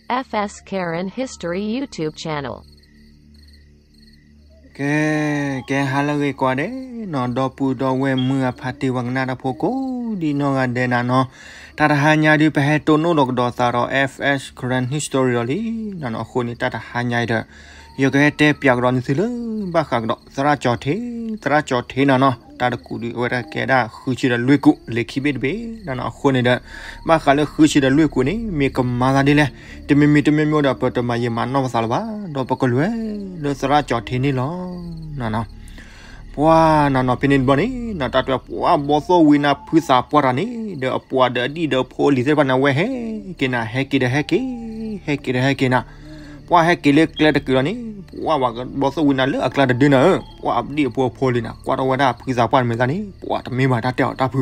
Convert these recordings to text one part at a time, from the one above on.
F S Karen History YouTube channel. ကဲ, ကဲဟါလၢအဂ့ၤကိးဂၤဒဲးနီၤ, ဒီပုၢ်ဒီဝဲၢ်မုၢ်အဖါတံၢ်ဝဲကနၣ်တၢ်ဖိကိးဒံနီၢ်ဂၤဒဲးနၤနီၤ, တၢ်တဟါညါဒုး ပဟဲတိၢ်နီၣ်ဒီးကဒီးသးဒီး F S Karen History လီၤလံနီၤနီၤ. အဃိန့ၣ် တၢ်တဟါညါအံၤဒီး ယကဟဲတဲပၠးကဒီးနသုလၢ ဘၣ်ဃးကဒီး သရၣ်ကၠီၤထံး, သရၣ်ကၠီၤထံးနၤနီၤ, တၢ်တကူာ်ဒုး အဝဲဒၣ်ကဲဒၣ်ဃုဆံဒီးလွံၢ်ကူာ် လံာ်ခံဘ့ၣ်တဘ့ၣ်နၤနီၤ. အဃိန့ၣ်ဒီး ဘၣ်ဃးလၢဃုဆံဒီးလွံၢ်ကူာ်န့ၣ် မ့ၢ်ကမၤသးဒ်လဲၣ်, တမံၤမံၤတမံၤမံၤဒီး ပတမၤယံာ်မၤနီၢ်ပသးလၢၤဘၣ်, ဒီးပကလဲၤလၢသရၣ်ကၠီၤထံးန့ၣ်လီၤနၤနီၤ. ပှၤနီၤနီၤ ဖဲန့ၣ်တဘျီန့ၣ်နီၤ တၢ်တဲပှၤ ဘီသိၣ်ဝံနၤဖုသးပှၢ်တၢ်န့ၣ် ဒီးအပှၤဒီးအဒံၣ်ဒီးအဖိအလံၤသ့ၣ်တဖၣ်န့ၣ် အဝဲဟဲက့ၤနၤ ဟဲက့ၤဒီးဟဲက့ၤ, ဟဲက့ၤဒီးဟဲက့ၤနၤ, ပှၤဟဲက့ၤလၢကျဲတကုာ်လီၤန့ၣ် ပှၤဘီသိၣ်ဝံနၤ လၢအကျါတဒုနၤဧၢ, ပှၤအဒံၣ်အဖိအဖိလံၤနၤ ကွၢ်ထီၣ်ဝဲဒၣ်ဖုသးပှၢ်တမံၤသးန့ၣ် ပှၤတမ့ၢ်ဘၣ် တၢ်တဲအီၤတၢ်ဖု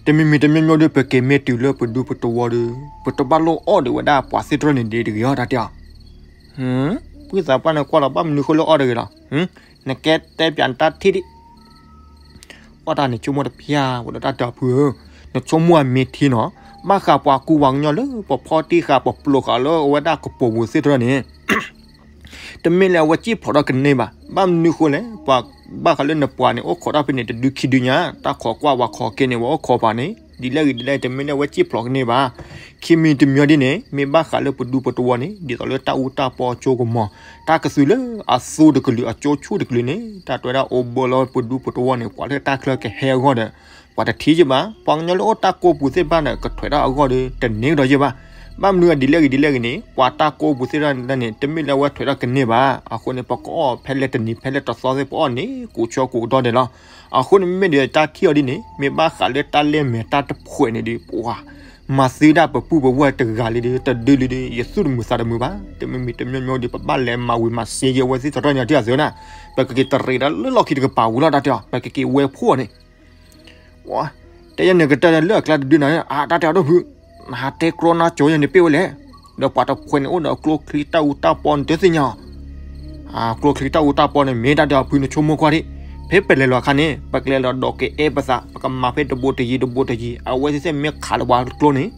တမံၤမံၤတမံၤမံၤဒုး ပက့ၤမ့ၢ်တုၤလၢပဒူပတဝီဒီး ပတဘၣ်လိၣ်အီၣ်ဒံးဝဲဒၣ်ပှၤသ့ၣ်တဖၣ်န့ၣ်ဒ်တဂ့ၤအီၤ တၢ်တဲအီၤ. ဖုသးပှၢ်န့ၣ်ကွၢ်လီၤ ဘၣ်မနုၤဃိလၢအီၣ်တဂ့ၤလီၤ. နကဲတဲပၠးနတၢ်ထံၣ်ဒံး အီၣ်တၢ်န့ၣ် ဆိကမိၣ်တဖျါဝဲဒီးတၢ်တဲအီၤဖုဧၢ, နဆိကမိၣ်အမ့ၢ်ထံနီၤ, ဘၣ်ဃးပှၤကူပှၤကညီလၢ ပဖီၣ်တံၢ်ဃာ် ပပျိာ်ဃာ်လၢအဝဲဒၣ်ကပိာ်ပူၤသ့ၣ်တဖၣ်န့ၣ် တမ့ၢ်လၢအဝဲစံၣ်ဖျိးထီၣ်ကန့ၢ်ဘၣ်. ဘၣ်မနုၤဃိလဲၣ်, ပှၤဘၣ်ဃးလၢနပှၤန့ၣ် အိၣ်ခိးတၢ်ဖဲန့ၣ် တဒုခံဒုညါ, တၢ်ခိးကွၢ်ဝဲခိးက့န့ၣ် ဝဲအိၣ်ခိးပှၤန့ၣ် ဒ်လဲၣ်ဂ့ၤဒ်လဲၣ် တမ့ၢ်လၢအဝဲစံၣ်ဖျိးကန့ၢ်ဘၣ်. ခံမံၤတမံၤဒ်န့ၣ် မ့ၢ်ဘၣ်ဃးလၢပဒူပတဝီန့ၣ် ဒ်သိးလၢတၢ်အူတၢ်ပီအကၠိကမီၤ, တၢ်ကသုးလၢအသူတကလုာ် အကၠိဆူၣ်တကလုာ်န့ၣ် တၢ်တဲဝဲဒၣ်အိၣ်ဘၢလီၤပဒူပတဝီန့ၣ် ပှၤလၢတၢ်ချၢကဟဲအဂီၢ်ဒီး ပှၤတထံၣ်ယဘၣ်. ပှၤကညီလၢအိၣ်တၢ်ကိးပူၤသ့ၣ်တဖၣ်န့ၣ် ကထွဲးထီၣ်အဂီၢ်ဒီး တန့ၢ်ကဒီးယဘၣ်. ဘၣ်မနုၤဒ်လဲၣ်ဂ့ၤဒ်လဲၣ်ဂ့ၤန့ၣ် ပှၤတၢ်ကိးပူၤသ့ၣ်တဖၣ်န့ၣ် တမ့ၢ်လၢအဝဲထွဲးထီၣ်ကန့ၢ်ဘၣ်. အဃိန့ၣ် ပကအီၣ်ဖဲလဲၣ်တနံၤဖဲလဲၣ်တသီသ့ၣ် ပအီၣ်န့ၢ်ကိးဆၢကိးကတီၢ်ဒဲးလီၤ. အဃိန့ၣ် မ့မ့ၢ်ဒီးတၢ်ထံၣ်အီၤဒ်န့ၣ် မ့ၢ်ဘၣ်ဃးလၢတၢ်လဲၢ်မဲာ်တၢ်တဖှဲးန့ၣ်ဒီး ပှၤ မၤသံဒၣ်ပပုၢ်ပဝဲၢ်တဂၤလံဒီး တဒုလံဒီး ယသူၣ်တမုာ်သးတမုာ်ဘၣ်. တမံၤမံၤတမံၤမံၤဒီး ပဘၣ်လဲၤမၤဝံၤမၤစ့ယဲဝဲသ့ၣ်သရၣ်န့ၣ် တၢ်အသးနၤ, ပကက့ၤတရံးဒၣ်လၢလီၢ်ခံတကပၤဝံၤလီၤ တၢ်တဲအီၤ, ပကက့ၤဝဲဖှိၣ်အီၤန့ၣ် တဲယဲန့ၣ်ကတၢၢ်လၢအကျါတဒုနၤ, အါ တၢ်တဲအီၤဒိၣ်ဖု, နဟးတဲကြီနါကၠိယဲန့ၣ်ပ့ၢ်ဝဲလဲၣ်. ဒီးပှၤတဖှဲးန့ၣ်အိၣ်ဒီးကျိချံတၢ်အူတၢ်ပီန့ၣ် တသ့ၣ်ညါအီၤ, ကျိချံတၢ်အူတၢ်ပီန့ၣ် မ့ၢ်တၢ်တဲအီၤဖု နဆိကမိၣ်ကွၢ်ဒံး, ဖဲပလဲၤလီၤအခါန့ၣ် ပကလဲၤလီၤဒီးကအဲၣ်ပသး ပကမၤဖဲတဘိတယံၤတဘိတယံၤ အဝဲသ့ၣ်သ့ၣ်မ့ၢ်ခးလၢပှၤကျိန့ၣ်,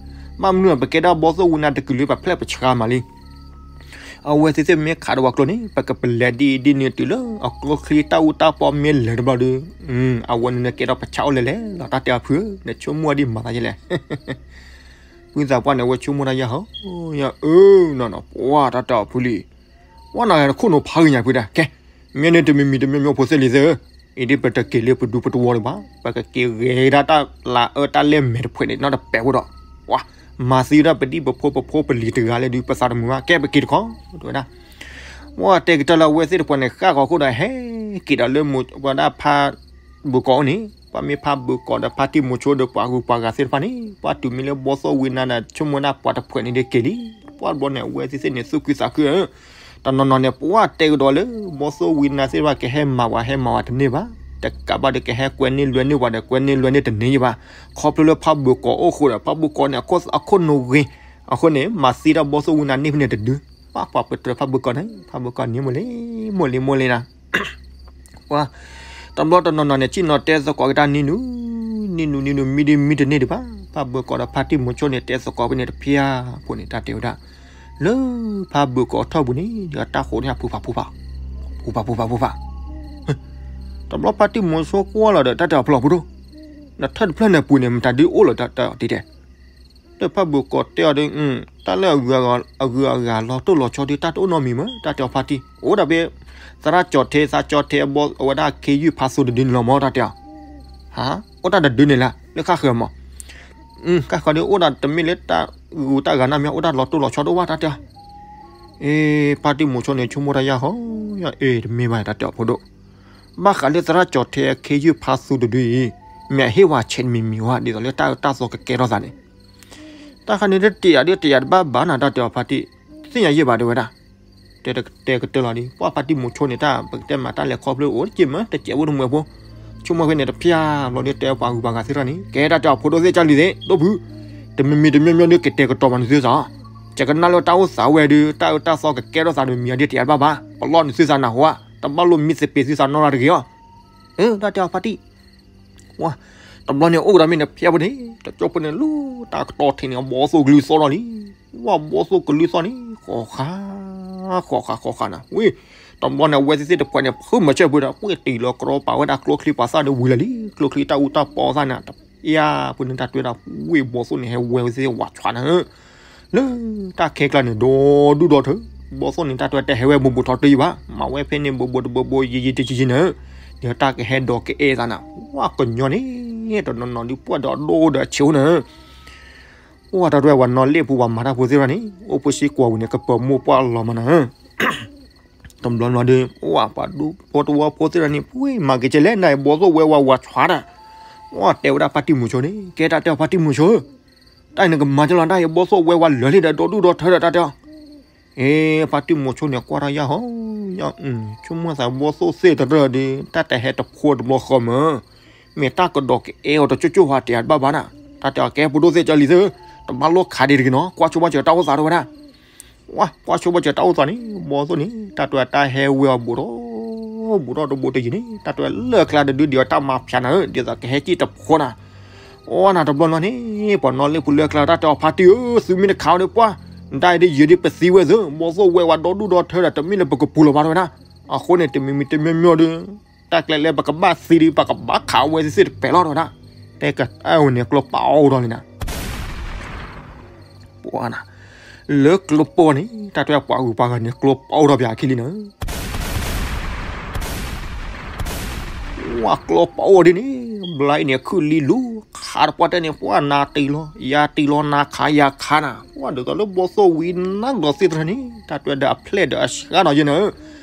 ဘၣ်မနုၤပကဲဒၣ်ဘီသိၣ်ဝံနၤတကလုာ် ပဖျဲၣ်ပဆှါမးလံ အဝဲသ့ၣ်သ့ၣ်မ့ၢ်ခးဒီးပှၤကျိန့ၣ် ပကပလဲၤဒ်အံၤဒ်နုၤတုၤလၢအကျိချံတၢ်အူတၢ်ပီမ့ၢ်လဲၤတဘျီဒီး, အဝဲန့ၣ်နကဲဒီးပဆၣ်အိၣ်လဲၤလဲၤလီၤ တၢ်တဲအီၤဖုဧၢ, နဆိကမိၣ်ဒ်မၤသးယဲလဲၣ်. ဖုသးပှၢ်န့ၣ် အဝဲဆိကမိၣ်တၢ်ယၢ်ဟီ, ယအၢ, နီၢ်နီၢ် ပှၤတၢ်တဲအီၤဖုလံ, ပှၤနၤတခိၣ်နူာ်ဖးဂ့ၤညါဖုဒၣ်, ကဲ, မ့ၢ်န့ၣ်တမံၤမံၤတမံၤမံၤဖိသ့ၣ်လံၤသ့ၣ်ဧၢ, အံၤဒ်ပတက့ၤလၢပဒူပတဝီလၢၤဘၣ်, ပကက့ၤဂဲၤဒၣ်တၢ်လၤအၢတၢ်လဲၢ်မဲာ်တဖှဲးန့ၣ် နီတပဲာ်ဖိဒီး, ပှၤ မၤသံဒၣ်ပဒံၣ်ပဖိပဖိပလံၤတဂၤလဲၣ်ဒုး ပသးတမုာ်ဘၣ်, ကဲပက့ၤတခီ, တဲဝဲဒၣ် ပှၤတဲကတၢၢ်လၢအဝဲသ့ၣ်တဖှဲးန့ၣ် ဃၣ်ဃီၤခိၣ်ဒီးဟဲက့ၤဒီးလၢဝဲဒၣ်ဖးဘၢၣ်ကီးအိၣ်န့ၣ်, ပှၤမ့ၢ်ဖးဘၢၣ်ကီးဒီးဖါတံၢ်မူၤဆိဒီးပှၤဂုၤပှၤဂၤသ့ၣ်တဖၣ်န့ၣ် ပှၤတုၤမ့ၢ်လၢဘီသိၣ်ဝံနၤဒီး ဆိကမိၣ်ဒၣ်ပှၤတဖှဲးန့ၣ်ဒ်က့ၤလံ, ပှၤဘျီန့ၣ် အဝဲသ့ၣ်သ့ၣ်န့ၣ် သူၣ်ခုသးခုဧၢ, တနီၤနီၤန့ၣ် ပှၤတဲကဒီးလၢ ဘီသိၣ်ဝံနၤသ့ၣ်တဖၣ်ကဟဲမၤဝဲဟဲမၤဝဲတန့ၢ်ဘၣ်, တကးဘၣ်ဒီးကဟဲကွဲန့ၢ်လွဲန့ၢ်ပှၤဒီး ကွဲန့ၢ်လွဲန့ၢ်တန့ၢ်ယဘၣ်, ခီဖျိလၢဖးဘၢၣ်ကီးအိၣ်ဃိဒီး ဖးဘၢၣ်ကီးန့ၣ် အခိၣ်နူာ်ဂ့ၤ, အဃိန့ၣ် မၤသံဒၣ်ဘီသိၣ်ဝံနၤန့ၢ်ဖဲန့ၣ်တဒု, ပှၤပှၤပတြၢၤဖးဘၢၣ်ကီးန့ၣ် ဖးဘၢၣ်ကီးန့ၣ်မိၢ်လံ, မိၢ်လံမိၢ်လံနၤ ပှၤ တဘျီတနီၤနီၤန့ၣ် စံၣ်နီၤတဲသကိးက့ၤတၢ်နံၤနူၤ, နံၤနူၤနံၤနူၤ မံဒ်မံတန့ၢ်ဒံးဘၣ်, ဖးဘၢၣ်ကီးဒီးဖါတံၢ်မူၤဆိန့ၣ် တဲသကိးဖဲန့ၣ်တဖျါဖိန့ၣ် တၢ်တဲဝဲဒၣ်, လၢဖးဘၢၣ်ကီးထီၣ်ပူၤန့ၣ် ဒီးတၢ်ဃိးန့ၣ် ဖူဖးဖူဖး, ဖူဖးဖူဖးဖူဖး, တဘျီဖါတံၢ်မူၤဆိကွၢ်လီၤဒီး တၢ်တဲအီၤဖျိးဖိဒိၣ်, နထၢၣ်တဖျၢၣ်န့ၣ်ပူၤန့ၣ် မတၤဒုအိၣ်လီၤတၢ်တဲအီၤတံၢ်တဲ လၢဖးဘၢၣ်ကီးတဲအီၤဒီး, တၢ်လၢအဂုၤအဂၤလီၤတိၢ်လီၤဆီဒီး တၢ်တအိၣ်နီတမံၤမး, တၢ်တဲအီၤဖါတံၢ်, အိၣ်ဒၣ်ဖဲ သရၣ်ကၠီၤထံး သးကၠီၤထံးအဘီ အဝဲဒၣ်ခ့ယုၢ်ဖးသိတဒုန့ၣ်လီၤမး တၢ်တဲအီၤ, ဟါ, အိၣ်တၢ်တဒုန့ၣ်လၢ လၢဃၣ်ဃၢၤမး, ဃၣ်ဃၢၤဒီးအိၣ်ဒၣ်တမ့ၢ်လၢတၢ်ဂုၤတၢ်ဂၤနီတမံၤ အိၣ်တၢ်လီၤတိၢ်လီၤဆီဒိၣ်ဝဲ တၢ်တဲအီၤ, အ့ ဖါတံၢ်မူၤဆိန့ၣ် ဆိကမိၣ်တၢ်ယၢ်ဟီ, ယဲအ့ တမ့ၢ်ဘၣ် တၢ်တဲအီၤဖိဒိၣ်, ဘၣ်ဃးလၢသရၣ်ကၠီၤထံးခ့ယုၢ်ဖးသိတဒုအံၤ, မ့ၢ်အဟ့ၣ်ဝဲဆဲးတမံၤမံၤဝဲ ဒ်သိးလၢတၢ်အၢတၢ်သီကကဲထီၣ်သးန့ၣ် တၢ်ခါန့ၣ် တတ့ၢ်ယၤဒ်တ့ၢ်ယၤတဘၣ်ဘၣ်နၤ တၢ်တဲအီၤဖါတံၢ်, သ့ၣ်ညါယဲၢ်ဘၣ်တဲဝဲဒၣ်, တဲတဲကတၢၢ်လီၤဒ် ပှၤဖါတံၢ်မူၤဆိန့ၣ် တၢ်ပကတဲမၤတၢ်လဲၤခီဖျိအိၣ်တက့ၢ်မး တစဲးဖိတမှဲၤဖိ, ဆိကမိၣ်ဖဲန့ၣ်တဖျါဘျီဒီး တဲပှၤဂုၤပှၤဂၤသ့ၣ်တဖၣ်န့ၣ် ကဲတၢ်တဲအီၤဖိဒိၣ်သ့ၣ်ကၢ်လံၤသ့ၣ် ဒိၣ်ဖု, တမံၤမံၤတမံၤမံၤဒ်ကတဲာ်ကတီၤမးနသုသး, ကကနၣ်လၢတၢ်အိၣ်သးဝဲဒုး တၢ်အၢတၢ်သီကကဲထီၣ်သးဒီးမံၤအဒ်တ့ၢ်ယၤတဘၣ်ဘၣ်, ပလီၢ်နသုသးနၢ်ဟူဧါ, တဘၣ်လိၣ်မံသပ့ၤသုသးနီတဂၤတဂ့ၤအီၤ, အၢ တၢ်တဲအီၤဖါတံၢ် ဝါ, တဘျီန့ၣ်အိၣ်ဒီးမ့ၢ်တဖျဲၣ်ဖိန့ၣ် တကၠိဖိန့ၣ် လၢတၢ်ကတီၢ်ထံးန့ၣ် အဘီၣ်သိၣ်ကလုၢ်သီၣ်ထီၣ်လံ. ဝဲဘီၣ်သိၣ်ကလုၢ်သီၣ်န့ၣ် ဃီၤဃာ် ဃီၤဃာ် ဃီၤဃာ်နၤ ဝ့ၢ် တဘျီန့ၣ် အဝဲသ့ၣ်သ့ၣ်တဖၣ်န့ၣ် ဖုးမၤဆၢၣ်ဖုးဒီး ပှ့ၤတံၢ်လီၤကြီပာ်ဝဲဒၣ်ကျိချံပာ်သၣ်ဒီးဝံၤလၢာ်လံ. ကျိချံတၢ်အူတၢ်ပီသၣ်န့ၣ် တဖျဲၣ်ဖိန့ၣ် တၢ်တဲဝဲဒၣ် ဝ့ၢ်ဘီၣ်သိၣ်န့ၣ် ဟဲဝဲဝဲသ့ၣ်ဝးဆှးနၤ လၢတၢ်ခဲကျါန့ၣ် ဒီဒူၣ်ဒီထၢ ဘီၣ်သိၣ်န့ၣ် တၢ်တဲဝဲတဟဲဝဲဘူးဘူးထီတယံၤဘၣ်, မၤဝဲဖဲန့ၣ်ဘူးဘူးတဘူးဘူးယံာ်ယံာ်တယံာ်ယံာ်နၤ, ဒီးတၢ်ကဟဲဒိးကအဲၣ်သးနၤ, ဝဲကညီန့ၣ် တနီၤနီၤဒုးပှၢ်ဒီးဒိၣ်ဒီးဆံးနၤ, အိၣ်ဝဲတၢ်တဲဝဲပှၤနီၣ်လ့ၣ်ဖိပှၤမၤတၢ်ဖိသ့ၣ်တဖၣ်န့ၣ် အိၣ်ဖိစ့ၢ်ကီးဝံၤန့ၣ် ကပၢၤမိၢ်ပှၢ်လီၤမးနၤ တဘျီနီၤဒီး အိၣ်ဝဲပှၤဒူဖိတဝီဖိသ့ၣ်တဖၣ်န့ၣ် ပှ့ၤမၤက့ၤကဲလဲၣ် နၤအံၤဘီၣ်သိၣ်ဝဲဝဲဝးဆှးတၢ်, အိၣ်တဲဝဲဒၣ်ဖါတံၢ်မုာ်ဆိန့ၣ် ကဲတၢ်တဲအီၤဖါတံၢ်မုာ်ဆိဧၢ, တၢ်အံၤနကမၤကလီၤ တၢ်အံၤဘီၣ်သိၣ်ဝဲဝဲလၢာ်လံဒီး ဒီဒူၣ်ဒီထၢဒီးတၢ်တဲအီၤ, အ့ ဖါတံၢ်မုာ်ဆိန့ၣ် ကွၢ်ထီၣ်ယၢ်ဟီ, ဆိကမိၣ်သးဘီၣ်သိၣ်သ့ၣ်တရၢၣ်ဒီး တၢ်တဟဲတဖိတဘျီဃီမး, မ့ၢ်တၢ်ကဒိးကအဲၣ်အီၤတကၠိကၠိဟးတဲအတဘၣ်ဘၣ်နၤ, တၢ်တဲအီၤကဲဖိဒိၣ်သ့ၣ်ကၢလံၤသ့ၣ်, တဘၣ်လိၣ်ခးဒံးတဂ့ၤနီၤ ကွၢ်ဆိဘၣ်စၢၤတၢ်အိၣ်သးတဝဲဒၣ် ဝဲကွၢ်ဆိဘၣ်စၢၤတၢ်အိၣ်သးန့ၣ် ဘီၣ်သိၣ်န့ၣ် တၢ်တဲဝဲတၢ်ဟဲဝဲအီၤဘူးထီၣ်ဘူးထီၣ်တဘူးတယံၤန့ၣ် တၢ်တဲဝဲလၢကျါတဒုဒံးအီၤတၢ်မၤဖၠးနၤဧၢ ဒ်သိးကဟဲစံၣ်တဖိနၤ, အိၣ်နၤတဘျီနီၤန့ၣ် ပှၤနီၣ်လ့ၣ်ဖိလၢကျါတၢ်တဲအီၤဖါတံၢ်ဧၢ သုမ့ၢ်တခးအီၤဒီးပှၢ်, နတၢ်အံၤဒ်ယံာ်ဒ်ပသံဝဲသ့ၣ် ဘီၣ်သိၣ်ဝဲဝဲဒီဒူၣ်ဒီထၢဒီး တမ့ၢ်လၢပကပူၤလီၤဘၣ်တဝဲဒၣ်, အဃိန့ၣ် တမံၤမံၤတမံၤမံၤဒီး တၢ်ကျဲလၢပကဘၣ်သံဒီး ပကဘၣ်ခးဝဲသ့ၣ်သ့ၣ်တပဲာ်လီၤတဝဲဒၣ်, တဲကအဲၣ်ဝဲန့ၣ်ကျိပအိၣ်ထီၣ်လံနၤ ပှၤနၤ, လၢကျိပအိၣ်န့ၣ် တၢ်တဲပှၤဂုၤပှၤဂၤန့ၣ် ကျိပအိၣ်ထီၣ်ပၠးအခံလံနၤ, ဝဲကျိပအိၣ်ဒ်န့ၣ် ဘျါအံၤန့ၣ် ခုၣ်လံလူၤ ခးတပှၢ်တဲန့ၣ် ပှၢ်နၤတံၢ်လီၤ ယၤတံၢ်လီၤ နၤခးယၤခးနၤ ပှၢ်ဒ်သိးလၢဘီၣ်သိၣ်ဝံၤနါကဒီးသ့ၣ်တဖၣ်န့ၣ် တၢ်တဲဒီးအဖျဲၣ်ဒီးအဆှါနီၤယဲနၤ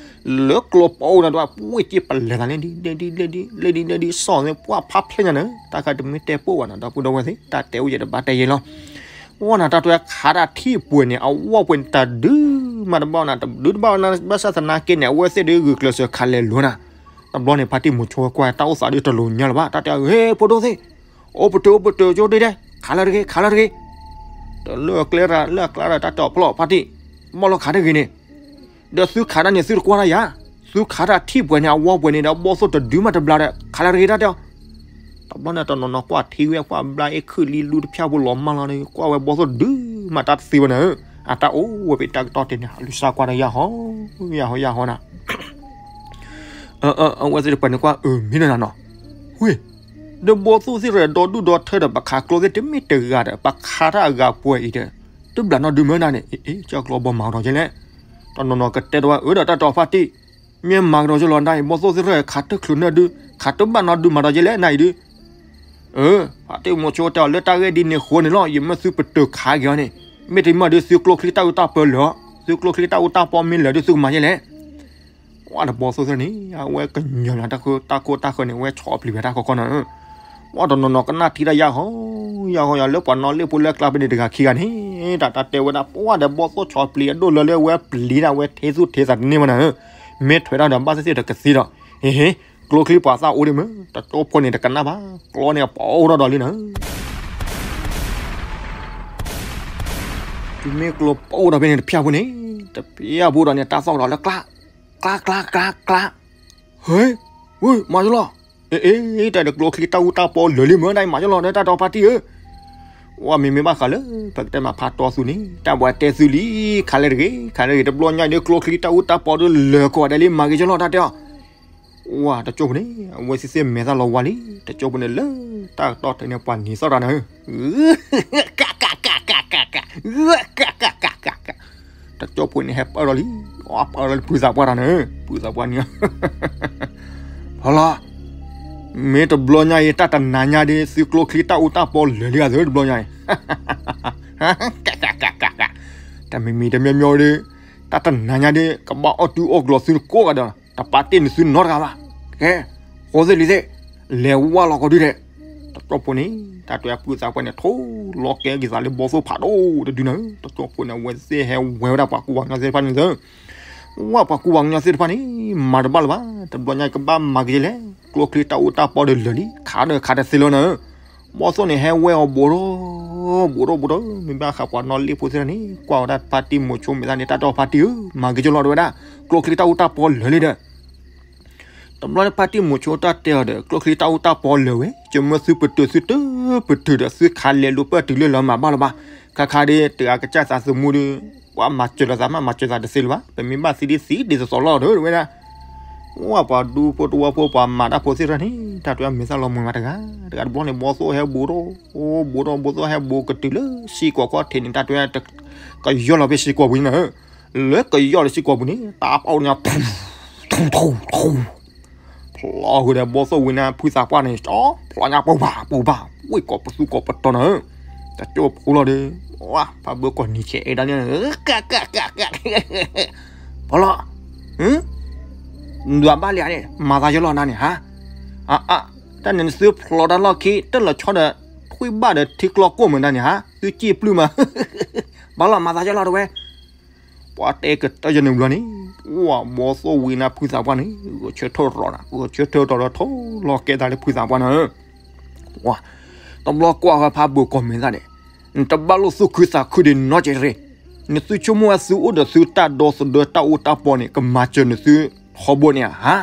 လၢကျိပအိၣ်နၤတဝဲ ပှ့ၤက့ၤပလဲၤသးလၢဒ်လဲၣ်ဒ်လဲၣ်ဒ်လဲၣ်ဒ်လဲၣ်ဒ် စီၣ်သ့ၣ်ပှၢ်ဖးဖျဲၣ်ညါနၤ တၢ်ခါတမ့ၢ်တဲပိာ်ဘၣ်နၤ ဒီပုၢ်ဒီဝဲၢ်သ့ၣ် တၢ်တဲအိၣ်ယဲၢ်တဘၣ်တဲယဲၢ်လီၤ, ဝဲနၤတၢ်တဲခးတၢ်ထံၣ်ပှဲၤန့ၣ် အဝီၢ်ပှဲၤန့ၣ် တဒုးမးတဘၣ်နၤ တဒုးတဘၣ်နၤ ဘၣ်ဆၣ်သနာ်က့န့ၣ် အဝဲသ့ၣ်ဒုးဂုာ်ကျဲးစၢးခးလဲၤလိၤနၤ, တဘျီန့ၣ် ဖါတံၢ်မုာ်ဆိကွၢ်တၢ်အိၣ်သးဒုးတလိၤညါလၢၤဘၣ် တၢ်တဲ ဟ့ၣ် ဖိဒိၣ်သ့ၣ် အိၣ်ပတုာ်အိၣ်ပတုာ်ကၠိဒ်ဒဲး ခးလၢတဂ့ၤ ခးလၢတဂ့ၤ တလၢအကျဲတၢ်လၢအကျါဒီး တၢ်တဲအီၤဖျီၣ်ဖါတံၢ် ဘၣ်လီၤခးတဂ့ၤန့ၣ် ဒီးသုခးတၢ်န့ၣ် သုတကွၢ်တၢ်ယၤ, သုခးတၢ်ထံၣ်ပှဲၤန့ၣ် အဝီၢ်ပှဲၤန့ၣ်ဒီး ဘီၣ်သိၣ်တဒုးမးတဘျါဒီး ခးလၢတဂ့ၤတၢ်တဲအီၤ, တဘျီန့ၣ်တနီၤနီၤကွၢ်ထံဝဲကွၢ်ဘျါအ့ၣ်ခုၣ်လံလူၤတဖၠၣ်ဖိလီၤမၢ်လီၤန့ၣ် ကွၢ်ဝဲဘီၣ်သိၣ်တဒုးမးတၢ်တသ့ဘၣ်န့ၣ်, အတၢ်အိၣ်ဝဲဖဲတၢ်ကတီၢ်တဲန့ၣ် အလူၤစၢ်ကွၢ်တၢ်ယၢ်ဟီ, ယၢ်ဟီယၢ်ဟီနၤ အဝဲသ့ၣ်တဖၣ်န့ၣ်ကွၢ်အၢမ့ၢ်နၤနီၤ, ဝ့ၢ် ဒီးဘီၣ်သိၣ်သ့ၣ်တဖၣ်ဒီဒူၣ်ဒီထၢဒီး ပခးကျိသ့ၣ်တမ့ၢ်တဂၤဒီး ပခးတၢ်အဂၤပှဲၤအံၤဒီး တဘျးနီဒုမ့ၢ်နၤန့ၣ် အ့ ကၠီကျီဘီမၤကဒီးကဲလဲၣ်, တနီၤနီၤကတဲတဝဲအၢဒီးတၢ်တဲအီၤဖါတံၢ်, မ့ၢ်မၤကဒီးကဲလီၤနၤအံၤ ဘီၣ်သိၣ်သ့ၣ်တဖၣ်ခးတချုးနၢၤဒုး ခးတဘၣ်နီဒုးမၤဒီးကဲလဲၣ်နၤအံၤဒုး အၢ ဖါတံၢ်မုာ်ဆိတဲအီၤလၢတၢ်ဂ့ၢ်ဒ်န့ၣ်အဃိန့ၣ်လီၤ ယမ့ၢ်သုပတုာ်ခးက့ၤအီၤန့ၣ်, မ့တမ့ၢ်ဒီးသုကျိချံတၢ်အူတၢ်ပီလၢာ်, သုကျိချံတၢ်အူတၢ်ပီမ့ၢ်လၢာ်ဒီးသုကမၤယဲလဲၣ်. ပှၤဒီးဘီၣ်သိၣ်သ့ၣ်န့ၣ် အဝဲကညီၤလီၤတၢ်ခိတၢ်ခိတၢ်ဃၢၤန့ၣ် အဝဲဆီၣ်အပျံၤဝဲတၢ်ခီခီနီၤ, ပှၤတနီၤနီၤကနၣ်ထံတၢ်ယၢ်ဟီ, ယၢ်ဟီယၤလၢပှၤနီၣ်လ့ၣ်ဖိလၢကျါဖဲန့ၣ်တဂၤခံဂၤန့ၣ်, တၢ်တၢ်တဲဝဲဒၣ် ပှၤဒီးဘီၣ်သိၣ်ဆီၣ်ပျံၤအဒိၣ်လၢလၢအဝဲပျံၤဒၣ်ဝဲထဲသူၣ်ထဲသးတန့ၢ်မးနၤ, မ့ၢ်ထွဲတၢ်ဒီးဘၣ်သ့ၣ်သ့ၣ်ဒီးကသံဒီး, ဟ့ၣ်ဟ့ၣ် ကျိချံပှၤသၣ်အိၣ်ဒံးမ့ၢ် တကၠိဖိန့ၣ်တကနၣ်ဘၣ်, ကျိန့ၣ်ပအိၣ်ထီၣ်ဒီးလံနၤ, တုၤမ့ၢ်ကျိပအိၣ်ဒီးဖဲန့ၣ်တဖၠၣ်ဖိန့ၣ်, တဖၠၣ်ဖိဒီးန့ၣ် တၢ်သီၣ်ကဒီးလၢကျါ, ကျါ ကျါ ကျါ ကျါ, ဟ့ၣ် ဝ့ၢ် မၤကလီၤ, အ့ အ့ တၢ်ဒီးကျိချံတၢ်အူတၢ်ပီလၢာ်လံမ့ၢ် နမၤကလီၤဒီးတၢ်တဲအီၤဖါတံၢ်ဧၢ ဝဲမ့မ့ၢ်ဘၣ်ဃးလၢ ပကတဲမးဖးတီသူန့ၣ် တၢ်ပှၤတဲသုလံ, ခးလၢတဂ့ၤ ခးလၢတဂ့ၤ တဘျီညါဒီးကျိချံတၢ်အူတၢ်ပီဒီးလၢာ်ကိးဂၤဒဲးလံ မၤကလီၤတၢ်တဲအီၤ, ဝဲတကၠိဖိန့ၣ် အဝဲသ့ၣ်သ့ၣ်မဲာ်သၣ်လီၤဝါလံ, တကၠိဖိန့ၣ်လၢ တၢ်ကတီၢ်ထဲန့ၣ် ပှၤနံၤသီၣ်တၢ်န့ၣ် က က က က က က က တကၠိဖိန့ၣ်ဟဲပၢၢ်လီၤလံ, ပၢၢ်လီၤလံ ပုၢ်သးပှၢ်တၢ်န့ၣ် ပုၢ်သးပှၢ်န့ၣ်, ဖီလီၤ, မ့ၢ်တဘျီညါအံၤ တၢ်တနၤညါဒီး သုကျိချံတၢ်အူတၢ်ပီလၢာ်လံဂၤသ့တဘျီညါအံၤ, တမံၤမံၤတမံၤမံၤဒီး တၢ်တနၤညါဒီး ကဘၣ်အီၣ်တူၢ်အီၣ်ကျီၤသုကိးဂၤဒီး တပာ်တ့ၢ်န့ၢ်သုနီတဂၤဘၣ်, ကဲ ဃိသ့ၣ်လံၤသ့ၣ်, လဲၤဝါလီၤကီးဒုးဒဲး, တကၠိဖိန့ၣ် တၢ်တဲပုၢ်သးပှၢ်န့ၣ် ထိၣ်လီၤကဲက့ၤသးလၢဘီၣ်သိၣ်ဖးဒိၣ်တဒုန့ၣ်, တကၠိဖိန့ၣ် အဝဲသ့ၣ်ဟဲဝဲဝဲဒၣ်ပှၤကူပှၤကညီသ့ၣ်တဖၣ်န့ၣ်သၢ, ဝဲပှၤကူပှၤကညီသ့ၣ်တဖၣ်န့ၣ် မၤတဘၣ်လၢၤဘၣ်, တဘျီညါကဘၣ်မၤက့ၤလဲၣ်, ကျိချံတၢ်အူတၢ်ပီဒီးလၢာ်လံ, ခးဒီးခးတသ့လၢၤနၤ, ဘီၣ်သိၣ်န့ၣ်ဟဲဝဲအီၤဘူးဒီး, ဘူးဒီးဘူးဒီး, မ့ၢ်ဘၣ်ဃးပှၤနီၣ်လ့ၣ်ဖိသ့ၣ်တဖၣ်န့ၣ် ကွၢ်ဝဲဒၣ်ဖါတံၢ်မိၤဆိမဲာ်သၣ်န့ၣ် တၢ်တဲအီၤဖါတံၢ်ဧၢ, မၤက့ၤကလီၤတဝဲဒၣ်, ကျိချံတၢ်အူတၢ်ပီလၢာ်လံဒီး, တဘျီန့ၣ်ဖါတံၢ်မိၤဆိတၢ်တဲအီၤဒီး ကျိချံတၢ်အိၣ်တၢ်ပီလၢာ်ဝဲ, ကမၢသုပတုာ်သုတပတုာ်ဒီးသုခးလဲၤလိာ်ပၢၢ်တုၤလၢလီၤမၤဘၣ်လီၤဘၣ်. ခါခါဒီး တဂၤကစၢ်သးသမူဒီး ပှၤမၤစၢၤလိာ်သးမး မၤစၢၤသးတသ့လၢၤဘၣ်, ပမ့ၢ်ဘၣ်သံဒ်သံဒ်သိးသိးလီၤဒီးဝဲဒၣ် ဝဲပှၤဒူဖိတဝီဖိပှၤမၤတၢ်ဖိသ့ၣ်တဖၣ်န့ၣ် တၢ်တဲမ့ၢ်သၣ်လီၤမှဲၤမးတဂၤ, တဂၤတဘျီန့ၣ် ဘီသိၣ်ဟဲဘူးထီၣ်, အိၣ်ဘူးထီၣ် ဘီသိၣ်ဟဲဘူးကတုၤလၢစံၣ်ကွီၢ်ခီၣ်ထံးန့ၣ် တၢ်တဲ ကယီၢ်လီၤဖဲစံၣ်ကွီၢ်ပူၤန့ၣ်, လၢကယီၢ်လၢစံၣ်ကွီၢ်ပူၤန့ၣ် တၢ်ပီၣ်န့ၣ် ဖျီဃုာ်ဒီးဘီသိၣ်ဝံၤန့ၣ် ဖုသးပှၢ်န့ၣ် ဖျီညါပိၢ်ဘၣ်ပိၢ်ဘၣ် ဝ့ၢ်ကိးပသူကိးပတီၤနၤဧၢ, တကၠိဖိလီၤဒီး ဝဲ ဖးဘၢကီၢ်နံၤဆဲးအဲၣ်ဒၣ်န့ၣ် ဖီလီၤ, နဒွးဘၣ်လံဧါန့ၣ် မၤသးယလီၢ်နၤန့ၣ်ဟါ, အအ, တၢ်န့ၣ်နသုဖျီတၢ်လီၢ်ခံ တၢ်လီၤဆီဒီး ထွံၣ်ဘၣ်ဒီးထံကျီကိၢ်မုၢ်တၢ်န့ၣ်ဟါ, သုစံၣ်ပျုၢ်မး, ဘၣ်လီၤ မၤသးယလီၢ်တဝဲ ပှၤတဲကတၢၢ်ယန့ၣ်ဘျီန့ၣ်, ဝဲ ဘီသိၣ်ဝံၤန့ၣ် ဖုသးပှၢ်န့ၣ် ဂဲၤဆၢထၢၣ်ရီၤနၤ, ဂဲၤဆၢထၢၣ်ရီၤဒီးထိၣ်လီၤကဲသးလၢဖုသးပှၢ်နၤဧၢ, ဝဲ တဘျီကွၢ်ဃီဖးဘိၣ်ကီၢ်မဲာ်သၣ်န့ၣ်, နတဘၣ်လိၣ်သူၣ်ခုသးခုဒံးနီတစဲးတဂ့ၤ, နသုဆိကမိၣ်ဝဲသုအိၣ်ဒီးသုတၢ်ဒီသဒၢတၢ်အိၣ်တၢ်ပီန့ၣ် ကမၤစၢၤနသုထီဘိန့ၣ်ဧါ,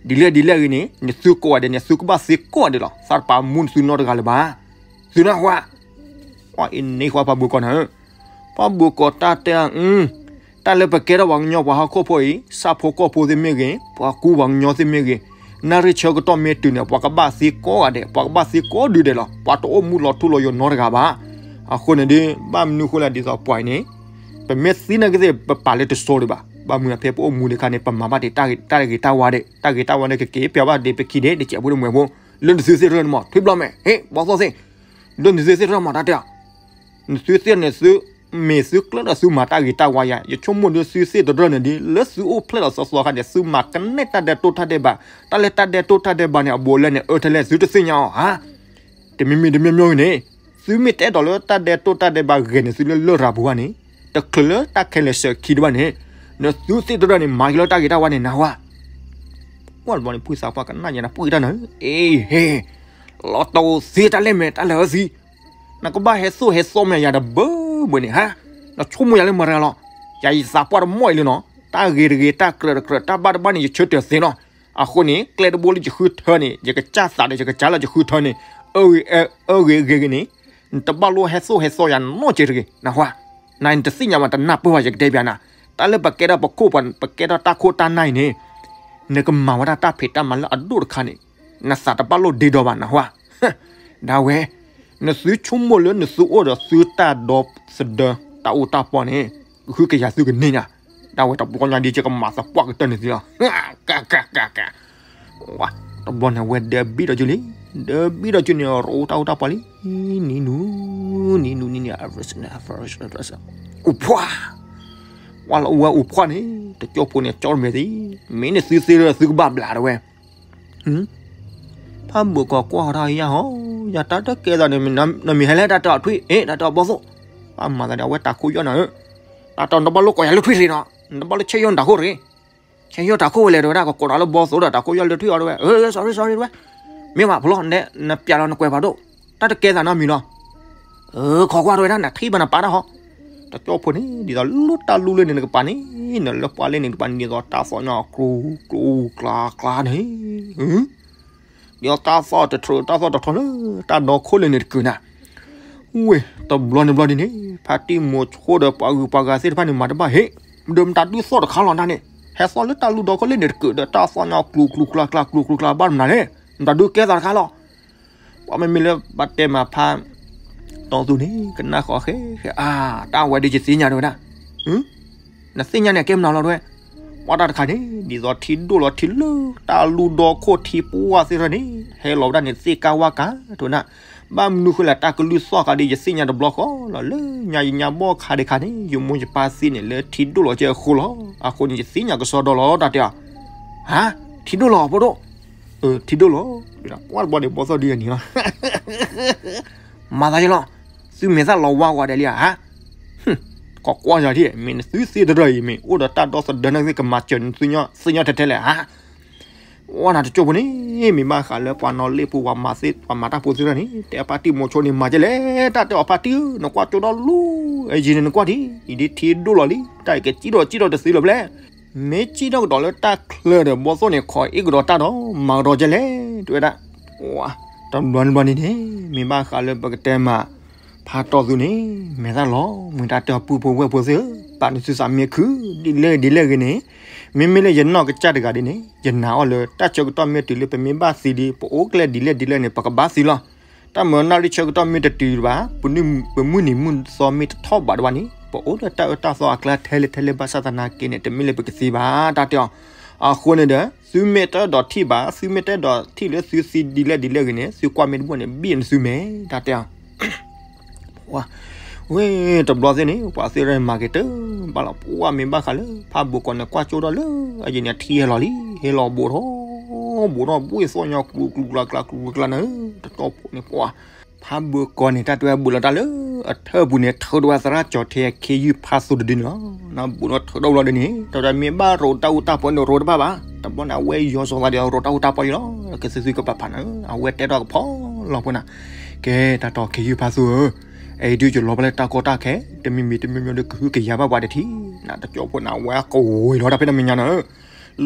ဒ်လဲၣ်ဒ်လဲၣ်ဂ့ၤန့ၣ် နသုကိးဂၤဒဲးန့ၣ် သုကဘၣ်သ့ကိးဂၤဒဲးလီၤ, သးတပာ်မူနသုနီတဂၤလၢၤဘၣ်, သုနၢ်ဟူဧါ အ့ၣ်န့ၣ်ဃီဖးဘိၣ်ကီၢ်နၤဧၢ, ဖးဘိၣ်ကီၢ်တၢ်တဲအီၤ, တၢ်လၢပကဲထီၣ်ပှၤကညီပှၤဟီၣ်ခိၣ်ဖိအံၤ ဆၣ်ဖိကီၢ်ဖိသ့ၣ်မ့ၢ်ဂ့ၤ ပှၤကူပှၤကညီသ့ၣ်မ့ၢ်ဂ့ၤ, နၣ်ရံၣ်ဆၢကတီၢ်မ့ၢ်တုၤန့ၣ် ပှၤကဘၣ်သ့ကိးဂၤဒဲး ပှၤကဘၣ်သ့ကိးဒုဒဲးလီၤ, ပှၤတအိၣ်မူလီၤထူလီၤယိာ်နီတဂၤဘၣ်, အဃိန့ၣ်ဒီး ဘၣ်မနုၤဃိလဲၣ်ဒ်သိးပှၤအံၤန့ၣ်, ပမ့ၢ်သံနာ်က့သ့ၣ် ပပာ်လၢတစိၤဒံးဘၣ်, ဘၣ်မနုၤဖဲပအိၣ်မူဒံးခါန့ၣ် ပမၤဘၣ်ဒံးတၢ်ဂ့ၤတၢ်ဝါဒံး, တၢ်ဂ့ၤတၢ်ဝါန့ၣ် ကက့ၤပျးဘၣ်ဒံးပခံဒံး တစဲးဖိတမှဲၤဖိ, လၢနသုသ့ၣ်တဖၣ်န့ၣ်မး ထွံၣ်ဘျီမဲာ် ဟ့ၣ် ဘီသိၣ်သ့ၣ် လၢနသုသ့ၣ်တဖၣ်မးတၢ်တဲအီၤ, နသုသ့ၣ်န့ၣ်သု, မ့ၢ်သုကျၢၢ်ဒီးသုမၤတၢ်ဂ့ၤတၢ်ဝါယၤ, ယဆိကမိၣ်ဒီးသုသ့ၣ်တဖၣ်န့ၣ်ဒ် လၢသုအိၣ်ဖျဲၣ်လီၤသီသီခါန့ၣ် သုမၤကနဲၣ်တၢ်ဒဲးတိၢ်တၢ်ဒဲးဘး, တၢ်လၢတၢ်ဒဲးတိၢ်တၢ်ဒဲးဘးန့ၣ် အဘူးအလဲန့ၣ် အၢထဲလဲၣ် သုတသ့ၣ်ညါအီၤဧါ, တမံၤမံၤတမံၤမံၤဂ့ၤန့ၣ်, သုမ့ၢ်တအဲၣ်ဒိးလၢတၢ်ဒဲးတိၢ်တၢ်ဒဲးဘးဂ့ၤန့ၣ် သုလၢလရာ်ပူၤဘၣ်န့ၣ်, တချုးလၢတၢ်ခဲလၢာ်စၢၤခံတဘၣ်န့ၣ်, နသုသ့ၣ်တဖၣ်န့ၣ် မၤက့ၤလၢတၢ်ဂ့ၤတၢ်ဝါန့ၣ် နၢ်ဟူဧါ ဝဲတဘျီန့ၣ် ဖုသးပှၢ်ကနၣ်ညါန့ၣ် ပှံၢ်တၢ်နၤ, အ့ဟ့, လီၤတံၢ်သ့တၢ်လဲၣ်မဲာ်တၢ်လၢာ်သံ, နကဘၣ်ဟဲသိၣ်ဟဲသီမ့ၢ်ယၤတဘၢဘၢန့ၣ်ဟါ, နဆိကမိၣ်ယၤလၢမတၤဂၤလီၤ, ယၤယသးပှၢ်တမီၢ်အံၤလၢနီၤ, တၢ်ဂ့ၤတဂ့ၤ တၢ်ကြၢးတကြၢး တၢ်ဘၣ်တဘၣ်န့ၣ် ယဆၢတဲာ်သ့လီၤ, အဃိန့ၣ် ကျဲတဘိလၢယဃုထၢန့ၣ် ယကစၢ်သးဒီးယကစၢ်လၢယဃုထၢန့ၣ်, အၢဂ့ၤဂ့ၤဂ့ၤန့ၣ်, နတဘၣ်လိၣ်ဟဲသိၣ်ဟဲသီယၤနီတစဲးတဂ့ၤ နၢ်ဟူဧါ, နတသ့ၣ်ညါဘၣ် တနၢ်ပၢၢ်ဘၣ်ယကတဲပျးနၤ, တၢ်လၢပကဲထီၣ်ပခိၣ်ပှၤ ပကဲထီၣ်တၢ်ခိၣ်တၢ်နၢ်အံၤန့ၣ်, နကမၤဝဲဒၣ်တၢ်ဖံးတၢ်မၤလၢအဒိၣ်တခါန့ၣ်, နသးတဘၣ်လိၣ်ဒ့ဒီဘၣ် နၢ်ဟူဧါ, ဒၣ်ဝဲ, နသုဆိကမိၣ်လၢနသုအိၣ်ဒီးသုတၢ်ဒီသဒၢတၢ်အိၣ်တၢ်ပီန့ၣ်, ကဟုကယာ်သုကန့ၢ်ညါ, ဒၣ်ဝဲတဘျီညါဒ်ကမၤသးပှၢ်ကတၢၢ်န့ၣ်သ့လီၤ, ကကကက တဘျီန့ၣ် အဝဲဒၢဘံၣ်ဒီးကၠူလံ, ဒၢဘံၣ်ဒီးကၠူန့ၣ် ရိတၢ်အိၣ်တၢ်ပီလံ, နံၤနူၤ, နံၤနူၤနံၤနံၤ, အိၣ်ဖှီၣ်, ဝဲလၢအဝဲအိၣ်ဖှီၣ်န့ၣ် တကၠိဖိန့ၣ် ကၠီမဲာ်သံ, မ့ၢ်န့ၣ်သုသ့ၣ်လၢသုကဘၣ်ဘျးတဝဲ ဖးဘိၣ်ကီၢ်ကွၢ်ဃီၤတၢ်ယၤဟီ, ယၤတၢ်တကဲသးန့ၣ် နမံၤဟဲလၢတၢ်တၢ်ထွံၣ်, အ့ တၢ်တၢ်ဘီသိၣ်, ပှၤမၤသးဒီးအဝဲတၢ်ခိၣ်ယီၢ်နၤဧၢ, တၢ်တၢ်နတဘၣ်လိၣ်ကိးယၤလၢထွံၣ်ရ့နီၤ, နတဘၣ်လိၣ်ဆဲးယီၢ်နတၢ်ခိၣ်ရ့, ဆဲးယီၢ်တၢ်ခိၣ်ဝဲလဲၣ် တဝဲဒၣ် ကကိးဒီးလၢဘီသိၣ်ဒီး တၢ်ခိၣ်ယီၢ်လၢထွံၣ်အီၤတဝဲ, အၢ sorry sorry တဝဲ, မ့ၢ်မးဖျီ နပျးလီၤနကွဲးဖးဒိၣ်, တၢ်တကဲသးနီတမံၤလီၤ, အၢ ခီကွၢ်တဝဲဒၣ် နထံၣ်ဘၣ်နပာ်တၢ်ဟီ, တကၠိဖိန့ၣ် ဒ်သိးလၢတၢ်လူလၢန့ၣ်တကပၤန့ၣ်, နလၢပှၤလၢန့ၣ်တကပၤန့ၣ် ဒ်သိးတၢ်သီၣ်ညါကျူကျူကျါကျါန့ၣ် ဒ်သိးတၢ်သီၣ်တထြၢး တၢ်သီၣ်တထီလၢ တၢ်ဒီခိၣ်လၢန့ၣ်တကုာ်နၤ, ဝ့ၢ် တဘျီန့ၣ်ဘျီဒ်န့ၣ် ဖါတံၢ်မိၤဆိဒီးပှၤဂုၤပှၤဂၤသ့ၣ်တဖၣ်န့ၣ် မၤတဘၣ်ဟ့ၣ်, ဒီးမတၤဒုးသီၣ်တခါလီၤနၤန့ၣ်, ဟဲသီၣ်လၢတၢ်လူဒီခိၣ်လၢန့ၣ်တကုာ်ဒီး တၢ်သီၣ်ညါကျူကျူကျါကျါ ကျူကျူကျါ ဘၣ်မနုၤလဲၣ်, မတၤဒုးကဲသးတခါလီၤ ပှၤမ့မ့ၢ်လၢဘၣ်တဲမးဖါတီသူန့ၣ် ကနၣ်ဃီၤဃဲဃဲ အါ တၢ်ဝဲဒ်ယသ့ၣ်ညါတဝဲဒၣ်, နသ့ၣ်ညါန့ၣ် အကဲမနုၤလီၤတဝဲ, ပှၤတၢ်တခါန့ၣ် ဒ်သိးထံဒိၣ်လီၤထံလၢ တၢ်လူဒီခိၣ်ထံပှၢ်သ့ၣ်တဖၣ်န့ၣ် ဟဲလီၤဝဲဒၣ်န့ၣ် သ့ၣ်ကါဝၣ်ကါတဝဲဒၣ်, ဘၣ်မနုၤဃိလဲၣ် တၢ်ကလုၢ်သီၣ်ခါဒ်ယသ့ၣ်ညါတဘျီဃီလီၤ, လၢညါယညါဘီၣ်ခါဒံးခါန့ၣ် ယမိၢ်ယပၢ်သံန့ၣ် လၢထံဒိၣ်လီၤကဲအဃိလီၤ, အဃိန့ၣ် ယသ့ၣ်ညါကစီဒီလီၤ တၢ်တဲအီၤ, ဟါ, ထံဒိၣ်လီၤဖိဒိၣ်, ထံဒိၣ်လီၤ, ပှၤတဘျီန့ၣ် ဘီသီၣ်ဒုးယနံၤလီၤ မၤသးယလီၤ, သုမဲာ်သၣ်လီၤဝါဝါဒဲးလံဧါ, ဟါ, ကီးကွၢ်ယၤထံၣ် မ့ၢ်နသုသ့ၣ်တရၢၢ်အံၤ မ့ၢ်အိၣ်ဒီးတၢ်ဒီသဒၢန့ၣ် ကမၤစၢၤနသုသ့ၣ်ညါထဲထဲလဲၣ်ဧါ, ဝဲနၤတကၠိဖိန့ၣ် မ့ၢ်ဘၣ်ဃးလၢပှၤနီၢ်လ့ၣ်ဖိ ပှၤမၤသ့ ပှၤမၤတၢ်ဖိသ့ၣ်တဖၣ်န့ၣ် တဲဖါတံၢ်မိၤဆိန့ၣ် မၤကဲလဲၣ် တၢ်တဲအီၤဖါတံၢ်ဧၢ နကွၢ်ကၠိဒီလူ အယံၤန့ၣ်နကွၢ်ထံ အံၤဒ်ထံဒိၣ်လီၤလံ တၢ်အံၤကစံၣ်ထီၣ်စံၣ်ထီၣ်တသ့လၢၤဘျဲၣ် မ့ၢ်စံၣ်ထီၣ်ကဒီးလၢတၢ်ချၢဒီး ဘီသိၣ်န့ၣ် ခိးအ့ၣ်ကဒီးတၢ်ဒီး မၤကဒီးကဲလဲၣ် တဲဝဲဒၣ်. တဘျီတဘျီန့ၣ်န့ၣ် မ့ၢ်ဘၣ်ဃးလၢပကတဲမး ဖးတီၢ်သုန့ၣ် မဲာ်သၣ်လီၤ မ့ၢ်တၢ်တဲအီၤ ပုၢ်ဖိဝဲၢ်ဖိသ့ၣ်ဧၢ, ပာ်န့ၢ်သုသးမ့ၢ်ခု ဒ်လဲၣ်ဂ့ၤဒ်လဲၣ်ဂ့ၤန့ၣ်, မ့မ့ၢ်လၢယနီၢ်ကစၢ်တဂၤဒ်န့ၣ် ယနာ်အီၤလၢ တၢ်ဆၢကတီၢ်မ့ၢ်တုၤလၢပမ့ၢ်ဘၣ်သံဒီး ပအိၣ်ကျဲဒ်လဲၣ်ဒ်လဲၣ်န့ၣ် ပကဘၣ်သံလီၤ. တၢ်မၤနၣ်ရံၣ်ဆၢကတီၢ်မ့ၢ်တတုၤဘၣ်, ပမုၢ်နံၤမုၢ်သီမ့ၢ်တထီၣ်ဘးဒံးဘၣ်န့ၣ် ပအိၣ်လၢတၢ်အၢတၢ်သီအကျါထဲလဲၣ်ထဲလဲၣ် ဘၣ်ဆၣ်သနာ်က့န့ၣ် တမ့ၢ်လၢပကသံဘၣ် တၢ်တဲအီၤ. အဃိန့ၣ်ဒီး သုမ့ၢ်တအဲၣ်ဒိးထံၣ်ဘၣ်, သုမ့၁ၢ်တအဲၣ်ဒိးထံၣ်လၢသုသံဒ်လဲၣ်ဒ်လဲၣ်ဂ့ၤန့ၣ် သုကွၢ်မ့ၢ်တဘၣ်န့ၣ် ဘံၣ်နသုမဲာ် တၢ်တဲအီၤ. ဝဲ တဘျီသ့ၣ်န့ၣ် ပှၤသ့ၣ်ရၣ်န့ၣ် မၤက့ၤတၢ်ဘၣ်လီၤ. ပှၤမ့ၢ်ဘၣ်ဃးလၢ ဖးဘိကီးန့ၣ် ကွၢ်ကၠိထီၣ်လၢအယံၤန့ၣ် ထံဟဲလီၤလံ, ဟဲလီၤဘူးထီၣ်, ဘူးထီၣ်ဘှ့ၣ်သီၣ်ညီ ကျူကျူကျါကျါ ကျူကျူကျါန့ၣ်, တကၠီၣ်ဖိန့ၣ် ပှၤ ဖးဘိကီးန့ၣ် တၢ်တဲဝဲဘူးလီၤတၢ်လၢအထၢၣ်ပူၤန့ၣ် ထုးထီၣ်ဝဲသရၣ်ကၠီၤထဲခ့ယုၢ်ဖးသိတဒုန့ၣ်လီၤ. ဘူးထီၣ်ထုးထီၣ်ဘျီဒ်န့ၣ် တၢ်တဲမ့ၢ်ဘၣ်ရိးတၢ်အူတၢ်ပီန့ၣ် ရိးတဘၣ်ဘၣ်. တဘျီန့ၣ် အဝဲယီၤစီၤသးဒီးရိးတၢ်အူတၢ်ပီအံၤလီၤ. ကသုသုကပာ်ဖးန့ၣ် အဝဲတဲထီၣ်ကဖီလီၤဖိနၤ, ကဲ တၢ်တီခ့ယုၢ်ဖးသိဧၢ, အဲၣ်ဒိးယလီၤဘၣ်လၢတၢ်ကီတၢ်ခဲ တမံၤမံၤတမံၤမံၤဒီး ကဟုကယာ်ဘၣ်ပှၤတထံၣ်, နတကၠီၣ်ဖိန့ၣ် အဝဲကဝံၤလီၤတၢ်ဖဲတၢ်မဲာ်ညါန့ၣ်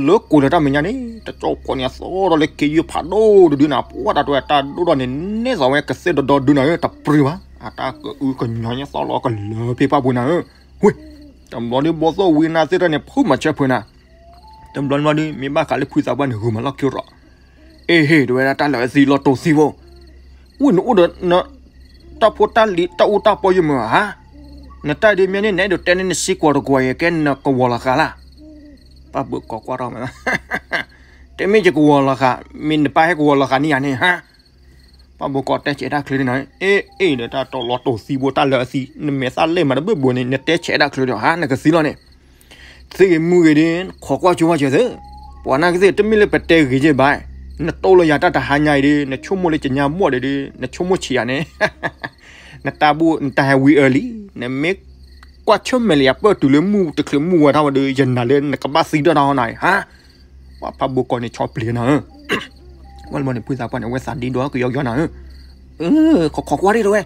လၢကိးလၢတၢ်မဲာ်ညါန့ၣ် တကၠီၣ်ဖိန့ၣ် အသီၣ်ဒီးလၢခ့ယုၢ်ဖးဒိၣ်တဒုန့ၣ် ပှၤတၢ်တဲဝဲတၢ်ဒိၣ်ဒီးန့ၣ် နဲၣ်သီဝဲကသ့ဒီဒီဒုန့ၣ် တပြံဘၣ်. အတၢ်ကအုကညီၤညါသီၣ်လီၤကလၢာ်ဖဲပှၢ်ပူၤန့ၣ်, ဝ့ၢ် တဘျီဒ်ဘီသိၣ်ဝံနၤသ့ၣ်တဖၣ်န့ၣ် ဖုးမၤဆၢဖုးနၤ, တဘျီဘျီဒ် မ့ၢ်ဘၣ်ဃးလၢဖုသးပှၢ်န့ၣ် ဂုာ်မၤလီၢ်ခံရီၤ အ့ဟ့ၣ် တဲဝဲဒၣ် တၢ်လၢအသံလီၤတိၢ်သံဖိ, ဝ့ၢ်နအိၣ်ဒီး တၢ်ဖိတၢ်လံၤတၢ်အူတၢ်ပီယမုာ်ဧါ, နတၢ်ဒ်မ့ၢ်န့ၣ် နအဲၣ်ဒိးတဲန့ၢ်နစ့ကွီၤတကွီၤအံၤ ကဲနကဝီၤလီၤဃာ်လၢ်. ပၢ်ဘၢကီးကွၢ်ထီၣ်မး, တမ့ၢ်ယကဝီၤလီၤဃာ်, မ့ၢ်နပၢ်ဟဲကဝီၤလီၤဃာ်န့ၢ်ယၤန့ၣ်ဧါ. ပၢ်ဘၢကီးတဲဆဲးတၢ်ချၢန့ၣ်, အ့ အ့ ဒီးတၢ်တီလီၤတိၢ်သံဖိတၢ်လၢအသံ, နမဲာ်သၣ်လဲၢ်မးတဘၣ်ဘိန့ၣ် နတဲဆဲးတၢ်ချၢဒီး ဟါ နကသံလီၤန့ၣ် သ့ဂ့ၤမူဂ့ၤဒ် ခိးကွၢ်ဆိဝဲစၢၤသ့, ပှၤနာ်က့သ့ၣ် တမ့ၢ်လၢပတဲဂ့ၤက့ဘၣ်, နတိၢ်လီၤယၤတၢ်တဟါညါအံၤဒ် နဆိကမိၣ်လၢကညးဘီၣ်ဒံးဒ် နဆိကမိၣ်ဆံးယၤန့ၣ်, နတၢ်ဘူၣ် နတၢ်ဟဲဝံၤအၢလံ, နမ့ၢ်ကွၢ်ဆၢၣ်မဲာ်လၢယၤပၢၢ်တုၤလၢမုၢ်တချုးမုၢ်ဝဲထီၣ်ဝဲဒီး ယနာ်လၢနကဘၣ်သံတၢ်ထီၣ်နၤအံၤ ဟါ. ပှၤဖးဘိကီးန့ၣ် ဆီပျံၤနၤဧၢ ဝဲလၢန့ၣ် ဖုသးပှၢ်န့ၣ် အဝဲသးဒ့ဒီးကယီကယီနၤဧၢ, ခိးခိးကွၢ်ဒ်တဲဝဲ,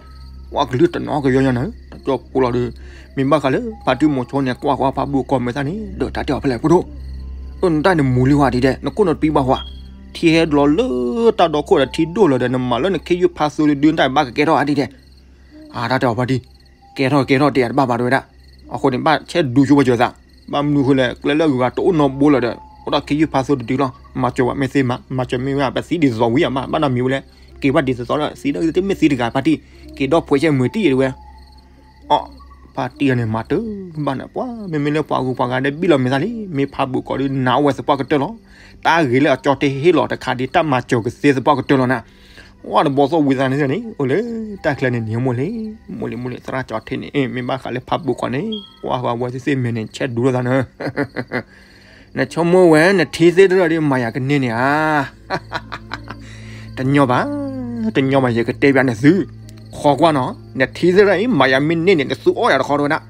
ပှၤကလုၢ်တနီၤကယီကယီနၤဧၢ, တကၠီၣ်ဖိလီၤဒီး, မ့ၢ်ဘၣ်ဃးလၢ ဖါတံၢ်မိၤဆိန့ၣ် ကွၢ်ကွၢ်ဖးဘိကီးမဲာ်သၣ်န့ၣ် ဒီးတၢ်တဲအီၤဖဲလဲၣ်ဖိဒိၣ်, အၢ နတၢ်န့ၣ်မူၤလံဝဲဒ်တဲ, နခိၣ်နတပံဘၣ်ဝဲ, ထံဟဲလီၤလၢတၢ်ဒီခိၣ်ဒီးထံဒိၣ်လီၤဒီး နမၤလၢနခ့ယုၢ်ဖးသိတဒု နတၢ်ဘၣ်ကကဲထီၣ်ဧါဒ်တဲ, အါ တၢ်တဲအီၤဖါတံၢ်, ကဲထီၣ်ကဲထီၣ်တဲယၤတဘၣ်ဘၣ်တဲဝဲဒၣ်, အဃိန့ၣ် ဘၣ်ဆဲးဒူဆိဝဲစၢၤသး, ဘၣ်မနုၤဃိလဲၣ် ကျဲလၢအဂုၤအဂၤတအိၣ်နီတဘိလၢၤဒီး အိၣ်ဒီးခ့ယုၢ်ဖးသိတဒုလီၤ, မၤစၢၤဝဲမ့ၢ်သ့မး မၤစၢၤမ့ၢ်ဝဲ ပသံဒ်သိးဝံၤအမး ဘၣ်နီတမံၤဝဲလဲၣ်, က့ၤဘၣ်ဒ်သိးသိးလၢ သံဒီးတမ့ၢ်သံတဂၤဖါတံၢ်, က့ၤဒီးဖှဲးဆဲးမုာ်တံၢ်တဲဝဲ အီ ဖါတံၢ်န့ၣ် မၤတဘၣ်န့ၣ် ပှၤ မ့မ့ၢ်လၢပှၤဂုၤပှၤဂၤဒီးဘံၣ်လီၤမဲာ်သၣ်လံ, မ့ၢ်ဖးဘိကီးဒီးနာ်အီၤဝဲသပှၢ်ကတၢၢ်လီၤ, တၢ်ဂ့ၤလၢအကၠီတဲဟ့ၣ်လီၤတခါဒ် တၢ်မၤစၢၤကသ့သပှၢ်ကတၢၢ်လီၤနၤ, ဝဲတဘီသိၣ်ဝံသးန့ၣ်န့ၣ် အိၣ်လၢတၢ်ချၢန့ၣ်န့ၣ် မိၢ်လံ, မိၢ်လံမိၢ်လံ သရၣ်ကၠီထဲန့ၣ် မ့ၢ်ဘၣ်ဃးလၢဖးဘိကီးန့ၣ် ကွၢ်ဃီဝဲသ့ၣ်သ့ၣ်မဲာ်န့ၣ် ဆဲးဒူလိာ်သးနၤ နဆိကမိၣ်ဝဲ နထံသ့ၣ်တဖၣ်ဒီး မၤယၤကန့ၢ်န့ၣ်ဧါ. တညီဘၣ်, တညီဘၣ် ယကတဲဘၣ်နသု, ခိးကွၢ်နီၤ, နထံသ့ၣ်တဖၣ်အံၤ မၤယၤမ့ၢ်န့ၢ်န့ၣ် နသူအီၣ်ယၤတခီတဲဝဲဒၣ်.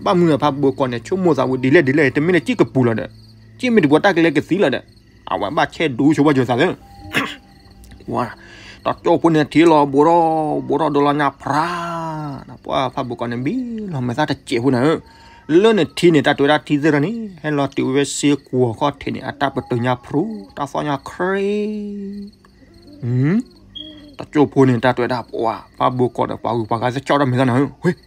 ဘၣ်မနုၤဖးဘိကီးန့ၣ် ဆိကမိၣ်သးဝံၤဒ်လဲၣ်ဒ်လဲၣ် တမ့ၢ်လၢစ့ၢ်ကပူၤလီၤဒီး, စ့ၢ်မ့ၢ်တပှၤတၢ်ကလဲၤကသံလီၤဒီး, အဝဲဘၣ်ဆဲးဒူဆိဝဲစၢၤသးလၢ တကၠီၣ်ဖိန့ၣ်ထံလီၤဘူးထီၣ်, ဘူးထီၣ်ဒီးလီၤညါဖြါ, ပှၤဖးဘိကီးန့ၣ်ဘံၣ်လီၤမဲာ်သၣ်တစဲးဖိနၤဧၢ, လၢနထံန့ၣ် တၢ်တဲဝဲဒၣ်ထံသ့ၣ်တဖၣ်န့ၣ် ဟဲလီၤတုၤဝဲစ့ကွီၤခီၣ်ထံးန့ၣ် အတၢ်ပတုာ်ညါဖြူ, တၢ်သီၣ်ညါခရ့ တကၠိဖိန့ၣ် တၢ်တဲဝဲဒၣ်ပှၤ ဖးဘိကီးဒီးပှၤဂုၤပှၤဂၤသ့ၣ်ကၠီၣ်တၢ်မဲာ်သၣ်နၤဧၢ, ဝ့ၢ်,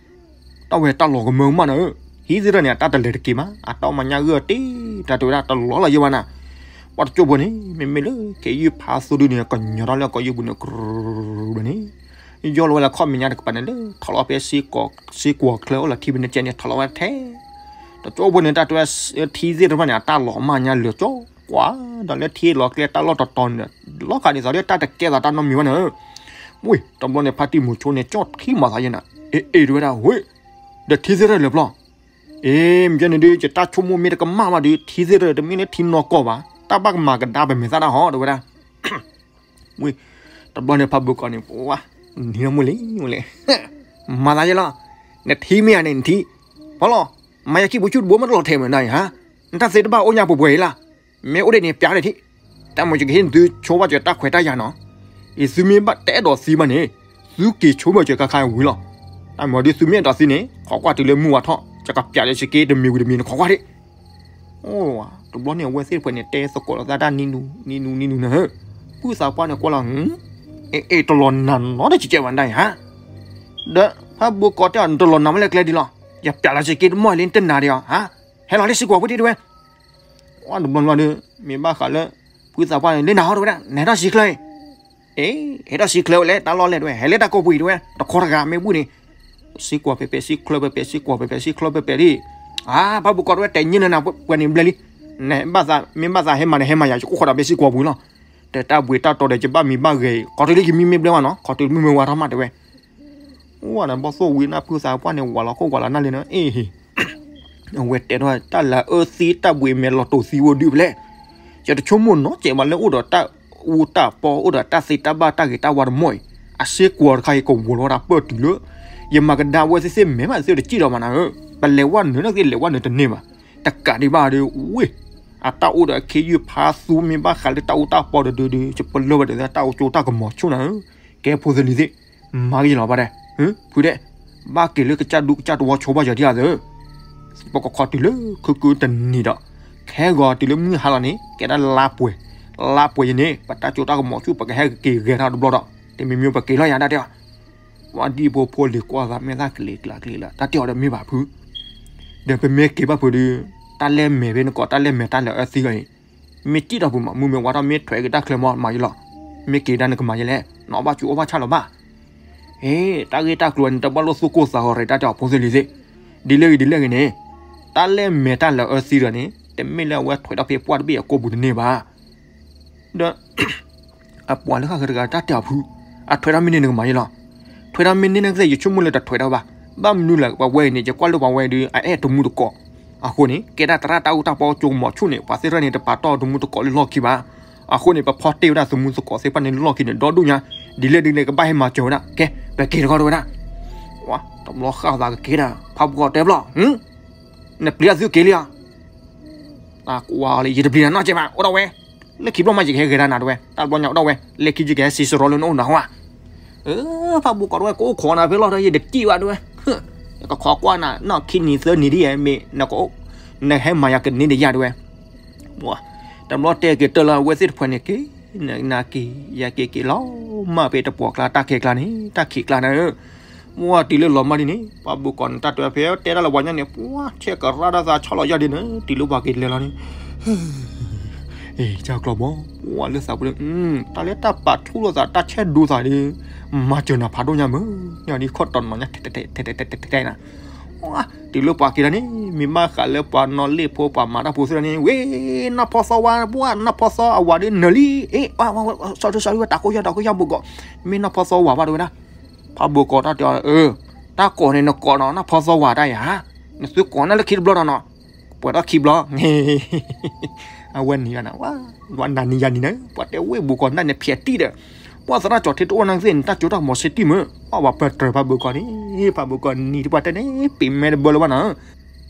တၢ်ဝဲတၢ်လီၤကမၢကမၣ်နၤဧၢ, ဟံးသ့ၣ်တဖၣ်န့ၣ် အတၢ်တလဲၤတက့ၤမး အတၢ်မၤညါဂ့ၢ်တ့ၢ် တၢ်တဲဝဲဒၣ်တလီၤလၢၤယဲဘၣ်နၤ, ပှၤတကၠိဖိန့ၣ် မ့မ့ၢ်လၢ ခ့ယုၢ်ဖးသိဒုန့ၣ် ကညီၤထီၣ်လၢကီၢ်ယုၢ်ပူၤန့ၣ် ကြၢးဘၣ်န့ၣ် ယီၢ်လီၤဝဲလၢခီၣ်မဲာ်ညါတကပၤန့ၣ်လၢ ထီၣ်လီၤဖဲ စ့ကွီၤချၢအိၣ်လီၤထံဖဲန့ၣ်ကဲန့ၣ် ထီၣ်လီၤဝဲထဲ တကၠိဖိန့ၣ် တၢ်တဲဝဲ ထံသ့ၣ်တဖၣ်န့ၣ် အတၢ်လီၤမၢ်ညါလၢာ်ကၠီ ကွၢ်ဒီးလၢထံလီၤကျဲတၢ်လီၢ်တတီၤန့ၣ်ဒီး လီၤဃာ်ဒ်သိးဒီးတၢ်တကဲသးတၢ်နီတမံၤဘၣ်န့ၣ်, ဝ့ၢ် တဘျီန့ၣ် ဖါတံၢ်မုၢ်ဆိန့ၣ် ကၠီၣ်ထံမၤသးယဲနၤ, အ့ အ့ တဲဝဲဒၣ် ဝ့ၢ် ဒီးထံသ့ၣ်တဖၣ်လၢာ်ပျီ, အ့ မ့ၢ်ကဲန့ၣ်ဒုး ယတၢ်ဆိကမိၣ်မ့ၢ်တကမၣ်ဘၣ်ဒီး ထံသ့ၣ်တဖၣ်တမ့ၢ်လၢထံနီၢ်ကီၢ်ဘၣ် တၢ်ဘၣ်ကမၤကဒါပမဲာ်သၣ်တၢ်ဟီ တဲဝဲဒၣ် ဝ့ၢ် တဘျီန့ၣ် ဖးဘိကီးန့ၣ် ပှၤ နံၤလၢမုၢ်လံ ဝဲလဲၣ် မၤသးယဲလီၤ, နထံမ့ၢ်ဧါန့ၣ် နထံ, ဖီလီၤ, မၤယၤခံပူၤဆူတဘိမ့ၢ်တလီၤထဲးမးနၤအံၤဟါ, နတၢ်သ့တဘၣ်အိၣ်ညါပှဲၤပှဲၤအံၤလၢ်, မ့ၢ်အိၣ်ဒ်န့ၣ် ပျးဒၣ်ထံ, တၢ်မ့ၢ်ယကဟ့ၣ်နသုဆိဘၣ်စၢၤ တၢ်ခွဲးတၢ်ယာ်နီၤ, အံၤသုမ့ၢ်ဘၣ်တအဲၣ်ဒိးသံဘၣ်န့ၣ်, သုက့ၤဆိဘၣ်စၢၤခါခါဝံၤလီၤ, တၢ်မ့ၢ်ဒုးသုမ့ၢ်အဲၣ်ဒိးသံန့ၣ် ခိးကွၢ်တုၤလၢမုၢ်ဝါထီၣ် ယကပျးလၢစက့တမံၤဝံၤတမံၤန့ၣ် ခိးကွၢ်ဒၣ် အိၣ်ဝဲ တဘျီန့ၣ် အဝဲသ့ၣ်တဖၣ်န့ၣ် တဲသကိးလိာ်သးတၢ်နံၤနူၤ နံၤနူၤ နံၤနူၤန့ၣ်ဧၢ, ဖုသးပှၢ်န့ၣ်ကွၢ်လီၤ, အ့ တလီၤနၤနီတကဲးဘၣ်ဒၣ်ဧါ, ဒီးဖးဘိကီးတဲအီၤ နတလီၤနၤမ့ၢ်လၢကျဲဒ်လီၤ, ယပျးလီၤစ့ၢ်ကီးတမီၢ်လံ နတနာ်ဒံးဧါ, ဟဲလီၤလၢစံကွီၤပူၤဒံးတဲဝဲ, တဘျီတဘျီဒီး မ့ၢ်ဘၣ်ဃးလၢ ဖုသးပှၢ်န့ၣ် လၢနၤဟီၣ်တဲဝဲဒၣ် နဟဲထီၣ်စံချၢအံၤ အ့ ဟဲထီၣ်စံချၢဝဲလဲၣ် တၢ်လီၢ်လဲၣ်တဲဝဲ ဟဲလၢတၢ်ကိးပူၤအံၤတဲဝဲ တခီတဂၤမ့ၢ်ဘူၣ်န့ၣ်, စံကွီၤပဲၤပဲၤ စံချၢပဲၤပဲၤ စံကွီၤပဲၤပဲၤ စံချၢပဲၤပဲၤဒံး, အါ ဖးဘိကီးတဲဝဲ တဲညါလၢနၤ ပှဲၤန့ၣ်ဘျဲၣ်လံ, နဘၣ်သး မ့ၢ်ဘၣ်သးဟဲမၤန့ၣ် ဟဲမၤယၤ ယကအိၣ်ခိးဒီးမ့ၢ်စံကွီၤပူၤလီၤ, တဲတၢ်ဘှံးတၢ်တီၤဒီး ယဘၣ်မံဘၣ်ဂဲၤအံၤ ခီတုၤလၢယမံမ့ၢ်ဘျဲၣ်ဝဲနီၤ ခီတုၤမုၢ်မ့ၢ်ဝါထီၣ်မးတဲဝဲ အိၣ်ဝဲဒီးဘီၣ်သိၣ်ဝံနၢ်ဖုသးပှၢ်န့ၣ် ဝးလီၤခိၣ်ဝးလီၤနၢ်လံန့ၣ် အ့ၣ် အဝဲတဲထီၣ် တၢ်လၢအၢသံတၢ်ဘှံးမဲာ်လီၤတိာ်သံဝဲဒုးဖဲလဲၣ်, ယတဆိကမိၣ်နီတစဲးဘၣ်လၢအိၣ်ဒီးတၢ် အူတၢ်ပီ အိၣ်ဒီးတၢ်သ့တၢ်ဘၣ်တၢ်ဂ့ၤတၢ်ဝါတမီၢ်အံၤ, အစ့ကွီၤတခါအံၤကဝီၤလီၤဝဲဒၣ်ပၢၢ်တုၤလၢ ယမၤကဒါဝဲသ့ၣ်သ့ၣ်မဲာ်ဘၣ်သ့ၣ်တစံၣ်ဒီးမးနၤဧၢ, ပလဲၤဝဲနုာ်န့ၣ်သ့ၣ်လဲၤဝဲနုာ်တန့ၢ်ဘၣ်, တကးဒံးဘၣ်ဒီး ဝ့ၢ် အတၢ်အိၣ်ဒီးအခ့ယုၢ်ဖးသူမ့ၢ်ဘၣ်ဃးလၢတၢ်အူတၢ်ပီတဒုဒီး ယပလၢၢ်ဝဲဒီးတၢ်အိၣ်ကၠိတၢ်ကမီၤဆူၣ်နၤဧၢ, ကဲဖိသလံၤသ့ၣ် မၤကယလီၤဘၣ်ဒဲး, ဖုဒဲး, ဘၣ်က့ၤလၢကစၢ်ဒူကစၢ်တဝီဆိဘၣ်ယီၤဒံးဧါသၢ, ပကခီတုၤလၢခုကုတနံၤဒီး ခဲဂီၤတုၤလၢမုၢ်ဟါလီၤန့ၣ် ကဲဒၣ်လါပှဲၤ, လါပှဲၤယန့ၣ် ပတၢ်ကၠိတၢ်ကမီၤဆူၣ် ပကဟဲက့ၤဂဲၤထီၣ်တဘျီဒီး တမံၤမံၤပက့ၤလီၤယၤတၢ်တဲအီၤ, ဝဲဒ်ဖိဖိလံၤကွၢ်သးမဲာ်သၣ်ကလံၤကျါကလံၤလၢ တၢ်တဲအီၤဒီးမ့ၢ်ဘၣ်ဖု, ဒီးပမ့ၢ်က့ၤဘၣ်ဖုဒီး တၢ်လဲၢ်မဲာ်ဖဲနကိးတၢ်လဲၢ်မဲာ်တၢ်လၢအၢသံဂီၤအံၤ မ့ၢ်စံၣ်ထီၣ်ပူၤမး မုၢ်မ့ၢ်ဝါထီၣ်မ့ၢ်ထွဲက့ၤတၢ်ချၢမးမၤယလီၤ, မ့ၢ်က့ၤဒၣ်နကမၤယလဲၣ်, နအီၣ်ဘၣ်စူၤအီၣ်ဘၣ်ဆၣ်လီၤဘၣ်, အ့ တၢ်ဂ့ၢ်တၢ်ကျိၤန့ၣ် တဘၣ်လိၣ်သူၣ်ကိၢ်သးဂီၤရ့ၣ်တၢ်တဲအီၤဖိသ့ၣ်လံၤသ့ၣ်, ဒ်လဲၣ်ဂ့ၤဒ်လဲၣ်ဂ့ၤန့ၣ်, တၢ်လဲၢ်မဲာ်တၢ်လၢအၢသံဒီးန့ၣ် တမ့ၢ်လၢအဝဲထွဲဒီးဖဲပှၢ်တဘ့ၣ်အကိာ်ပူၤတန့ၢ်ဘၣ် ဒီး အပှၤလၢဃၣ်ဃၢၤတဂၤတၢ်တဲအီၤဖု, အထွဲဒၣ်မ့ၢ်န့ၢ်နကမၤယလီၤ, ထွဲဒၣ်မ့ၢ်န့ၢ်နကသ့ၣ် ယဆိကမိၣ်လၢတထွဲဒၣ်ဘၣ်, ဘၣ်မနုၤလဲၣ် ပှၤဝဲအံၤန့ၣ် ယကွၢ်လၢပှၤဝဲအံၤဒီး အအဲၣ်တမူတကိး, အဃိန့ၣ် ကဲဒၣ်သရၣ်တၢ်အူတၢ်ပီကၠိကမီၤဆူၣ်န့ၣ် ပှၤသ့ၣ်တဖၣ်န့ၣ် တပာ်တီၢ်တမူတကိးလၢလီၢ်ခံဘၣ်, အဃိန့ၣ် ပဖီတ့ၢ်ဝဲဒၣ်သမူသကိးသ့ၣ်တဖၣ်န့ၣ်လၢလီၢ်ခံန့ၣ် ဒီဒူၣ်ညါ, ဒ်လဲၣ်ဒ်လဲၣ်ကဘၣ်ဟဲမၤစၢၤဝဲဒၣ်, ကဲ ပက့ၤတခီတဲဝဲဒၣ် တဘျီဃၣ်သးကက့ၤဒၣ် ဖးဘိကီးတဲဘျီ, နပျံၤတၢ်သုက့ၤလံဧါ, တၢ်ကွၢ်လံ ယတပျံၤနၤနီတစဲးဘၣ် အိၣ်ဒၣ်ဝဲ, လၢခံဘျီမးယကဟဲဂဲၤဒၣ်နၤတဲဝဲ တၢ်တဘျီညါအိၣ်ဒၣ်ဝဲ, လၢခံယကဟဲစံးစရီလၢနအိၣ်နၤဟီဧါ, ဖးဘိကီးတဲဝဲ ကအိၣ်ခိးနၤဖဲလီၢ်ဒီး ယတစံၣ်ဘၣ်တဲဝဲ, ယကခိးကွၢ်နၤ နီၢ်ခံနံၤသၢနံၤဒ်ယဲမ့ၢ် နကဟဲမၤယၤကန့ၢ်ဒီးယၤတဲဝဲ တဘျီတဲက့ၤတၢၢ်လၢအဝဲသ့ၣ်တဖၣ်န့ၣ်က့ၤ, နက့ၤ ယက့ၤက့ၤလီၤမၢ်ဖဲတပှီၤကျါ တၢ်ခဲကျါန့ၣ် တၢ်ခံးကျါန့ၣ်ဧၢ, ပှၤတုၤလၢလီၤမၢ်ဒ်န့ၣ် ဖးဘိကီးန့ၣ် တၢ်တဲဖဲတဲဒၣ်လၢပှၤညါန့ၣ် ပှၤဆဲးကရၣ်ဒၣ်သးဆီၣ်လီၤယၢ်ဒ်န့ၣ် တုၤလၢပှၤက့ၤလဲၤလီၤန့ၣ် အ့ ကၢ်ကျီဘီ ပှၤလၢသးပူၤန့ၣ် တၢ်လၢတၢ်ပာ်ထူလိာ်သး တၢ်ဆဲးဒိသးဒီး မၤစၢၤနၤဖးဒိၣ်ညါမုၢ် ညါဒ်ခီၣ်တီနီၤညါ ထဲထဲထဲထဲထဲထဲနၤ တုၤလၢပှၤက့ၤလီၤန့ၣ် မ့ၢ်ဘၣ်ဃးလၢပှၤနီၣ်လ့ၣ်ဖိ ပှၤမၤတၢ်ဖိသ့ၣ်န့ၣ် ဝ့ၢ် နီၢ်ဖီသီဝါ ပှၤနီၢ်ဖီသီအဝၤဒီးနၢၤလံ အ့ စီၤထူစီၤထူ တၢ်ကိၢ်ယီၢ် တၢ်ကိၢ်ယီၢ်ဘိကီး မ့ၢ်နီၢ်ဖီသီဝၤဘၣ်တဲဝဲဒၣ် ဖးဘိကီးတၢ်တဲအီၤ အၢ တၢ်ကိးန့ၣ်နကိးနီၤ နီၢ်ဖီသီဝၤတၢ်ယၤ နသုကိးနၤလၢခံတဘျီဒီးနီၤ ပှဲၤထီၣ်ခံဘျီ အဝဲနံၤယၤနၤ ဝဲနၤနံၤယၤနံၤန့ၣ် ပှၤတဲဝ့ၢ်ဘိကီးနၢ်န့ၣ် ဖျဲးတံၢ်ဒီး ပှၤသရၣ်ကၠီၤထံတအိၣ်နၤသ့ၣ်န့ၣ် တၢ်ကၠိတၢ်ကမီၤစ့တံၢ်မုၢ် ပှၤဝဲပတြၢၤဖးဘိကီးန့ၣ် ဖးဘိကီးနံၤတပှၢ်တဲန့ၣ် ပ့ၤမဲတဘၢလၢၤဘၣ်နီၤ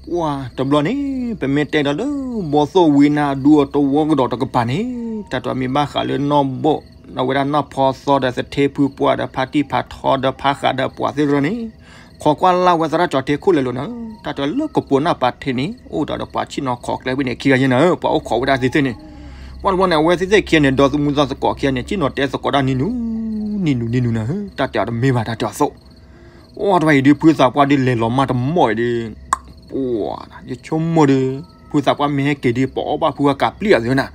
ပှၤတဘျီန့ၣ် ပမ့ၢ်တဲဒီးလၢ ဘီသိၣ်ဝံနါအဒူအတဝီကဒီးတကပၤန့ၣ် တၢ်တမ့ၢ်ဘၣ်ဃးလၢနီၢ်ဘိၣ် အဝဲဒၣ်နီၢ်ဖီသီဒီးသထ့ဖုပှၢ်ဒီးဖါတံၢ်ဖးထီဒီးဖးဃးဒီးပှၤသ့ၣ်တဖၣ်န့ၣ် ခိးကွၢ်လၢ်ဝဲသရၣ်ကၠီၤထံခိၣ်လဲၤလိာ်နၤ တၢ်တလၢကပိာ်နၢ်ပာ်ထံးန့ၣ် အိၣ်ဒီးပှၤဆ့ၣ်နီၤခိးကျဲဝဲန့ၣ်ခံဂၤယဲၢ်နၤ ပှၤအိၣ်ခိးဝဲဒၣ်သ့ၣ်သ့ၣ်န့ၣ် ပှၤတဘျီန့ၣ် အဝဲသ့ၣ်သ့ၣ်ခံဂၤန့ၣ် ဒီးသမူသကိးခံဂၤန့ၣ် ဆ့ၣ်နီၤတဲသကိးတၢ်နံၤနူၤ နံၤနူၤနံၤနူၤနၤ တၢ်တဲအီၤတမ့ၢ်ဘၣ်တၢ်တဲအီၤသိး အိၣ်တဝဲအံၤဒုး ဖုသးပှၢ်ဒုးလဲၤလီၤမၢ်တမီၢ်အံၤဒုး ပှၤ ယဆိကမိၣ်ဒီး ဖုသးပှၢ်မ့ၢ်ဟဲက့ၤဒုး ပအီၣ်ဘၣ်ဖုအကးပျံၢ်အီၤသ့ဝဲနၤ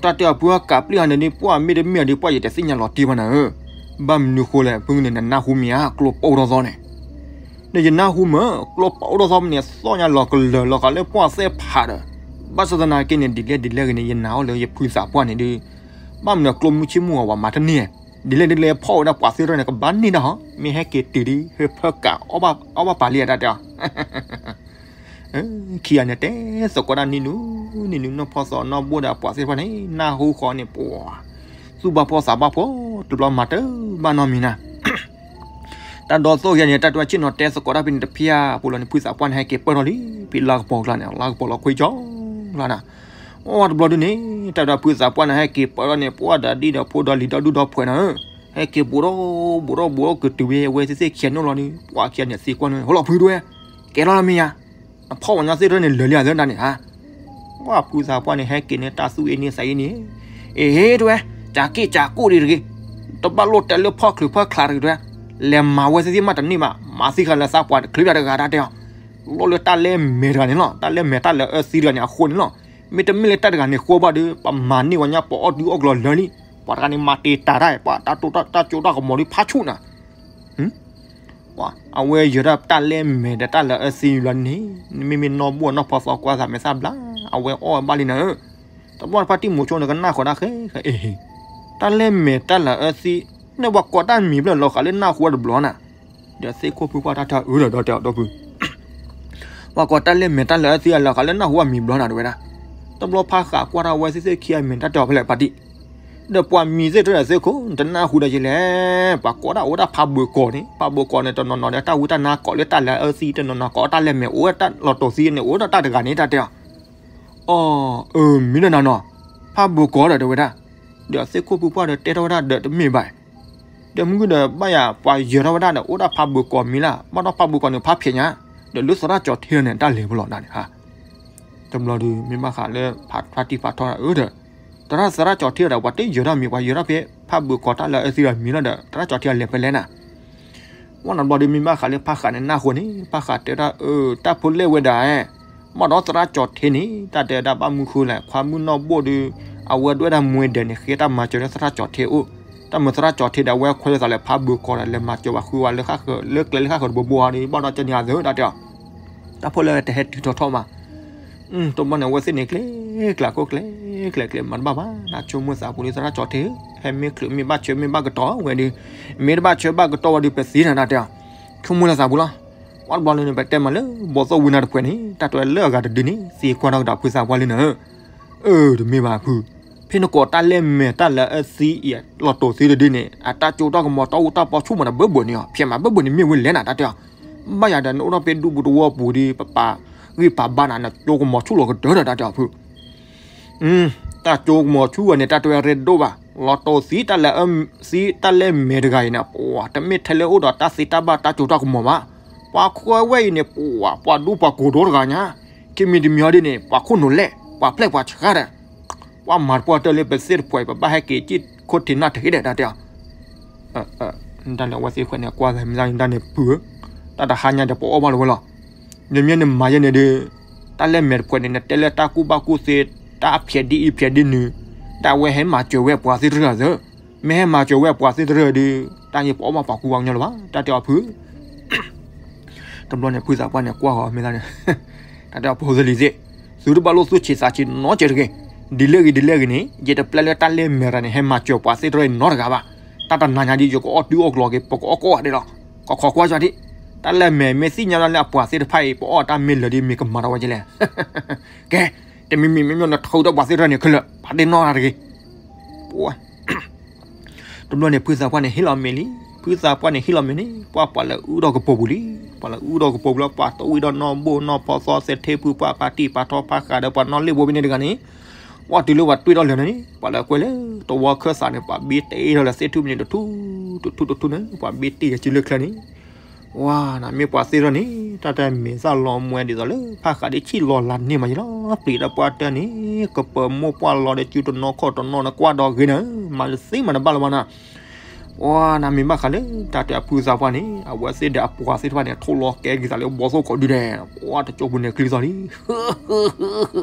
တၢ်တဲအီၤဖုအကးပျံၢ်အီၤန့ၣ်ဒုး ပှၤမ့ၢ်တမ့ၢ်အီၤဒုး ပှၤယတသ့ၣ်ညါလီၤတံၢ်ဘၣ်နၤဧၢ ဘၣ်မနုၤဃိလဲၣ် ဖုန့ၣ် နနၢ်ဟူမ့ၢ်ဧါ ကျိပအိၣ်ထီၣ်သီန့ၣ် ဒီးယနၢ်ဟူမ့ၢ် ကျိပအိၣ်ထီၣ်သီမ့ၢ်န့ၣ် သီၣ်ညါလီၤကလၢာ်လီၤဃာ်လၢပှၤသ့ၣ်ဖးဒီး ဘၣ်ဆၣ်သနာ်က့န့ၣ် ဒ်လဲၣ်ဒ်လဲၣ်ဂ့ၤန့ၣ် ယနာ်အီၤလၢယဖုသးပှၢ်န့ၣ်ဒုး ဘၣ်မနုၤကျိမုၢ်ဆ့ၣ်မုၢ်ဂီၤဝဲမၤတန့ၢ် ဒ်လဲၣ်ဒ်လဲၣ်ဖီၣ်ဝဲဒၣ်ပှၤသ့ၣ်တဖၣ်န့ၣ် ကဘၣ်န့ၢ်ဒၣ်ဟီ မ့ၢ်ဟဲက့ၤတုၤဒုး ဟဲဖၢကးအီၣ်ဘၣ်ပာ်လံအတၢ်တဲအီၤ ခံဂၤန့ၣ် တဲသကိးဒၣ်နံၤနူၤ နံၤနူၤ နီၢ်ဖီသီနီၢ်ဘိၣ်ဒီးပှၤသ့ၣ်တဖၣ်န့ၣ် နၢ်ဟူဃီန့ၣ် ပှၤ သူၣ်ဘၣ်ဖှီၣ်သးဘၣ်ဖှီၣ် တဘျီမၤတၢ်ဘၣ်နီတမံၤနၤ တၢ်ဒီသီၣ်ဂ့ၤန့ၣ် တၢ်တဝဲဆ့ၣ်နီၤတဲသကိးတၢ်ဖဲန့ၣ်တဖျၢၣ် ပူၤလီၤန့ၣ် ဖုသးပှၢ်န့ၣ် ဟဲက့ၤပၢၢ်ထီၣ်လံ ဖဲလါကပီၤကျါန့ၣ် လါကပီၤလီၤခွံကၠီလါနၤ အိၣ်တဘျီဒုန့ၣ် တၢ်တဝဲဖုသးပှၢ်န့ၣ် ဟဲက့ၤပၢၢ်ထီၣ်န့ၣ် ပှၤဒီးဒံဒီးဖိဒီးလံၤဒီဒူၣ်ဒီဖှဲးနၤဧၢ ဟဲက့ၤဘူးထီၣ်ဘူးထီၣ်ဘူးထီၣ်ကတုၤဝဲအဝဲသ့ၣ်သ့ၣ်ခံဂၤန့ၣ်လီၤန့ၣ် ပှၤခံဂၤန့ၣ်သံကွၢ်န့ၣ် ဟိလီၤဖုတဝဲ ကဲထီၣ်လၢမ့ၢ်ယါ ဖီၣ်ပှၤညီသ့ၣ်တဖၣ်န့ၣ် လၢာ်လံဧါသၢနၤန့ၣ်ဧါ. ပှၤဖုသးပှၢ်န့ၣ် ဟဲက့ၤန့ၢ်တၢ်သူၣ်အ့န့သးအ့န့ၣ်, အ့ တဲဝဲ, ကးက့ၣ်ကးကိၣ်ဒံးတဂ့ၤ, တဘၣ်လိၣ်တဲလၢဖီၣ်ချုးဖီၣ်ချးတဂ့ၤတဲ, လဲၤမၤဝဲသ့ၣ်သ့ၣ်မးတန့ၢ်ဘၣ်, မၤသံဃာ်လၢသးပှၤတချုးဘၣ်တဂၤဒၣ်တဲအီၤ, လီၤလၢတၢ်လဲမဲာ်တဂၤန့ၣ်လီၤ, တၢ်လဲမဲာ်တၢ်လၢအၢသံတဂၤန့ၣ်အဃိန့ၣ်လီၤ. မ့တမ့ၢ်လၢတၢ်တဂၤန့ၣ်ဃိဘၣ်ဒီး ပမၤန့ၢ်ဝဲညါပအီၣ်ဒုးအီၣ်ကျီၤလၢာ်လံ, ပှၤတဂၤန့ၣ်မၤတ့ၢ်တၢ်တၢ်, ပှၤတၢ်ကၠိတၢ်ကၠိတၢ်ကမီၤဒုးဖးဆူၣ်နၤ အဝဲယဲၤဒၣ်တၢ်လဲမဲာ်ဒီးတၢ်လၢအၢသံလီၤန့ၣ်, မ့မ့ၢ်နီၢ်ဘိၣ်နီၢ်ဖီသီကွၢ်သးမဲာ်သၣ်ဘျါ, အဝဲအီၣ်ဝဲဘၣ်လံနၤဧၢ, တဘျီတဖၣ်တံၢ်မိၤဆိန့ၣ်ကနၣ်ဃီၤဒၣ်ဃဲ, တၢ်လဲမဲာ်တၢ်လၢအၢသံ, န့ၣ်ပှၤကိးတၢ်မံၤဘျီလီၤဃာ်လၢနၢ်ဟူတဘျီနၤ, ဒီးသ့ၣ်ခိၣ်ဖုပှၢ်တၢ်တဲအၢဒီးဒီးတဲအီၤဒီပုၢ် ပှၤကိးတၢ်လဲမဲာ်တၢ်လၢအၢသံအလီၤဃာ်လၢနၢ်ဟူအမံၤဘျီနၤတဲဝဲဒၣ်, တဘျီဖးဃာ်ကွၢ်တၢ်ဝဲသ့ၣ်သ့ၣ်ခံအမံၤတၢ်တဲအီၤဖဲလဲၣ်ပာ်တံၢ် ဒီးပှၤမံၤသ့ၣ်တဖၣ်ဒီးသ့ၣ်ခိၣ် နတနၢ်ဟူဒီးယလဲၣ်, ပှၤကိးဒၣ်အိၣ်ဒၣ်ဖးဘၢၤကီၤန့ၣ်, ဖးဘၢၤကီၤန့ၣ် တနီၤနီၤဒီးတၢ်ဝံတၢ်နါကိးလၢတၢ်လၢအၢသံ, တနီၤနီၤကိးတၢ်လဲမဲာ်အိၣ်ဒၣ်လီၤတိာ်သံန့ၣ် အိၣ်ဒၣ်တၢ်တဂၤန့ၣ်တၢ်တဲအီၤ, အီ, အၢ မံၤလၢနၤနီၤ, ဖးဘၢၤကီၤဒီးတဲဝဲဒၣ်, ဒီးသ့ၣ်ခိၣ်ဖုပှၢ်ဒီးတဲထီၣ်ဝဲဒၣ်ဒီးတမ့ၢ်ဘၣ် ဒီးမုၢ်ဂုၢ်ဒီးဘၣ်ယၤ ပှၤယဲၤထီၣ်ဝဲဒၣ်ဒီး အိၣ်ဒၣ်ဖးဘၢၤကီၤမံၤလၢ်, ဘၣ်ဒီးဖးဘၢၤကီၤန့ၣ်ဖးဖျဲးညါ, ဒီးလၢသရၣ်ကၠီၤထ့န့ၣ် တၢ်လဲၤဖဲလဲၣ်ဒၣ်န့ၣ်ဧါ. တဘျီဒီး မ့ၢ်ဘၣ်ဃးလၢဖးဖျါတံၢ်ဖးထီဒီး သရၣ်သရၣ်ကၠီၤထ့ဒီး ပှၤတယဲၤထီၣ်မံၤ ပှၤယဲၤထီၣ်ဖဲဖးဘၢၤကီၤတၢ်လၢအၢသံဒီးမံၤလီၤဒီး သရၣ်ကၠီၤထ့အလဲၤဖဲလဲၣ်နၤ ဝဲန့ၣ်တဘျီဒီး မ့ၢ်ဘၣ်ဃးလၢဖးဃာ်န့ၣ်နၢ်ဟူန့ၣ် ဖးဃာ်တဲဒၣ် အၢ တၢ်ဖိလဲၣ်ဝဲဒၣ်, ဘၣ်ဒီးသရၣ်ကၠီၤထ့န့ၣ် တၢ်တဲဒၣ်ဘၣ်မူဃုလဲၣ် ခွါမုၣ်နီၢ်ဘိၣ်ဒီး အဝဲဒွဲၣ်ဒၣ်မွဲဒဲးန့ၣ် ဃ့တၢ်မၤစၢၤလၢသရၣ်ကၠီၤထ့အိၣ်, တၢ်မၤသရၣ်ကၠီၤထ့ဒီး အဝဲခွဲးသးလၢဖးဘၢၤကီၤဒီး လဲၤမၤစၢၤပှၤဃုဝဲလၢဃၣ်ဃၢၤ လၢကျဲလၢဃၣ်ဃၢၤတဘိဘိဒီး ဘၣ်ဒီးကဲန့ၣ်အသၢတၢ်တဲအီၤ တၢ်ဖိလဲၣ်တဟဲတုၤထီၣ်ထီၣ်မး တဘျီန့ၣ် အဝဲသ့ၣ်န့ၣ် ကျဲကျဲကျဲကျဲကျဲ မၤတဘၣ်ဘၣ် နဆိကမိၣ်သးပူၤလၢသရၣ်ကၠီၤထ့ဧၢ, ဟဲမ့ၢ်ချုးမ့ၢ်ဘၣ်ဆၢမ့ၢ်ဘၣ်ကတီၤဝဲဒီး, မ့ၢ်တဘၣ်ဆၢဘၣ်ကတီၤဝဲဒီး ပသံနၤတၢ်တဲအီၤ, ဆိကမိၣ်လၢသးပူၤလီၤ. ဝဲတဘျီန့ၣ် ပတဲမးလၢဘီၣ်သိၣ်ဝံနၤတဖုန့ၣ် တၢ်တဲလၢအဂၤတဒုန့ၣ် သံကွၢ်ထီၣ်ကဒီးဖုသးပှၢ်လံနၤဧၢ, အၢ တမ့ၢ်ဘၣ်ဖု, ဖဲနကိးတၢ်လဲမဲာ်တၢ်လၢအၢသံအံၤ လီၤတိာ်သံတဒုန့ၣ် အတၢ်ကၠိတၢ်ကမီၤတၢ်အိၣ်တၢ်ပီဆူၣ်မးဒီးဘၢဘၢန့ၣ်အီၤ ဖျဲးမးဘၢဘၢန့ၣ်မ့ၢ်ဝဲလဲၣ်နၤတၢ်တဲအီၤ, ဘၣ်ယၤဒီးနအိၣ်ထီၣ်ဖဲဒူပူၤတဝီပူၤဒီး ပပာ်ဂံၢ်ပာ်ဘါနၤ နကၠိကမီၤဆူၣ်လီၤကတၢၢ်ဒီးတၢ်တဲအီၤဖု တၢ်ကၠိကမီၤဆူၣ်ဝဲန့ၣ် တၢ်တဲဝဲရ့ဒိၣ်ဘၣ်, လီၤတိာ်သံတၢ်လၢအၢသံတၢ်လဲမဲာ်တဂၤအံၤန့ၣ် ပှၤတမ့ၢ်ထဲလၢအိၣ်ဒီးတၢ်သ့တၢ်ဘၣ်တၢ်ကၠိတၢ်ကမီၤဘၣ်, ပှၤခွဲးဝဲအံၤန့ၣ် ပှၤဒူပှၤကိၢ်ဒိတဂၤညါ, ခံမံၤတမံၤအံၤဒ်န့ၣ် ပှၤခိၣ်နူာ်လဲၣ် ပှၤဖျဲၣ်ပှၤဆှါဒီး ပှၤမၤတပှၢ်တၢၢ်လၢပသ့ၣ်တဖှဲး ပဘၣ်ဟဲက့ၤစံၣ်ခိၣ်ထံးနၢ်ထံးဒီးတၢ်တဲအီၤ တၢ်န့ၣ်အဝဲသ့ၣ်ခွဲးန့ၣ် ကွၢ်သးမံၤသးန့ၣ် တၢ်န့ၣ်ဖုဧၢ, တၢ်တဟါညါဒီးပအီၣ်ဘၣ်လီၤဝဲလီၤ. နမ့ၢ်နမၤယဲန့ၣ်ဒီး တၢ်လဲမဲာ်တဖှဲးန့ၣ် နတဲလၢတၢ်ကူၣ်ဘၣ်ကူၣ်သ့ တၢ်အဖျဲးဒ်အံၤဖျဲးဒ်နုၤ, တၢ်ဝဲဟဲမၤစၢၤဝဲပှၤသ့ၣ်တဖၣ်သၢ, မ့ၢ်ဟဲမၤစၢၤဝဲပှၤသ့ၣ်တဖၣ်ဒီး တၢ်န့ၣ်ပအီၣ်ဘၣ်ပှၤကူပှၤကညီလၢၤဘၣ် တၢ်တဲအီၤဖု တဘျီန့ၣ် ဖုသးပှၢ်န့ၣ် ကွၢ်ဃီၤမ့ၢ်သးန့ၣ် တၢ်တဲအီၤဖိသ့ၣ်လံၤသ့ၣ်, သုတဘၣ်လိၣ်သူၣ်ဆံးသးဆံးနီတစဲးတဂ့ၤ, ဒ်လဲၣ်ဂ့ၤဒ်လဲၣ်ဂ့ၤန့ၣ် ယတပျဲလၢတၢ်လဲမဲာ်တဂၤန့ၣ် ဟဲမၤစၢၤပှၤသ့ၣ်တဖၣ်နီတဂၤဘၣ်, တၢ်တနၤညါဒ်ယကအီၣ်တုၤအီၣ်ကျီၤက့ၤ ပကအီၣ်ကိးဂၤဒဲးလီၤ, ကခိးကွၢ်ကၠီဒံး, တၢ်လဲမဲာ်မ့ၢ်သ့ၣ်ညါလၢအပှၤသ့ၣ်တဖၣ်အံၤ ပအီၣ်တၢ်မ့ၢ်လၢာ်ဒ်မ့ၢ်ကမၤထီၣ်ဝဲကလဲၣ် ကဲ, တမံၤမံၤမ့မ့ၢ်နထုးထီၣ်ပှၤသ့ၣ်တဖၣ်န့ၣ် ခဲလၢာ် ပှၤတ့ၢ်နီၢ်တၢ်တဂ့ၤ, တဘျီန့ၣ် ဖုသးပှၢ်န့ၣ်ဟ့ၣ်လီၤမ့ၤလံ, ဖုသးပှၢ်န့ၣ်ဟ့ၣ်လီၤမ့ၤန့ၣ် ပှၤပှၤလၢအုၣ်ဒီးကပိာ်ပူၤလံ, ပှၤလၢအုၣ်ဒီးကပိာ်ပူၤလၢ ပှၤတဝံၣ်ဒီးနီၢ်ဘိၣ်နီၢ်ဖီသီသ့ၣ်ထ့ဖုပှၢ်ပာ်တံၢ်ပာ်ထီဖးဃာ်ဒီးပှၤနီၣ်လ့ၣ်ဘိဖဲန့ၣ်တဂၤန့ၣ်, ပှၤတုၤလၢပှၤတွံၢ်ထီၣ်လၢာ်န့ၣ် ပှၤလၢကွဲးလၢတဝီခၢၣ်စးန့ၣ် ပှၤဘ့တ့ထီၣ်လၢသ့ၣ်ထူၣ်မံၤန့ၣ် တထူၣ်တထူၣ်တထူၣ်န့ၣ် ပှၤဘ့တ့ကစုလၢချၢန့ၣ် ဝါ နမ့ၢ်ပှၤသ့ၣ်ထီၣ်န့ၣ် တၢ်တမ့ၢ်သၣ်လီၤမွဲဒ်သိးလၢ ဖးဃာ်ဒ်ဆံၣ်လီၤလးန့ၢ်မးယလီၤ, ပျံၤဒီးပှၢ်တၢၢ်န့ၣ် ကပၢၤမိၢ်ပှၢ်လီၤဒီးစုတနီၤခီၣ်တနီၤန့ၣ် ကွၢ်ဒီးဂ့ၤန့ၣ် မၤတသ့မၤတဘၣ်လၢၤဘၣ်နၤ, ဝါ နမ့ၢ်ဘၣ်ဃးလၢ တၢ်တဲအဖုသးပှၢ်န့ၣ် အဝဲသ့ၣ်ဒီးအပှၤသ့ၣ်တဖၣ်န့ၣ် ထိၣ်လီၤကဲက့ၤသးလၢဘီသိၣ်ကီးဒုဒဲး, ဝါတကၠိပူၤန့ၣ်ကျံသီလံ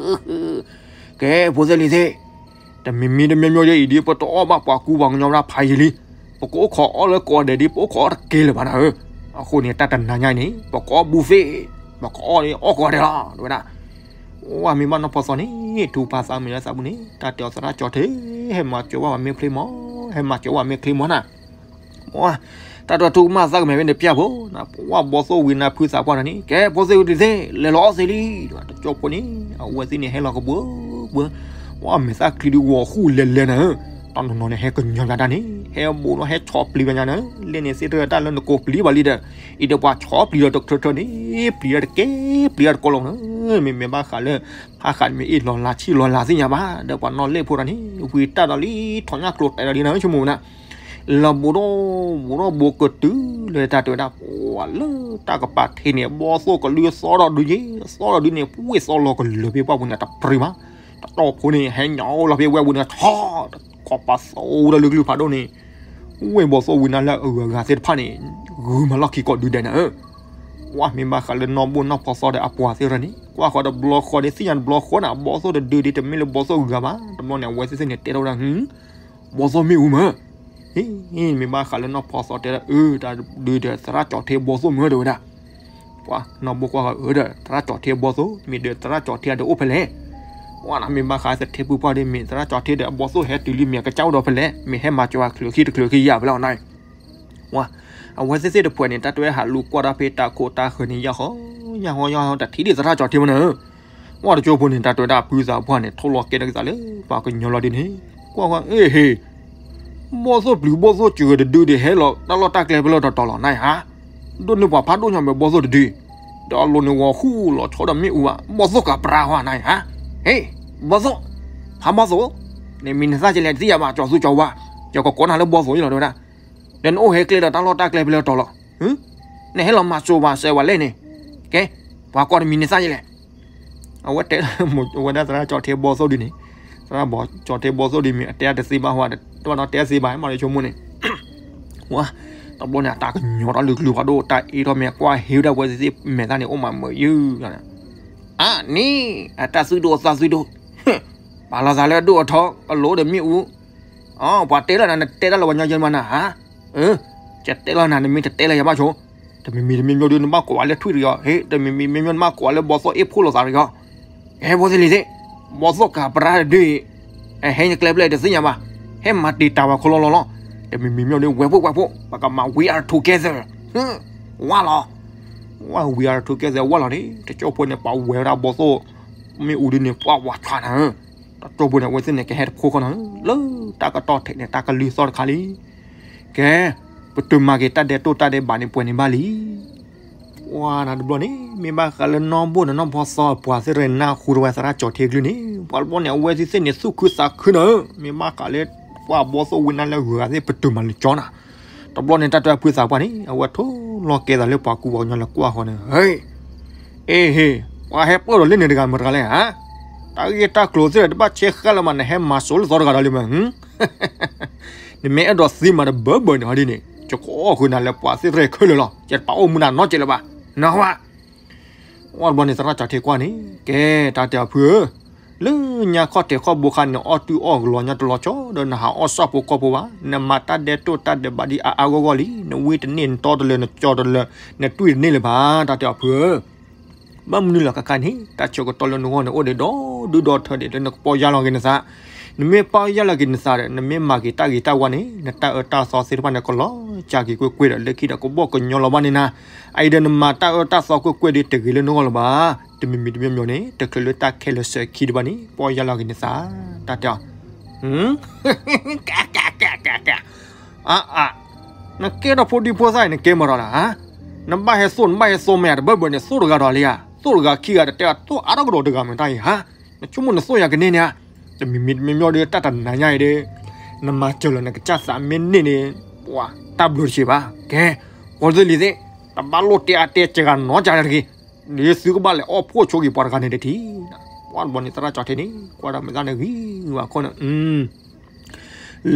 ကဲ ဖိသ့ၣ်လံၤသ့ၣ်, တမံၤမံၤတမံၤမံၤဒ်အံၤဒ် ပတအီၣ်ဘၣ်ပှၤကူပှၤကညီဝဲဒၣ်ဖးယံာ်လံ, ပကအိၣ်ခိးအီၣ်လၢကိးဂၤဒဲးဒ် ပအိၣ်ခိးအီၣ်တကဲလၢၤဘၣ်နၤဧၢ, အဃိန့ၣ် တၢ်တနၤညါအံၤန့ၣ် ပကအီၣ်ဘူဖ့, ပကအီၣ်န့ၣ်အီၣ်ကိးဂၤဒဲးလီၤ တဲဝဲဒၣ်, ဝါ မ့ၢ်ဘၣ်နီၢ်ဖီသီန့ၣ် ထူးဖးသးမုာ်လၢသးပူၤန့ၣ် တၢ်တဲအီၤသရၣ်ကၠီၤထ့ ဟဲမၤစၢၤဝဲမ့ၢ်ချ့မီၤ, ဟဲမၤစၢၤဝဲမ့ၢ်ချ့မီၤနၤ တၢ်တထူကမၣ်သးကမဲာ်ဝဲန့ၣ်ပျၢ်ဖိ, ပှၤဘီသိၣ်ဝံၤနၤဖုသးပှၢ်နၤန့ၣ် ကဲ ဖိသ့ၣ်ဝံၤတသ့ၣ် လဲၤလီၤအီၣ်သ့လံ, တကၠိဖိန့ၣ် အဝဲသ့ၣ်န့ၣ်ဟဲလီၤကပှၢ်ပှၢ်, ပှၤမဲာ်သၣ်ချံဒုးဂီၤဃူလဲၤလဲၤနၤဧၢ, တၢ်နီၢ်နီၢ်န့ၣ် ဟဲကညီၤပၠးတၢ်န့ၣ် ဟဲဘိးလီၤဟဲဆီၣ်ပျံၤပှၤညါနၤဧၢ, လဲၣ်န့ၣ်သ့ၣ်တဖၣ်တၢ်လၢနကိးပျံၤဘၣ်လံဒီး, အံၤဒီးပှၤဆီၣ်ပျံၤဒီးတထၢထၢန့ၣ် ပျံၤတၢ်တကဲ ပျံၤတၢ်တကိးလီၤနၤဧၢ, မ့မ့ၢ်ဘၣ်ဃးလၢ ဖးဃာ်န့ၣ်မ့ၢ်အ့ၣ်လီၤလးဆံၣ်လီၤလးသ့ၣ်ညါဘၣ်, ဒီးပှၤနီၣ်လ့ၣ်ဖိတၢ်န့ၣ် ဝံၤတၢ်ဒီးလံ ထီၣ်ညၣ်ကျိၤတဲာ်ဒီးလံနၤဧၢ ဆိကမိၣ်ဝဲနၤ လၢဘိးထီၣ်ဘိးထီၣ်ဘိးကတုၤလၢတၢ်တဲဝဲဒၣ် ပှၤလၢတၢ်ကပၤထံးန့ၣ် ဘီၣ်သိၣ်ကလုၢ်သီၣ်ထီၣ်ဒုးယ့ၣ် သီၣ်ထီၣ်ဒုးန့ၣ် ဝ့ၢ်သီၣ်လီၤကလုာ်ဖဲပှၢ်ပူၤန့ၣ်တပြံၤမး, တတီၢ်ဖိန့ၣ် ဟဲညီလီၤဖဲဝဲပူၤန့ၣ် ထီၣ် ခီပၤသီဝဲဒၣ်လၢကလုၢ်ဖးဒိၣ်န့ၣ် ဝ့ၢ်ဘီၣ်သိၣ်ဝံၤနၤလၢအဂုၤအဂၤသ့ၣ်တဖၣ်န့ၣ် ဂုၤမၤလီၢ်ခံကိးဒုဒဲးနၤဧၢ ကွၢ်မ့ၢ်ဘၣ်ဃးလၢနီၢ်ဘိၣ်နီၢ်ဖီသီဒီးအပှၤသ့ၣ်တဖၣ်န့ၣ် ကွၢ်ဃီတဘျီဃီဒီး သ့ၣ်ညါတဘျီဃီနၤ ဘီၣ်သိၣ်တဒုဒ်တမ့ၢ်လၢဘီၣ်သိၣ်ဂုၤဂၤဘၣ် တဘျီန့ၣ် အဝဲသ့ၣ်သ့ၣ်န့ၣ် တဲထီၣ်ဝဲဒၣ် ဘီၣ်သိၣ်မ့ၣ်အူမး, မ့ၢ်ဘၣ်ဃးလၢနီၢ်ဖီသီတဲဒၣ် အၢ တၢ်ဒုဒီးသရၣ်ကၠီၤထ့ဘီၣ်သိၣ်မးတဲဝဲဒၣ် ပှၤနီၢ်ဘိၣ်ကွၢ်ဃီ အၢ ဒီးသရၣ်ကၠီၤထ့ဘီၣ်သိၣ် မ့ၢ်ဒီးသရၣ်ကၠီၤထ့အဒုးအိၣ်ဖဲလဲၣ်, ပှၤနမ့ၢ်ဘၣ်ဃးသထ့ပူၤပှၢ်ဒီး မ့ၢ်သရၣ်ကၠီၤထ့ဒီးအဘီၣ်သိၣ်ဟဲတုၤလံမ့ၢ်အကစၢ်အိၣ်ဒီးဖဲလဲၣ်, မ့ၢ်ဟဲမၤစၢၤဝဲချုးခံတချုးခံယၤဖဲလဲၣ်နၤ ဝါ, အဝဲသ့ၣ်သ့ၣ်တဖၣ်န့ၣ် တၢ်တဝဲဟးလူၤကွၢ်တၢ်ဖဲတၢ်ခိၣ်တၢ်ဃၢၤန့ၣ် ယၢ်ဃီ ယၢ်ဃီ ယၢ်ဃီ တထံၣ်ဒံးသရၣ်ကၠီၤထ့မးနၤဧၢ, ဝါတကၠိဖိန့ၣ် တၢ်တဝဲဒၣ်ဖုသးပှၢ်န့ၣ် ထိၣ်လီၤကဲထီၣ်က့ၤသးလၢပှၤကညီလီၤဒ်န့ၣ်, ကွၢ်ကွၢ် အ့ဟ့, ဘီၣ်သိၣ်ပျုၤဘီၣ်သိၣ်စၢၤတဒုဒ်ဟဲလီၤတၢ်လီၢ်တၢ်ကျဲဖဲလဲၣ်တီၤတီၤလီၤ နၤဧါ, ဒိၣ်န့ၢ်ပှၤဖးဒိၣ်ညါမ့ၢ်ဘီၣ်သိၣ်တဒု, ဒီးအလိၤန့ၣ်ဂီၤဃူလီၤဆီဒီးမ့ၣ်အူဘၣ် ဘီၣ်သိၣ်ကးပြါဝဲနၤဧါ, ဟ့, ဘီၣ်သိၣ်, ဖးဘီၣ်သိၣ်, နမံၤနသၣ်ကလဲၣ်တသ့ၣ်ညါဘၣ် ကၠီၤသူကၠီၤဝါ, ယကကိးနၤလၢဘီၣ်သိၣ်ယလီၤတဝဲဒၣ် ဒီးနအိၣ်ဟဲကျဲဒီးတၢ်လီၢ်တၢ်ကျဲဖဲလဲၣ်တီၤလီၤ, နဟဲလီၤမၤစိၤဘၣ်စဲးဝဲလဲၣ်န့ၣ်, ကဲ, ပှၤကိးနမံၤနသၣ်ယလဲၣ်, အဝဲတဲ, အဝဲဒၣ်သရၣ်ကၠီၤထ့ဘီၣ်သိၣ်ဒ်န့ၣ်, သရၣ်ကၠီၤထ့ဘီၣ်သိၣ်ဒ်မ့ၢ်အတဲတသ့ဘၣ်ဟါ, တဘၣ်နီတဲသ့ဘၣ် မ့ၢ်လၢဆိကမိၣ်န့ၣ်, ဝါ, တဘျီန့ၣ် အတၢ်ကညီၤထီၣ်လၢကလုာ်ဖးဒိၣ် တၢ်အ့ထီၣ်မ့ၢ်ကွၢ်ဟ့ဝဲဒၣ်ဝဲသ့ၣ်မဲာ်သၣ်န့ၣ် အိၣ်မးမုာ်ယုၢ်, အါန့ၣ်, အတၢ်သုဒိၣ်သးသုဒိၣ်, ပာ်လီၤသးလၢအဒိၣ်အထီ အလိၤဒီးမ့ၣ်အူ အ ပှၤတဲလီၤနၤ နတဲတၢ်လၢပှၤညီယဲမးနၤဧါ, အၢ, ယတဲလီၤနၤ နမ့ၢ်တတဲလၢၤယၤဘၣ်ဆိ, တမံၤမံၤတမံၤမံၤဒီး နဘၣ်ကိးဝဲလၢထွံၣ်တဂ့ၤအီၤ, ဟ့ၣ်, တမံၤမံၤတမံၤမံၤ နဘၣ်ကိးဝဲလၢဘီၣ်သိၣ်အ့ၣ်ဖှိၣ်လိာ်သးတဂ့ၤအီၤ, ဟဲဘီၣ်သိၣ်လံၤသ့ၣ်, ဘီၣ်သိၣ်ကးပြါတဒုအံၤ, အဟဲနကျဲဖဲလဲၣ်တသ့ၣ်ညါဘၣ်, ဟဲမၤတံာ်တာ်ဝဲခိၣ်လီၤလီၤလီၤ, တမံၤမံၤမံၤဒီး ဝဲၢ်ဖှိၣ်ဝဲၢ်ဖှိၣ် ပကမၤ we are together, ဝါလီၤ, ဝါ we are together ဝါလီၤန့ၣ် တကၠိဖိန့ၣ် ပှၤဝဲၤဝဲဒၣ်ဘီၣ်သိၣ်, မ့ၣ်အူဒ်န့ၣ် ပှၤဝးဆှးနၤဧၢ, တကၠိဖိန့ၣ် အဝဲသ့ၣ်န့ၣ် ကဟဲတဖိဃီနီၤဧၢ, လၢတၢ်ကတီၢ်ထဲးန့ၣ် တၢ်ကလုၢ်သီၣ်တခါလံ, ကဲ, ပတုၤမၤက့ၤတၢ်ဒဲးတိၢ်တၢ်ဒဲးဘးန့ၣ်ပှဲၤန့ၣ်ဘၣ်လံ, ပှၤနၤတဘျီန့ၣ် မ့ၢ်ဘၣ်ဃးလၢနီၢ်ဘိၣ်ဒီးနီၢ်ဖီသီပှၤသ့ၣ်တဖၣ်န့ၣ် နၢ်ဟူထီၣ်ဝဲသရၣ်ကၠီၤထ့အကလုၢ်န့ၣ် ပှၤတဘျီန့ၣ် အဝဲသ့ၣ်သ့ၣ်န့ၣ် သူၣ်ခုသးခုနၤဧၢ, မ့ၢ်ဘၣ်ဃးလၢ ပှၤဘီၣ်သိၣ်ဝံၤနၤလၢဂုၤဂၤသ့ၣ် ပတုၤမၤလၢကၠီနၤ, တဘျီန့ၣ် တၢ်တဝဲဖုသးပှၢ်န့ၣ် အဝဲထိၣ်လီၤကဲသးလၢပှၤကူပှၤကညီလၢကွၢ်ဃီန့ၣ် ဟ့ၣ်, အ့ဟ့ၣ်, ပှၤဟဲပၢၢ်ဒီးလၢန့ၣ်တဂၤမတၤတဂၤလဲၣ်ဧါ, တၢ်ဂ့ၢ်တၢ်ကျိၤသ့ၣ်တဖၣ်တဘၣ်ဆဲးဃာ်လၢၤမး နဟဲမၤစိၤလၢသီတဂၤဒီးလံမး နမ့ၢ်အဲၣ်ဒိးသံမးတဘၢဘၢန့ၣ်ဟီဒ်န့ၣ် ယကိးဃုာ်နၤလၢပှၤသ့ၣ်တဖၣ်ခဲလၢာ်လီၤ, ယတပာ်အိၣ်မူနၤနီတစဲးလၢၤဘၣ်, နဟါ, ဝဲတဘျီန့ၣ် သရၣ်ကၠီၤထ့ကွၢ်န့ၣ် ကဲ, တၢ်တဲအီၤဖုဧၢ, လၢညါခီၣ်ထံးခီၣ်ဘိခါန့ၣ် အီၣ်တုၤအီၣ်ကလီၤညါတလီၤဆီဒီး နဟးအီၣ်စီၣ်ဖိကီၢ်ဖိဘၣ်, နမၤတၢ်ဒဲးတိၢ်တၢ်ဒဲးဘးဒ်အါအါဂီၢ်ဂီၢ်လံ, နဝံတန့ၢ် နတီတလၢာ် နကၠီတလၢာ် နတွံၢ်တန့ၢ်လၢၤဘၣ်, တၢ်တဲအီၤဖုဧၢ ဘၣ်မနုၤလီၤခါခါန့ၣ် တၢ်ဆၢကတီၢ်လၢနဂီၢ်န့ၣ် အိၣ်ဒံးဒီဒူၣ်ဒီထၢဒံးလၢနကပီၢ်ယၢ်လီၤက့ၤနသး, နမ့ၢ်ပီၢ်ယၢ်လီၤက့ၤနသးဒီး နမ့ၢ်မၤက့ၤတၢ်ဂ့ၤတၢ်ဝါန့ၣ် နတၢ်အၢတၢ်သီသ့ၣ်တဖၣ်န့ၣ် ကလီၤစှၤက့ၤကွ့ၢ်ကွ့ၢ်ဒီး လၢခံဒီးကဘီၣ်ကညီလီၤဘၣ်န့ၣ်နၤ, အအံၤဒီးနမၤတၢ်အၢတၢ်သီကွ့ၢ်ကွ့ၢ်ဒီး တဂ့ၤလၢနဂီၢ်လၢၤဘၣ်, တမံၤမံၤတမံၤမံၤန့ၣ် တချုးလၢတၢ်ခဲလၢာ်စၢၤခံဒံးဘၣ်န့ၣ် ပီၢ်ယၢ်လီၤက့ၤနသး, တၢ်တဲအီၤ အါအါ, နကဲထီၣ်ဖိဒံဖိသၣ်အံၤ နကဲမတၤဒီးဧါ, နဘၣ်ဟဲသိၣ် နဘၣ်ဟဲသိၣ်မ့ၢ်ဧါ, တဘၢဘၢန့ၣ် သိၣ်တဂၤဒီးလံဧါ, သိၣ်တဂၤခံဂၤတတဲအီၤ သိၣ်အါထီၣ်ကဒီးတဂၤမ့ၢ်တၢ်အံၤဧါ, နဆိကမိၣ်နသိၣ်ယၤကန့ၢ်န့ၣ်ဧါ, တမံၤမံၤတမံၤမံၤဒီး တၢ်တနၤညါအံၤဒီး နမၤစၢၤလီၤ နကစၢ်သးမ့ၢ်န့ၢ်န့ၣ် ပှၤတၢ်ဘျုးတဆံးဘၣ်, ကဲ, ပှၤသ့ၣ်လံၤသ့ၣ်, တဘၣ်လိၣ်တဲအါတဲစှၤနီတဂၤတဂ့ၤ, ဒ်သုကဘၣ်လဲၤအီၣ်ဖှိၣ်ဆိက့ၤပှၤတဂၤန့ၣ်တထံၣ်, ပှၤတဘျီန့ၣ် သရၣ်ကၠီၤထ့န့ၣ် ကွၢ်ဒီးမဲာ်သၣ်န့ၣ်ဂံၢ်ဝဲအခိၣ်န့ၣ်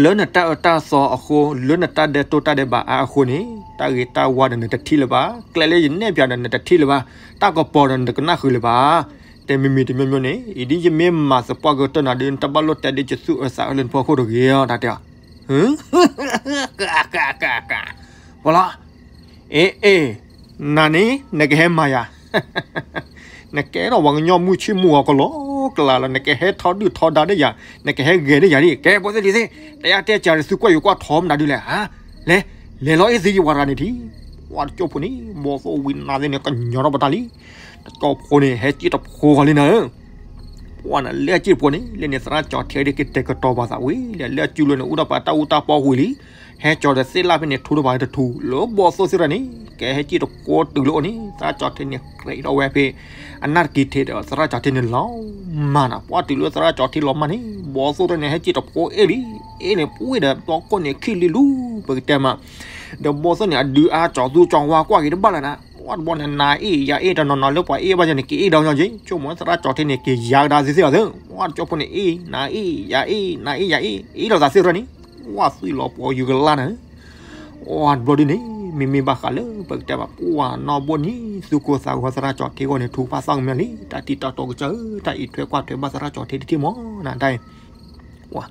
လၢနတၢ်အၢတၢ်သီအဃိ, လၢနတၢ်ဒဲးတိၢ်တၢ်ဒဲးဘးအါအဃိန့ၣ်, တၢ်ဂ့ၤတၢ်ဝါဒီးနတထံၣ်လၢၤဘၣ်, ကျဲလၢယနဲၣ်ဖျါဒီးနတထံၣ်လၢၤဘၣ်, တၢ်ကပီၤဒီးနတကနၣ်ဃုာ်လၢၤဘၣ်, တမံၤမံၤတမံၤမံၤန့ၣ်, အံၤဒ်ယမ့ၢ်မၤသပှၢ်ကတၢၢ်နၤဒီး နတဘၣ်လိၣ်တဲဒ်ယသူၣ်အၢသးအၢလၢနဖီခိၣ်တဂ့ၤဧါ, တၢ်တဲအီၤ ပှၤလီၤ, အ့အ့, နၤန့ၣ် နကဟဲမၤယၤ နကဲထီၣ်ပှၤကညီမုၢ်ဆ့ၣ်မုၢ်ဂီၤကလီကလးလီၤ, နကဟဲထီဒုၣ်ထီဒါဒီးယၤ, နကဟဲဂဲၤဒီးယၤဒ်, ကဲ ပှၤသ့ၣ်လံၤသ့ၣ်, တယါတဲစှၤတသုကွၢ်ယိၤကွၢ်ထီမနုၤဒုလဲၣ်ဧါ, လဲၤ, လဲၤလီၤအ့ၣ်သ့ယပှၤတဂၤန့ၣ်ထံၣ်, ပှၤတကၠိဖိန့ၣ် ဘီၣ်သိၣ်ဝံၤနၤသ့ၣ်န့ၣ် ကညီၤထီၣ်ပတၢ်လံ, တကၠိဖိန့ၣ် ဟဲစံၣ်တဖိဃီလံနၤဧၢ ပှၤန့ၣ် လၢအစုပှၤန့ၣ် လၢန့ၣ်သရၣ်ကၠီၤထ့ဒ်ကတဲာ်ကတီၤပာ်သးဝံၤလံ, လၢအစုလိၤန့ၣ် အိၣ်ဒီးပှၤတၢ်အူတၢ်ပီဝံၤလံ, ဟဲကၠီၤဒီးသ့ၣ်လၣ်ဖဲန့ၣ် ထူတပၤတထူ လၢဘီၣ်သိၣ်သ့ၣ်တဖၣ်န့ၣ် ကဟဲစံၣ်တဖိတုၤလၢအအိၣ်န့ၣ် သရၣ်ကၠီၤထ့န့ၣ် ကြဲးထီၣ်ဝဲဖဲ အနၢ်တက့ၤထံးဒီး သရၣ်ကၠီၤထ့န့ၣ်လီၤမၢ်နၤ, ပှၤတုၤလၢသရၣ်ကၠီၤထ့လီၤမၢ်န့ၣ် ဘီၣ်သိၣ်သ့ၣ်န့ၣ် ဟဲစံၣ်တဖိအ့ၣ်လံ အ့ၣ်န့ၣ် ပှ့ၤဒီးဘီခိၣ်န့ၣ် ခံလံလူ ပကတဲမး, ဒီးဘီသိၣ်န့ၣ် အဒုးအါ ကၠီၤသူကၠီၤဝါကွၢ်က့ၤတဘၣ်လၢၤနၤ, ပှၤတဘီန့ၣ် နၤအ့ၣ်ယၤအ့ၣ် တနီၤနီၤလၢပှၤအ့ၣ်ဘၣ်ယၤန့ၣ် က့ၤအ့ၣ်ဒီးညီက့ၤ ဆိကမိၣ်သရၣ်ကၠီၤထ့န့ၣ် က့ၤယၤကဒါသ့သ့ၣ်အီၤသ့, ပှၤတကၠိဖိန့ၣ် အ့ၣ် နၤအ့ၣ်ယၤအ့ၣ် နၤအ့ၣ်ယၤအ့ၣ် အ့ၣ်လိာ်သးသ့ၣ်တဖၣ်န့ၣ်, ပှၤသွံၣ်လီၤပှီၤယုာ်ကလါနၤ ပှၤတဘျီဒ်န့ၣ် မ့မ့ၢ်ဘၣ်ဃးလၢပကတဲဘၣ် ပှၤနီၢ်ဘိၣ်န့ၣ် သူၣ်ကိၢ်သးဂီၤသရၣ်ကၠီၤထ့အဂီၢ်န့ၣ် ထုကဖၣ်သၣ်ကမၢလံ, တၢ်တံၤတၢ်တီကစၢ်ဧၢ, တၢ်အံးထွဲကွၢ်ထွဲဘၣ်သရၣ်ကၠီၤထ့တထံၣ်မးနၤတၢ်အံၤ,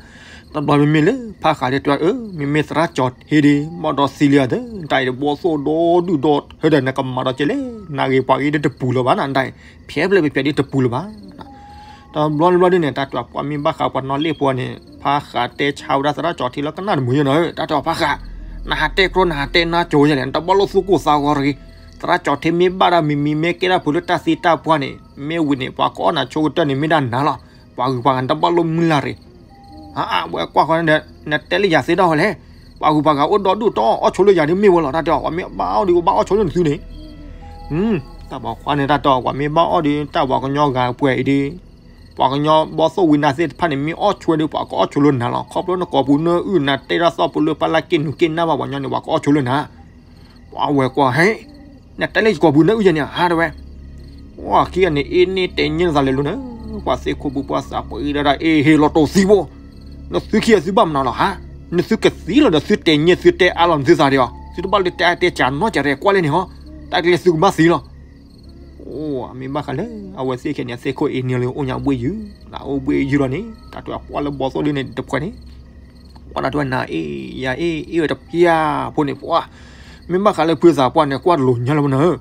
တဘျီမ့မ့ၢ်လၢဖးဃးလၢတၢ်အၢ မ့မ့ၢ်သရၣ်ကၠီၤထ့ဒ် ဘၣ်ဒီးသံလံအီၤသ့, တၢ်အံၤတဘီသိၣ်ဒီဒူၣ်ဒီထၢဒီး နကမၤဒီးကဲလဲၣ်, နဂ့ၤပှၤဂ့ၤဒ်တပူၤလၢၤဘၣ်နၤတၢ်အံၤ, ဖဲဖျၢၣ်ပဖျဲးဒ်တပူၤလၢၤဘၣ် တဘျီတဘျီဒ်န့ၣ် တၢ်တၢ်ပှၤမ့ၢ်ဘၣ်ဃးပှၤနီၢ်လ့ၣ်ပှၤန့ၣ် ဖးဃးတဲဆါဝဲဒၣ်သရၣ်ကၠီၤထ့လၢကနၣ်တမုာ်ယဲနီၤ, တၢ်တၢ်ဖးဃး, နဟးတဲကျိ နဟးတဲနါကၠိယဲလဲၣ်, နတဘၣ်လိၣ်သူၣ်ကိၢ်သးဂီၤတဂ့ၤ, သရၣ်ကၠီၤထ့မ့ၢ်ဘၣ်ဒၣ်မံၤမံၤ မ့ၢ်ကဲဒၣ်ဖိလၢတၢ်သံတၢ်ပှၢ်န့ၣ် မ့ၢ်ဝံၤန့ၣ် ပှၤကအီၣ်နၤဆိကတၢၢ်န့ၣ် မ့ၢ်ဒၣ်နၤလီၤ, ပှၤဂုၤပှၤဂၤနတဘၣ်လိၣ်မုၢ်လၢ်တဂ့ၤ ဟးအဝဲကွၢ်ဃီန့ၣ်ဒီး နတဲလၢယၤသ့ဒီးဝဲလဲၣ်, ပှၤဂုၤပှၤဂၤအိၣ်ဒီဒူၣ်တီအီၣ်ဆိလၢယၤဒ်မ့ၢ်ဝဲလီၤ, တၢ်တဲအီၤ ပှၤမ့ၢ်ဘၣ်အီၣ်ဒီး အိၣ်ဘၣ်အီၣ်ဆိလၢနသုန့ၣ်, တၢ်ပှၤခွါန့ၣ် တၢ်တဲအီၤ ပှၤမ့ၢ်ဘၣ်အီၣ်ဒီး တၢ်ပှၤကညီဂၤပှဲၤအံၤဒီး ပှၤကညီဘီသိၣ်ဝံနါသ့ၣ်တဖၣ်န့ၣ် မ့ၢ်အီၣ်ဆိဒီး ပှၤကအီၣ်ဆိလၢနၤလီၤ, ခီဖျိနကိာ်ပူၤနၢအုၣ် နတဲတၢ်သီၣ်ပူၤလၢပၢ်လၢက့ၤနုာ်က့ၤနၢ်ဘၣ်ပှၤကညီန့ၣ် ပှၤကအီၣ်ဆိလၢနၤ, ပှၤဝဲကွၢ်ဟဲ နတဲလၢယကိာ်ပူၤနၢအုၣ်ယဲန့ၣ် ဟးတဝဲ ပှၤခံဂၤန့ၣ် အ့ၣ်န့ၢ်တဲညဲၢ်နသးလဲၤလိၤနၤ, ပှၤသ့ၣ်ခိၣ်ပူၤပှၤသးပှၢ်အံၤဒၣ် အ့ၣ်ဟ့ၣ်လီၤတိာ်သံဘိ, နသုခံဂၤသုဘၣ်မနုၤလီၤဟါ, နသုကသံလီၤဒီး သုတဲညဲၢ်သုတဲအါလီၤနသုသးဒီးအီၤ, သုတဘၣ်လၢတဲအါတဲကၢ်နီတစဲးရဲၣ်ကွၢ်လဲၣ်န့ၣ်ဟီ, တၢ်ကလဲၤသုကဘၣ်သံလီၤ အိၣ် မ့ၢ်ဘၣ်ဃးလၢ အဝဲသ့ၣ်ခဲန့ၣ် အသ့ၣ်ခိၣ်အ့ၣ်န့ၢ်လၢအိၣ်ညါဘှ့ၣ်ယုၢ်, နအိၣ်ဘှ့ၣ်ယုၢ်လီၤန့ၣ် တၢ်တၢ်ပှၤလၢဘီသိၣ်ဒ်န့ၣ်တဖှဲးန့ၣ်, ပှၤတၢ်တဝဲနၤအ့ၣ်ယၤအ့ၣ် အ့ၣ်ဝဲတဖျၢၣ်ဖိန့ၣ် ပှၤ မ့ၢ်ဘၣ်ဃးလၢဖုသးပှၢ်န့ၣ် ကွၢ်တလိၤညါလၢမနုၤဧၢ,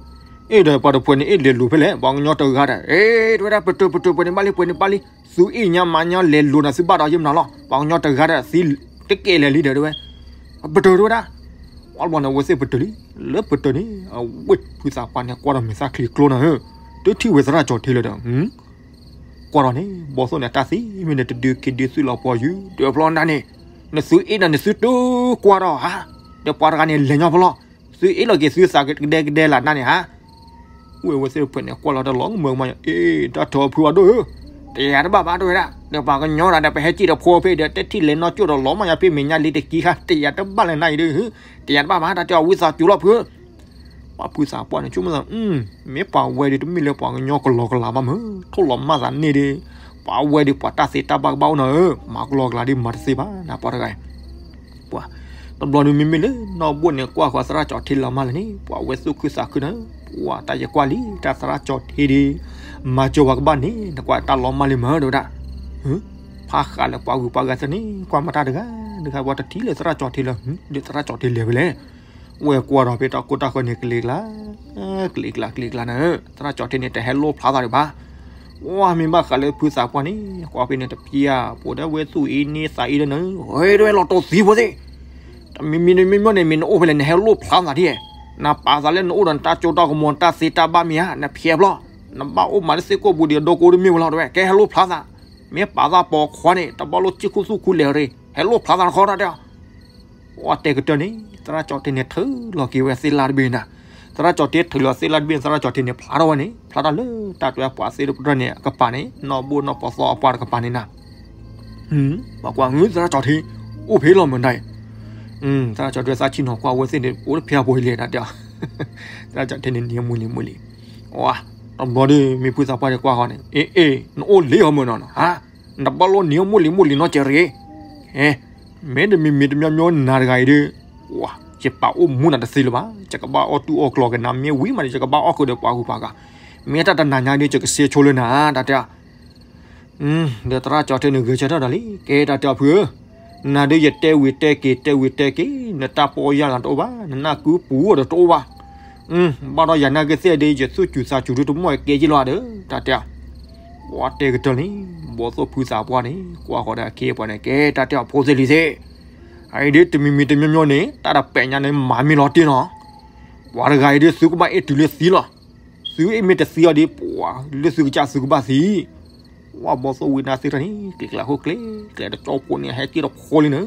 အ့ၣ်ဒီးပှၤတဖှဲးန့ၣ် အ့ၣ်လဲၤလိၤဖဲလဲၣ်, ပှၤကညီတဂၤဒီး အ့ၣ် တဝဲဒၣ်ပတၢၢ်ပတၢၢ်ပှဲၤန့ၣ်ဘၣ်လံ ပှဲၤန့ၣ်ဘၣ်လံ, သုအ့ၣ်ညါမၤညါလဲၤလိၤနၤသုဘၣ်ဒီးယမနုၤလီၤ, ပှၤကညီတဂၤဒီးသံ တကဲလဲၣ်လံဒီးတဝဲ ပတၢၢ်တဝဲဒၣ်, ပှၤဘီန့ၣ် အဝဲသ့ၣ်ပတၢၢ်လံ, လၢပတၢၢ်န့ၣ် အဝဲဖုသးပှၢ်န့ၣ် ကွၢ်ဒီးမဲာ်သၣ်ချံကျိနၤဧၢ, တထံၣ်ဝဲသရၣ်ကၠီၤထ့လၢၤဒီး ကွၢ်ဒီးန့ၣ် ဘီသိၣ်န့ၣ် တၢ်သံမ့ၢ်န့ၣ် တဒုးက့ၤဒုးသွံၣ်လီၤပှီၤယုၢ် ဒုးဖျီနၤန့ၣ်, နသုအ့ၣ်နၤန့ၣ် သုတကွၢ်ဒီးဧါ, ဒီးပှၤတဂၤန့ၣ် လဲၤညီဖဲလီၤ, သုအ့ၣ်လီၤက့ၤသုသးကဒဲကဒဲလၢနၤန့ၣ်ဧါ ဝဲဝဲသ့ၣ်တဖှဲးန့ၣ် ကွၢ်လီၤတၢ်လီၤမုာ်မး, အ့ၣ် တၢ်ထီၣ်ဖုအဒိၣ်ဧၢ, တယၤတဘၣ်ဘၣ်တဝဲဒၣ်, ဒီးပှၤကညီဒၣ်ဒီး ပဟဲစံၣ်ဒီးဖိဖဲဒီး တထံၣ်လဲၤနီၢ်ကၠိၣ်ဒီးလီၤမးယၤဖဲမဲာ်ညါလံတကံခါ, တယၤတဘၣ်လၢနၤအံၤဒီး, တယၤတဘၣ်ဘၣ် တၢ်တဲအီၤဝံသးစူၤလီၤဖုဧၢ ပှၤဖုသးပှၢ်န့ၣ် ဆိကမိၣ်သး, မ့ၢ်ပှၤဝဲဒီး တမ့ၢ်လၢပှၤကညီကလီကလးဘၣ်မး, ထိၣ်လီၤမၢ်သးန့ၣ်ဒီး, ပှၤဝဲဒီးပှၤတၢ်သ့တၢ်ဘၣ်ကဘၣ်အိၣ်နီၤဧၢ, မၤကလီကလးဒီးမၤတသ့ဘၣ် နပှၤတဂၤအံၤ, ပှၤ, တဘျီဒုးမ့မ့ၢ်လၢနီၢ်ဘိၣ်န့ၣ် ကွၢ်ဃီၤသရၣ်ကၠီၤထ့လီၤမၢ်လၢန့ၣ် ပှၤဝဲသူၣ်ခုသးခုနၤ, ပှၤတၢ်ယကွၢ်လံ တၢ်သရၣ်ကၠီၤထ့ဒီး, မၤစၢၤပှၤကဘၣ်န့ၣ် နကွၢ်တၢ်လီၤမၢ်လံမး တဝဲဒၣ် ဖးဃးလၢပှၤဂုၤပှၤဂၤသ့ၣ်န့ၣ် ကွၢ်မတၢ်တဂၤ, တဂၤပှၤတထံၣ်လၢသရၣ်ကၠီၤထ့လၢၤ, ဒီးသရၣ်ကၠီၤထ့လဲၤဖဲလဲၣ်, ဝဲကွၢ်ဒီးဖဲတၢ်ကိၢ်တၢ်ဃၢၤန့ၣ် ကလံၤကျါ, ကလံၤကျါ ကလံၤကျါနၤဧၢ, သရၣ်ကၠီၤထ့န့ၣ် တဟဲလိၣ်ဖျါသးဒံးဘၣ်, ဝဲမ့ၢ်ဘၣ်ဃးလၢဖုသးပှၢ်န့ၣ် ကွၢ်ဖဲန့ၣ်တဖျၢၣ် ပှၤဒၣ်ဝဲသူၣ်အ့ၣ်န့ၢ်သးအ့ၣ်ဒီးနၤ, ဟဲဒၣ်ဝဲလီၤတိာ်သံဖိသ့ၣ် တမံၤမံၤတမံၤမံၤန့ၣ် မ့ၢ်နအိၣ်ဖဲလဲၣ် နဟဲလိၣ်ဖျါသးဒ်, နပာ်သးလၢနအိၣ်ဒီးနတၢ်စိတၢ်ကမီၤ နတၢ်သ့တၢ်ဘၣ်မ့ၢ်ဧါ, နဖျဲးဖျီ, နဘၣ်အိၣ်မးလၢသ့ၣ်ကိာ်ပူၤဒီး အဒိကိတမ့ၢ်ဝဲလီၤ တဝဲ ကဟဲလိၣ်ဖျါသး, မ့ၢ်ပာ်သးပိာ်ခွါန့ၣ် တဘၣ်လိၣ်စံၣ်ခူသူၣ်ခူလဲၣ်ရ့ၣ်, ဟဲလိၣ်ဖျါသးတခီတၢ်တဲ, အိၣ်တဲကတၢၢ်န့ၣ် သရၣ်ကၠီၤထ့န့ၣ် ထုးလီၤက့ၤဝဲသ့ၣ်လၢ်တဘ့ၣ်နၤ, သရၣ်ကၠီၤထ့ထုးလီၤသ့ၣ်လၢ်တဘ့ၣ် သရၣ်ကၠီၤထ့န့ၣ် ဖျါထီၣ်ဝဲန့ၣ် ဖျါထီၣ်လၢတၢ်တဲပှၤသ့ၣ်တဖၣ်န့ၣ်အကပၤန့ၣ် နီၢ်ဘိၣ်နီၢ်ပီသီအပှၤတကပၤန့ၣ်နၤ ပှၤကွၢ် သရၣ်ကၠီၤထ့ အိၣ်ဖဲလီၤမးဒၣ်အံၤ, သရၣ်ကၠီၤထ့သးဆံၣ်နီၤ ကွၢ်ဝဲသ့ၣ်န့ၣ် အိၣ်တဖျါဖိအံၤလဲၣ် တၢ်တဲ, သရၣ်ကၠီၤထ့န့ၣ် နံၤမုၢ်လံၤမုၢ်လံၤ, တဘျီဒီး မ့ၢ်ဖုသးပှၢ်ဒၣ်ကွၢ်ဃီန့ၣ် အ့ၣ်အ့ၣ် နအိၣ်လံဟီမးနီၤနီၤ, နတဘၣ်လိၣ်နံၤမုၢ်လံၤမုၢ်လံၤနီတစဲးရ့ၣ်, မ့ၢ်တမံၤမံၤတမံၤမံၤနၤတဂၤအံၤဒီး, ယပာ်အိၣ်မူနၤတသ့လၢၤဘၣ်, ယကဘၣ်အီၣ်တူၢ်အီၣ်ကျီၤက့ၤနၤ မ့ၢ်ဝံၤမးဒီး ယကဘၣ်အီၣ်ဃုာ်ဒီးပှၤဂုၤပှၤဂၤ, မ့ၢ်တၢ်တနၤညါဒီး ယကစ့ဆိလၢနၤ တၢ်တဲ ဒီးသရၣ်ကၠီၤထ့န့ၣ် ဂဲၤဆၢထၢၣ်ဒီးလံ ကဲတၢ်တဲအီၤဖုဧၢ, နၤဒီးယတဲဝံၤတဲက့ၤ တဲဝံၤတဲက့ၤ နတၢ်ပီၢ်ယၢ်လီၤတအိၣ်ဘၣ် နနၢ်ကုပူၤအိၣ်ဒီးတအိၣ်ဘၣ်, ဘၣ်ဒီးယၤနာ်က့ၤသ့ၣ်ဒီး ယသူၣ်စူၤသးစူၤဒုတမီၢ်ကဲယ့ၢ်လီၤဒီး တၢ်တဲ, ပှၤတဲကတၢၢ်လံ, ဘီသိၣ်ဖုသးပှၢ်န့ၣ် ကွၢ်ဃီၤဒီးအခ့အပှၤန့ၣ် ကဲတၢ်တဲအီၤဖိသ့ၣ်လံသ့ၣ်, အအံၤဒ်တမံၤမံၤတမံၤမံၤန့ၣ် တၢ်တပဲာ်ညါန့ၣ် မၤမ့ၢ်လီၤတံၢ်နီၤ, ပှၤတဂၤအံၤဒ်သုကဘၣ်အ့ၣ်တုၤလၢသံလီၤ သုအ့ၣ်မ့ၢ်တသံအီၤဒီး ပှၤလၢသုကစၢ်သုကဘၣ်သံ, ဝဲဘီသိၣ်ဝံနါသ့ၣ်တဖၣ်န့ၣ် ကျဲၤကျဲၤဟိကျဲၤ ကျဲၤတကၠီဖိန့ၣ် ဟဲက့ၤတဖီလံနၤ,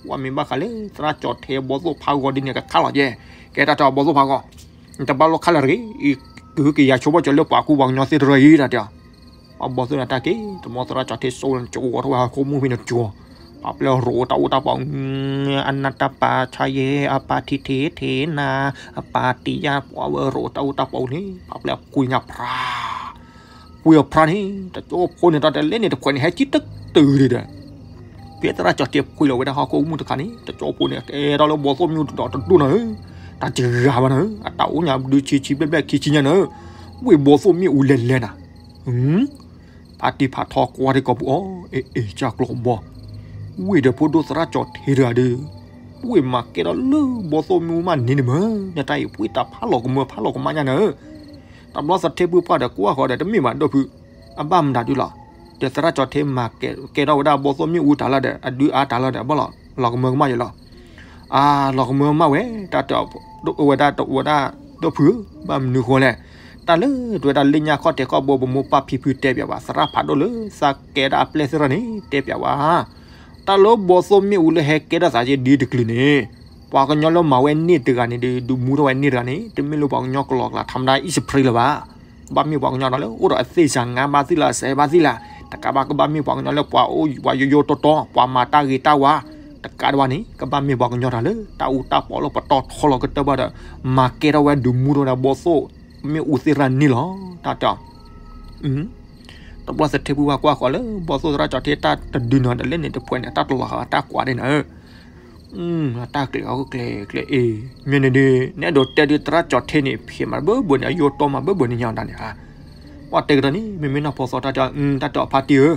ဝဲမ့ၢ်ဘၣ်ဃးလၢ သရၣ်ကၠီၤထ့ဘီသိၣ်ဖးဂီၤဒ်န့ၣ် ကခါလီၤကဲ, ကဲတၢ်တဲအီၤဘီသိၣ်ဖးဂီၤ, နတဘၣ်လိၣ်ခါလၢၤတဂ့ၤ, အံၤကဟုကယာ်ဆိဘီၣ်ကၠီၤလၢပှၤကူပှၤကညီသ့ၣ်တဖၣ်အံၤ တၢ်တဲအီၤ, ဝဲဘီသိၣ်န့ၣ်တၢ်က့ၤ တမီသရၣ်ကၠီၤထ့စိလၢနကၠီထီၣ်ဝဲဟးခိၣ်မုၢ်ဖဲနကၠီ, ပှၤပျဲၢ်ရိးတၢ်အူတၢ်ပီး, အနၢ်တၢ်ပာ်ဆါယဲၢ် အပၢ်ထံထံထံနၤ, အပၢ်တံယၢ် ပှၤဝဲရိးတၢ်အူတၢ်ပီးန့ၣ် ပှၤပျဲၢ်ကွံညါဖြါ, ကွံအဖြါန့ၣ် တကၠိဖိန့ၣ် တၢ်တလဲန့ၣ်တခွဲးန့ၣ် ဟဲကံတတုၤဒံးဒီး ဖဲသရၣ်ကၠီၤထံဖှံလီၤဝဲဒၣ်ဟီၣ်ခိၣ်မုၢ်တခါန့ၣ် တကၠိဖိန့ၣ် ကဲထီၣ်လၢဘီသိၣ်မ့ၣ်အူတဒိးတဒိၣ်နၤဧၢ, တၢ်တဂၤဘၣ်နၤဧၢ, အတၢ်အိၣ်ညါဒုးဆံဆံဘျဲၣ်ဘျဲၣ်ခံဆံညါနၤဧၢ, ဝ့ၢ်ဘီသိၣ်မ့ၣ်အူလဲၤလဲၤနၤ, ဖါတံၢ်ဖးထီကွၢ်ထံကီၢ်ပူၤအီၤ, အ့ၣ်အ့ၣ် ကၢ်ကျိဘီ, ဝ့ၢ်ဒီးဖိဒိၣ်သရၣ်ကၠီၤထံတဂၤဒီး ဝ့ၢ်မၤကဲထီၣ်လၢဘီသိၣ်မ့ၣ်အူမးန့ၣ်န့ၣ်မၢ်, ညါတၢ်အံၤ ပှ့ၤတၢ်ဖးလီၤကမၢဖးလီၤကမၣ်ညါနၤဧၢ, တဘျီသထ့ဖုပှၢ်ဒီးကွၢ်ဃီၤဒီးတမ့ၢ်ဘၣ်ဒီဖု, အဘၣ်မတၤဒုလီၤ, ဒီးသရၣ်ကၠီၤထံမၤကဲထီၣ်ဝဲဒၣ်ဘီသိၣ်မ့ၣ်အူတၢ်လီၤဒီး အဒုးအါတၢ်လီၤဒီး ဘၣ်လီၤ လီၤကမၢကမၣ်ယလီၤ, အါ လီၤကမၢကမၣ်ဝဲ, တၢ်တဲအီၤ, အိၣ်ဝဲဒၣ်တအိၣ်ဝဲဒၣ်ဒီဖုဧၢ, ဘၣ်မနုၤဃိလဲၣ်, တၢ်လၢတဝဲဒၣ်လၢညါခီၣ်ထံးခီၣ်ဘိပမိၢ်ပၢ်ဖံဖုတဲပၠးဝဲ သရၣ်ဖးဒိၣ်လၢသးကဲဒၣ်အပျဲၢ်သ့ၣ်တဖၣ်န့ၣ် တဲပၠးဝဲ တၢ်လၢဘီသိၣ်မ့ၣ်အူလၢဟဲကဲထီၣ်သးက့ဒ်တကလုာ်န့ၣ်, ပှၤကညီလၢမၤဝဲန့ၢ်တဂၤန့ၣ်ဒီး ဒုးမူထီၣ်ဝဲန့ၢ်တဂၤန့ၣ် တမ့ၢ်လၢပှၤကညီကလီကလီ ထါမတၤ အံၣ်စဖရ့လၢၤဘၣ်. ကဘၣ်မ့ၢ်ပှၤကညီတဂၤလၢအိၣ်ဒီးအသ့ၣ်စၤငါဘၣ်သ့ၣ်လၢအစဲးဘၣ်သ့ၣ်လၢ, တကးဘၣ်ကဘၣ်မ့ၢ်ပှၤကညီလၢပှၤအိၣ်ပှၤယိယိတီတီ ပှၤမၤတၢ်ဂ့ၤတၢ်ဝါ, တကးဒံးဘၣ်န့ၣ် ကဘၣ်မ့ၢ်ပှၤကညီတဂၤလၢတၢ်အူတၢ်ပီးလၢပတီၢ်ထီလီၤကတၢၢ်ဘၣ်ဒီး မၤကဲထီၣ်ဝဲဒုးမူထီၣ်ဝဲဒၣ်ဘီသိၣ်မ့ၣ်အူသ့ၣ်တဖၣ်န့ၣ်လီၤ. တၢ်တဲအီၤ တဘျီသထ့ဖုပှၢ်ကွၢ်ဃီၤလၢ ဘီသိၣ်သရၣ်ကၠီၤထံတၢ်တဒုန့ၣ် တလဲန့ၣ်တဖှဲးန့ၣ် တၢ်တလီၤဃာ်တၢ်ကွၢ်ဒ်န့ၣ်ဧၢ, တၢ်ကျဲၤအီၤကျဲၤကျဲၤအ့ၣ်, မ့ၢ်န့ၣ်ဒီး နအဲၣ်ဒိးတဲဒုးသရၣ်ကၠီၤထံန့ၣ် ဖံးမးဘၢဘၢန့ၣ် အယိတီမးဘၢဘၢန့ၣ်ညါဒၣ်န့ၣ်ဧါ, ပှၤတဲကတၢၢ်န့ၣ် မ့မ့ၢ်နီၢ်ဖိသီတၢ်တဲအီၤ တၢ်တဲအီၤဖါတံၢ်ဧၢ,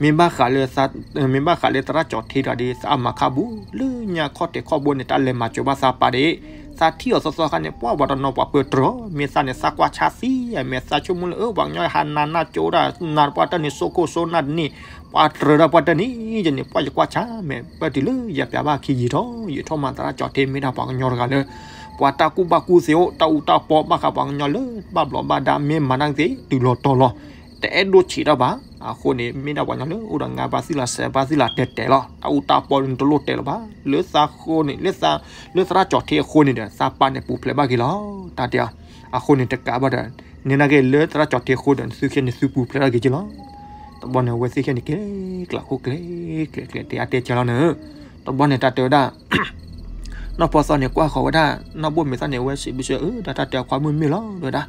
မ့ၢ်ဘၣ်ဃးလၢ မ့ၢ်ဘၣ်ဃးလၢသရၣ်ကၠီၤထံတဂၤဒီး သးအမၤခါဘူး လၢညါခီၣ်ထံးခီၣ်ဘိန့ၣ် တၢ်လဲၤမၤစၢၤဘၣ်သးပၢ်ဒီး သးထံၣ်အီၤသီသီခါန့ၣ် ပှၤပှၤတနီၤပှၤပၢတြၢၤ, မ့ၢ်သးန့ၣ်သးကွၢ်ဆါသံ, မ့ၢ်သးဆိကမိၣ်လၢ အၢ ပှၤကညီဟးနးနးကၠိဒၣ် နးပှၤတၢ်န့ၣ် စိခိၣ်စိနၢ်တန့ၢ်, ပှၤတြၢၤဒၣ်ပှၤတၢ်န့ၣ် ယန့ၣ် ပှၤယကွၢ်ဆါ မ့ၢ်ပၢၢ်တုၤလၢယပျးဘၣ်ခံယံာ်ထီၣ် ယံာ်ထီၣ်မး သရၣ်ကၠီၤထံမ့ၢ်ဒၣ်ပှၤကညီတဂၤလၢ ပှၤတၢ်ကူၣ်ဘၣ်ကူၣ်သ့အိၣ် တၢ်အူတၢ်ပီဘၣ်ဃးပှၤကညီလၢ ဘၣ်ဘျီးဘၣ်ဒါ မ့ၢ်မၤတၢ်သ့ တုၤလီၤတီၤလီၤ တအဲၣ်ဒိၣ်ဆံးတၢ်ဘၣ်. အဃိန့ၣ် မ့ၢ်ဒၣ်ပှၤကညီလၢအိၣ်ဒီးငါဘၣ်သ့ၣ်လၢစဲးဘၣ်သ့ၣ်လၢတဲတဲလီၤ. တၢ်အူတၢ်ပီန့ၣ်တလိၣ်တဲလၢၤဘၣ်. လၢသးဃိန့ၣ် လၢသး လၢသရၣ်ကၠီၤထံအဃိန့ၣ်ဒီး သးပၢ်န့ၣ်ပူၤဖျဲးဘၣ်က့ၤလီၤ. တၢ်တဲအီၤ အဃိန့ၣ်တကးဘၣ်ဒီး န့ၣ်နာ်က့လၢသရၣ်ကၠီၤထံအဃိဒီး သုခဲန့ၣ်သုပူၤဖျဲးထီၣ်က့ၤက့လီၤ. တဘျီန့ၣ် အဝဲသ့ၣ်ခဲန့ၣ် ကဲကျးခိၣ်ကျဲ ကျဲကျဲတဲအါတဲကၢလီၤန့ၣ်. တဘျီန့ၣ် တၢ်တဲဝဲဒၣ် နီၢ်ဖိသီန့ၣ် ကွၢ်ဃီၤဝဲဒၣ် နီၢ်ဘိၣ်မ့ၢ်သၣ်န့ၣ် အဝဲစံးဘျုးစံးအၢ ဒၣ်တၢ်တဲအခွါမုၣ်မ့ၢ်လီၤ ဝဲဒၣ်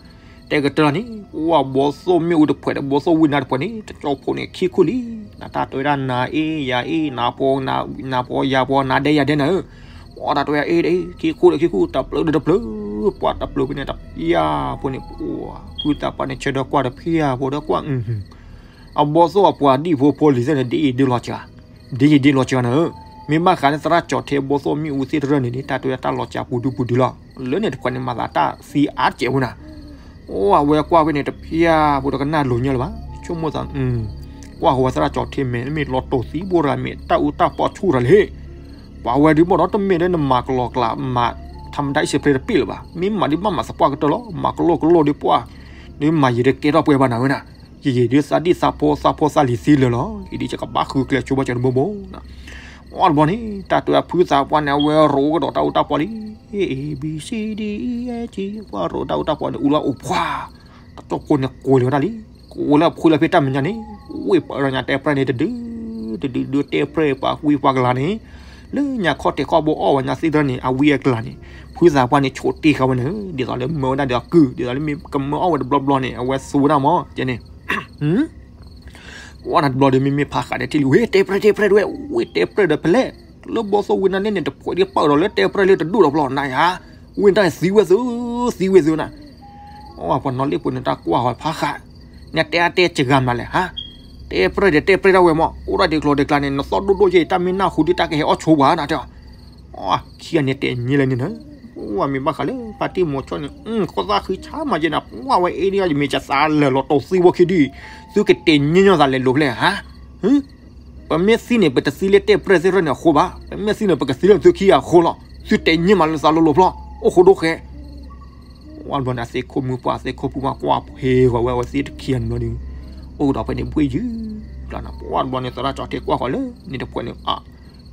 တဲကတၢၢ်လီၤန့ၣ် ပှၤဘီသိၣ်မ့ၣ်အူတဖှဲးဒီး ဘီသိၣ်ဝံနါတဖှဲးန့ၣ် တကၠီဖိန့ၣ် ခံခူၣ်လံ. နတၢ်တဲဝဲဒၣ် နၤအ့ၣ်ယၤအ့ၣ် နၤဖိ နၤဖိယၤဖိ နၤဒဲယၤဒဲနၤဧၢ. ပှၤတၢ်တဲဝဲဒၣ်အ့ၣ်ဒ်အ့ၣ် ခံခူၣ်ဒီးခံခူၣ် တပျုၤဒီးတပျုၤ ပှၤတပျုၤဖဲန့ၣ် တဖၠၣ်ဖိန့ၣ် ဖုသးပှၢ်န့ၣ် ဆၢဒီးကွၢ်တဖၠၣ်ဖိဒီးကွၢ် အဘီသိၣ်အပှၤဒံၣ်ဖိဖိလံၤသ့ၣ်န့ၣ် ဒ်အံၤဒ်လီၤစှၤ ဒ်အံၤဒ်လီၤစှၤနၤဧၢ. မ့ၢ်ဘၣ်ဃးလၢသရၣ်ကၠီၤထံဘီသိၣ်မ့ၣ်အူသ့ၣ်တဖၣ်န့ၣ် တၢ်တဲဝဲဒၣ်တၢ်လီၤစှၤပူၤဒုပူၤဒုလီၤ. လၢန့ၣ်တဖှဲးန့ၣ် မၤသးတၢ်သံအါစဲးဝဲနၤ. အိၣ် အဝဲကွၢ်ဖဲန့ၣ် တဖၠၣ်ဖိဒီးကနၣ်လိၤညီလၢၤဘၣ်. ဆိကမိၣ်သး ကွၢ်ဃီၤဝဲသရၣ်ကၠီၤထံမ့ၢ် မ့ၢ်လီၤတိာ်သံဘိတဂၤ မ့ၢ်တၢ်အူတၢ်ပီဆူၣ်တဂၤလံ. ပှၤဝဲဒုးဘၣ်ဒီးတမ့ၢ်လၢနမၤကလီကလး မၤ ထါမတၤ အံၣ်စဖရ့တပ့ၢ်လၢၤဘၣ်. မ့ၢ်မၤဒုးဘၣ်မၤသပှၢ်ကတၢၢ်လီၤ. မၤကလိၣ်ကလိၣ်ဒုးပှၢ် ဒုးမၤယံာ်ဒီးကဲထီၣ်ပှဲၤဘၣ်နၤဝဲနၤ. ယံာ်ယံာ်ဒုးသးဒံၣ်သးဖိသးဖိသးလံၤသံလၢာ်လီၤ. အံၤဒ်ယကဘၣ်ဃုကျဲဆိဘၣ်ကၠီၤတဘိဘိ အီၣ်တဘျီန့ၣ် တၢ်တဲဝဲဖုသးပှၢ်န့ၣ် အဝဲရိးကဒီးတၢ်အူတၢ်ပီလံ. A B C D E F G ပှၤရိးတၢ်အူတၢ်ပီန့ၣ် အူလၢအိၣ်ဖှါ တကၠီဖိန့ၣ် ကိးလီၤဝဲဒၣ်လံ. ကိးလၢအဖှူလၢဖဲတၢ်မဲာ်ညါန့ၣ် ဝ့ၢ်ပှၤညါတဲပြဲၢ်န့ၣ် တဒု တဒုဒုတဲပြဲၢ်ပှၤဝံပှၤကလၤန့ၣ် လၢညါခီၣ်ထံးခီၣ်ဘိအီၣ်ဝဲညါသ့ၣ်တဖၣ်န့ၣ် အဝံအကလၤန့ၣ် ဖုသးပှၢ်န့ၣ် ဆိးတ့ၢ်ဃာ်ဝဲန့ၣ် ဒ်သိးလၢမၢဝဲဒၣ်ဒီးအကုၢ် ဒ်သိးလၢမ့ၢ်ကမၢအီၣ်ဝဲတဘျီဘျီန့ၣ် အဝဲသူဝဲဒၣ်မး ကဲန့ၣ် ဝဲဒၣ်တဘျီဒီး မ့မ့ၢ်ဖးဃးဒီးထံၣ်လံ ဝ့ၢ်တဲပြဲၢ်တဲပြဲၢ်ဒွဲၣ် ဝ့ၢ်တဲပြဲၢ်ဒီးဖဲလဲၣ် လၢဘီသိၣ်ဝံနါန့ၣ်န့ၣ် တဖှဲးဒ်ပာ်ဒီးလၢတဲပြဲၢ်လၢတဒူၣ်ဒီးဖျီနၤယါ ဝ့ၢ်တၢ်သံဝဲသု သံဝဲသုနၤ အပှၤနီၢ်လ့ၣ်ဖိန့ၣ် တၢ်ကွၢ်ဃီၤဖးဃး နတဲအါတဲစှၤမးလဲၣ်ဟါ တဲပြဲၢ်ဒီးတဲပြဲၢ်ဒၣ်ဝဲမး အိၣ်ဒၣ်ဒ်ကျိၤဒ်ကျါန့ၣ် နသီၣ်ဒိၣ်ဒိၣ်ယဲ တၢ်မ့ၢ်နၢ်ဟူဒ်တၢ်ကဟဲအီၣ်ဆိပှၤနၤတဲ အခံဂၤန့ၣ်တဲညံလၢန့ၣ်နၤ ပှၤမ့ၢ်ဘၣ်ဃးလၢ ဖါတံၢ်မိၤဆိန့ၣ် ခိၣ်သၣ်ဃံဆါမးယဲနၤ ပှၤဝဲအ့ၣ်ဒ်ယမ့ၢ်ကသးလၢာ်လီၤတိာ်သံဝဲခံဒု သုကတဲညံညီသးလဲၤလိာ်ဖဲလဲၣ်ဟါ ပမ့ၢ်သံန့ၣ် ပတသံလၢတဲပြဲၢ်သ့ၣ်တဖၣ်န့ၣ်အဃိဘၣ် ပမ့ၢ်သံန့ၣ် ပကသံလၢသုခံဂၤအဃိလီၤ သုတဲညံမးလၢသးလိၤလိၤဖျီ အိၣ်ဃိဒိၣ်ဃဲ ဝဲဘျီန့ၣ် အသ့ၣ်ခိၣ်မုၢ်ပှၢ် အသ့ၣ်ခိၣ်ပူၤမး ကွၢ်ဖဲဝဲသ့ၣ်တခံဂၤန့ၣ်ဘျီဒီး အိၣ်ကဒီးဖဲန့ၣ်ဘှ့ၣ်ယုၢ် ဘျီန့ၣ် ပှၤဘျီန့ၣ် သရၣ်ကၠီၤထံကွၢ်ဃီၤလၢ န့ၣ်တဖှဲးန့ၣ်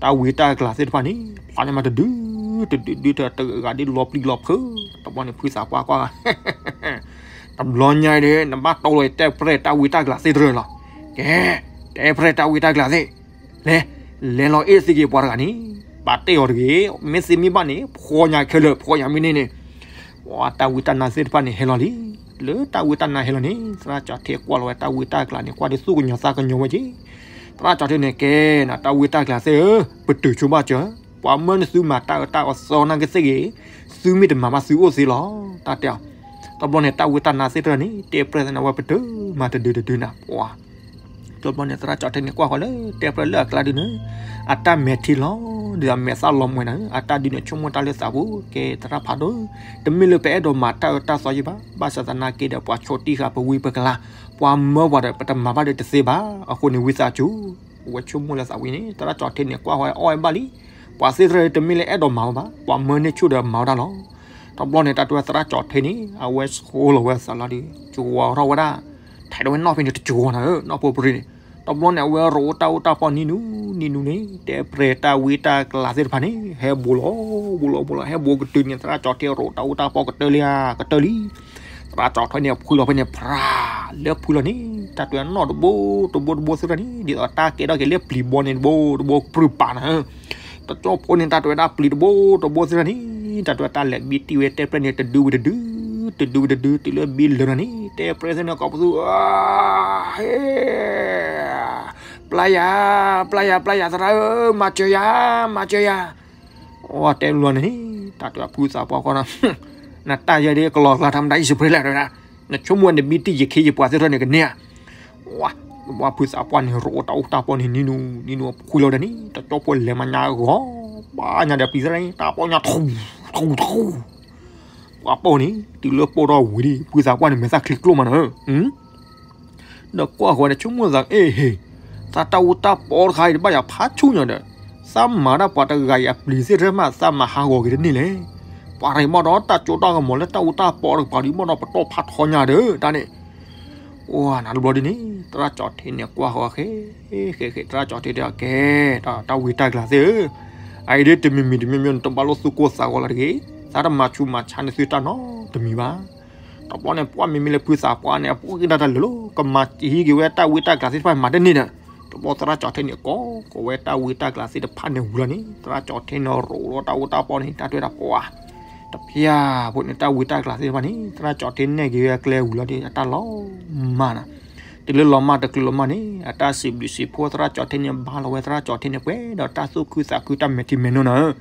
တၢ်ဝံတၢ်ကျးသ့ၣ်တဖၣ်န့ၣ် ဖျါန့ၢ်မးတဒု တဒုဒု တဂၤဒ်လီၤပျံၤလီၤဖုး တဘျီန့ၣ် ဖုသးပှၢ်ကွၢ် တဘျီညါဒီး နဘၣ်တိၢ်လီၤတဲပြဲၢ်တၢ်ဝံတၢ်ကျးသ့ၣ်တဖၣ်လီၤ ကဲ တဲပြဲၢ်တၢ်ဝံတၢ်ကျးသ့ၣ် လဲၤ လဲၤလီၤအ့ၣ်သံက့ၤပှၤတဂၤန့ၣ်, ပာ်တ့ၢ်အီၤတဂ့ၤ, မ့ၢ်သ့မ့ၢ်ဘၣ်န့ၣ် ဖှီၣ်ညါခဲလၢာ်, ဖှီၣ်ညါမ့ၢ်န့ၢ်န့ၣ်, ပှၤတၢ်ဝံတၢ်နါသ့ၣ်တဖၣ်န့ၣ်ဟဲလီၤလံ. လၢတၢ်ဝံတၢ်နါဟဲလီၤန့ၣ် သရၣ်ကၠီၤထ့ကွၢ်လီၤဝဲတၢ်ဝံတၢ်ကျးန့ၣ် ကွၢ်ဒီးသူၣ်ကညီၤသးကညီၤဝဲက့ၤ, သရၣ်ကၠီၤထ့န့ၣ် ကဲနၤ တၢ်ဝံတၢ်ကျးသ့ၣ်ဧၢ, ပတုာ်ဆိဘၣ်စၢၤ, ပှၤမၢနသုမၤတၢ်အၢတၢ်အီၤသီနာ်က့သ့ၣ်ဂ့ၤ, သုမ့ၢ်တမၤဘၣ်သုအိၣ်သ့လီၤ, တၢ်တဲအီၤ. တဘျီန့ၣ် တၢ်ဝံတၢ်နါသ့ၣ်တဖၣ်န့ၣ် တဲပြဲၢ်သနာ်ဝဲပတုာ်မၤတဒုတဒုနၤ, ပှၤ တဘျီန့ၣ် သရၣ်ကၠီၤထ့န့ၣ် ကွၢ်ဃီၤလၢတဲပြဲၢ်လၢအကျါဒုန့ၣ်, အတၢ်မဲာ်ထံလီၤ, ဒီးအမဲာ်သၣ်လီၤမှဲၤနၤ, အတၢ်ဒုန့ၣ် ဆိကမိၣ်တၢ်လၢသးပူၤ, ကဲသရၣ်ဖးဒိၣ်, တမ့ၢ်လၢပအဲၣ်ဒိးမၤတၢ်အၢတၢ်သီယံၤဘၣ်, ဘၣ်ဆၣ်သနာ်က့ဒီး ပှၤဆိးတံၢ်ဃာ် ပဝံပကလၤ, ပှၤမၢပှၤဒီး ပတမၤဘၣ်ဒီးတသ့ဘၣ်, အဃိန့ၣ် ဝံသးစူၤ, အဝဲဆိကမိၣ်လၢသးဝံန့ၣ် သရၣ်ကၠီၤထ့န့ၣ် ကွၢ်ဃီၤအီၣ်ဝဲဘၣ်လံ, ပှၤသ့ၣ်တဖၣ်တမ့ၢ်လၢအဲၣ်ဒိးမၤဝဲဘၣ်, ပှၤမၢန့ၢ်ဆူၣ်ဒီးမၤဝဲဒၣ်လီၤ. တဘျီန့ၣ် တၢ်တဲဝဲသရၣ်ကၠီၤထ့န့ၣ် အဝဲဆိလီၤဝဲသးလီၤဒီး ကဝီၤထီၣ်ဝဲဒၣ်, ထဲးထီၣ်ဝဲနီၣ်ဖဲန့ၣ် တကဝီၤနၤဧၢ, နီၣ်ဖိပရ့န့ၣ်, တဘျီန့ၣ် အဝဲရိးတၢ်အူတၢ်ပီၢ်နံၤနူနံၤနူန့ၣ်, တဲပြဲၢ်တၢ်ဝံတၢ်ကျးသ့ၣ်တဖၣ်န့ၣ် ဟဲဘူးလီၤ, ဘူးလီၤဘူးလီၤ, ဟဲဘူးကတုၤန့ၣ် သရၣ်ကၠီၤထ့ရိးတၢ်အူတၢ်ပီၢ်ကတၢၢ်လံဧါ, ကတၢၢ်လံ. သရၣ်ကၠီၤထ့န့ၣ် ဖှံလီၤဖဲန့ၣ် ဖြး, လၢဖှံလီၤန့ၣ် တၢ်တဲဝဲနီၣ်တဘိတဘိတဘိသ့ၣ်တဖၣ်န့ၣ် ဒ်သိးတၢ်ကဲထီၣ်က့ၤလၢပျံၤဘီန့ၣ် တဘိတဘိပြူၢ်ပာ်နၤဧၢ. တကၠီဖိန့ၣ် တၢ်တဲဝဲဒၣ်ပျံၤတဘိတဘိသ့ၣ်တဖၣ်န့ၣ် တၢ်တဲဝဲတၢ်လဲၤဘံတံၢ်ဝဲတဲပြဲၢ်န့ၣ် တဒုဝံၤတဒု, တဒုဝံၤတဒု တုၤလၢဘံလၢာ်နၤန့ၣ် တဲပြဲၢ်သ့ၣ်န့ၣ် ကိးပသူ, ဟ့ၣ်, ပျၢ်ယၤ, ပျၢ်ယၤ, ပျၢ်ယၤ သရၣ်ဧၢ, မၤစၢၤယၤ, မၤစၢၤယၤ. အိၣ်တဲလီၤန့ၣ်, တၢ်တဲဝဲဖုသးပှၢ်ဃီနီၤ, နတၢ်ယဲဒ်ကလီၤကျါ ထါမတၤ ယစပရ့လၢ်တဲဝဲဒၣ်, နဆိကမိၣ်ဝဲနဘံတံၢ်ယခ့ယပှၤသ့ၣ်တဖၣ်န့ၣ်ကန့ၢ်ဧါ. ဝဲဖုသးပှၢ်န့ၣ် ရိးတၢ်အူတၢ်ပီၢ်န့ၣ် နံၤနူနံၤနူဖှံလီၤဒီးန့ၣ် တကၠီဖိလဲၤမၤညါဂီၤ, ဘၣ်ညါဒီးပျံၤသ့ၣ်တဖၣ်န့ၣ် တၢ်ပီၢ်ညါထူ, ထူထူ, ပှၤပိာ်န့ၣ် တုၤလၢပိာ်ထီၣ်ဝံၤဒီး ဖုသးပှၢ်န့ၣ် မဲာ်သၣ်ချံကျိၣ်မးနီၤ ဒီးကွၢ်ဃီၤန့ၣ် ဆိကမိၣ်သး အ့ၣ်ဟ့ၣ်, သးတၢ်အူတၢ်ပီၢ်တခါအံၤ တဘၣ်ယၤဖးဆူၣ်ညါဒီး, သးမၤဒၣ်ပှၤတဂၤအံၤအပျံၤသ့ၣ်တဖၣ် သးမၤဟးဂီၤက့ၤတန့ၢ်လဲၣ်. ပှၤတဂၤမ့ၢ်ဒီးတၢ်ကၠိတၢ်ကမီၤလၢတၢ်အူတၢ်ပီၢ်တကပၤဒီး မ့ၢ်ဒီးပတီၢ်ဖးထီညါဒီး တၢ်န့ၣ်, အိၣ်နၤတဘျီဒ်န့ၣ် သရၣ်ကၠီၤထ့န့ၣ် ကွၢ်ဃီၤဃဲ, ဃဲဃဲ သရၣ်ကၠီၤထ့တဲအီၤ ကဲ, တၢ်ဝံတၢ်ကျးသ့ၣ်ဧၢ, အအံၤဒ်တမံၤမံၤတမံၤမံၤန့ၣ် တဘၣ်လိၣ်သူၣ်ကိၢ်သးဂီၤလီၤတဂ့ၤ, သးတမၤဆူးမၤဆါန့ၢ်သုတၢ်နီတမံၤဘၣ်. တဘျီန့ၣ် ပှၤမ့မ့ၢ်လၢဖုသးပှၢ်န့ၣ် အပူၤက့ၤဒၣ်တၢ်လၢာ်လီၤ, ကမၤဟံးက့ၤဝဲတၢ်ဝံတၢ်ကျးသ့ၣ်တဖၣ်မၤတန့ၢ်ဒီး, တဘျီသရၣ်ကၠီၤထ့န့ၣ် ကိးကီၤဝဲတၢ်ဝံတၢ်ကျးသ့ၣ်တဖၣ်န့ၣ်ဝံၤလီၤန့ၣ် သရၣ်ကၠီၤထ့န့ၣ်ရိးဒီးတၢ်အူတၢ်ပီၢ်န့ၣ် တၢ်တဲဝဲဒၣ်ပှၤ, တဖၠၣ်ဖိန့ၣ် တၢ်ဝံတၢ်ကျးသ့ၣ်တဖၣ်န့ၣ် သရၣ်ကၠီၤထ့နဲၣ်က့ၤဝဲအကျဲဝံၤလီၤဒီး အတၢ်လီၤမၢ်နၤ, တုၤလၢလီၤမၢ်တချုးလီၤမၢ်န့ၣ် အတၢ်စံးဘျုးစံးဖှိၣ်သရၣ်ကၠီၤထ့န့ၣ် ဘါလီၤဝဲသရၣ်ကၠီၤထ့န့ၣ် ပှဲၤဒီးတၢ်သူၣ်ခုသးခုတၢ်မဲာ်ထံမဲာ်နိနၤဧၢ.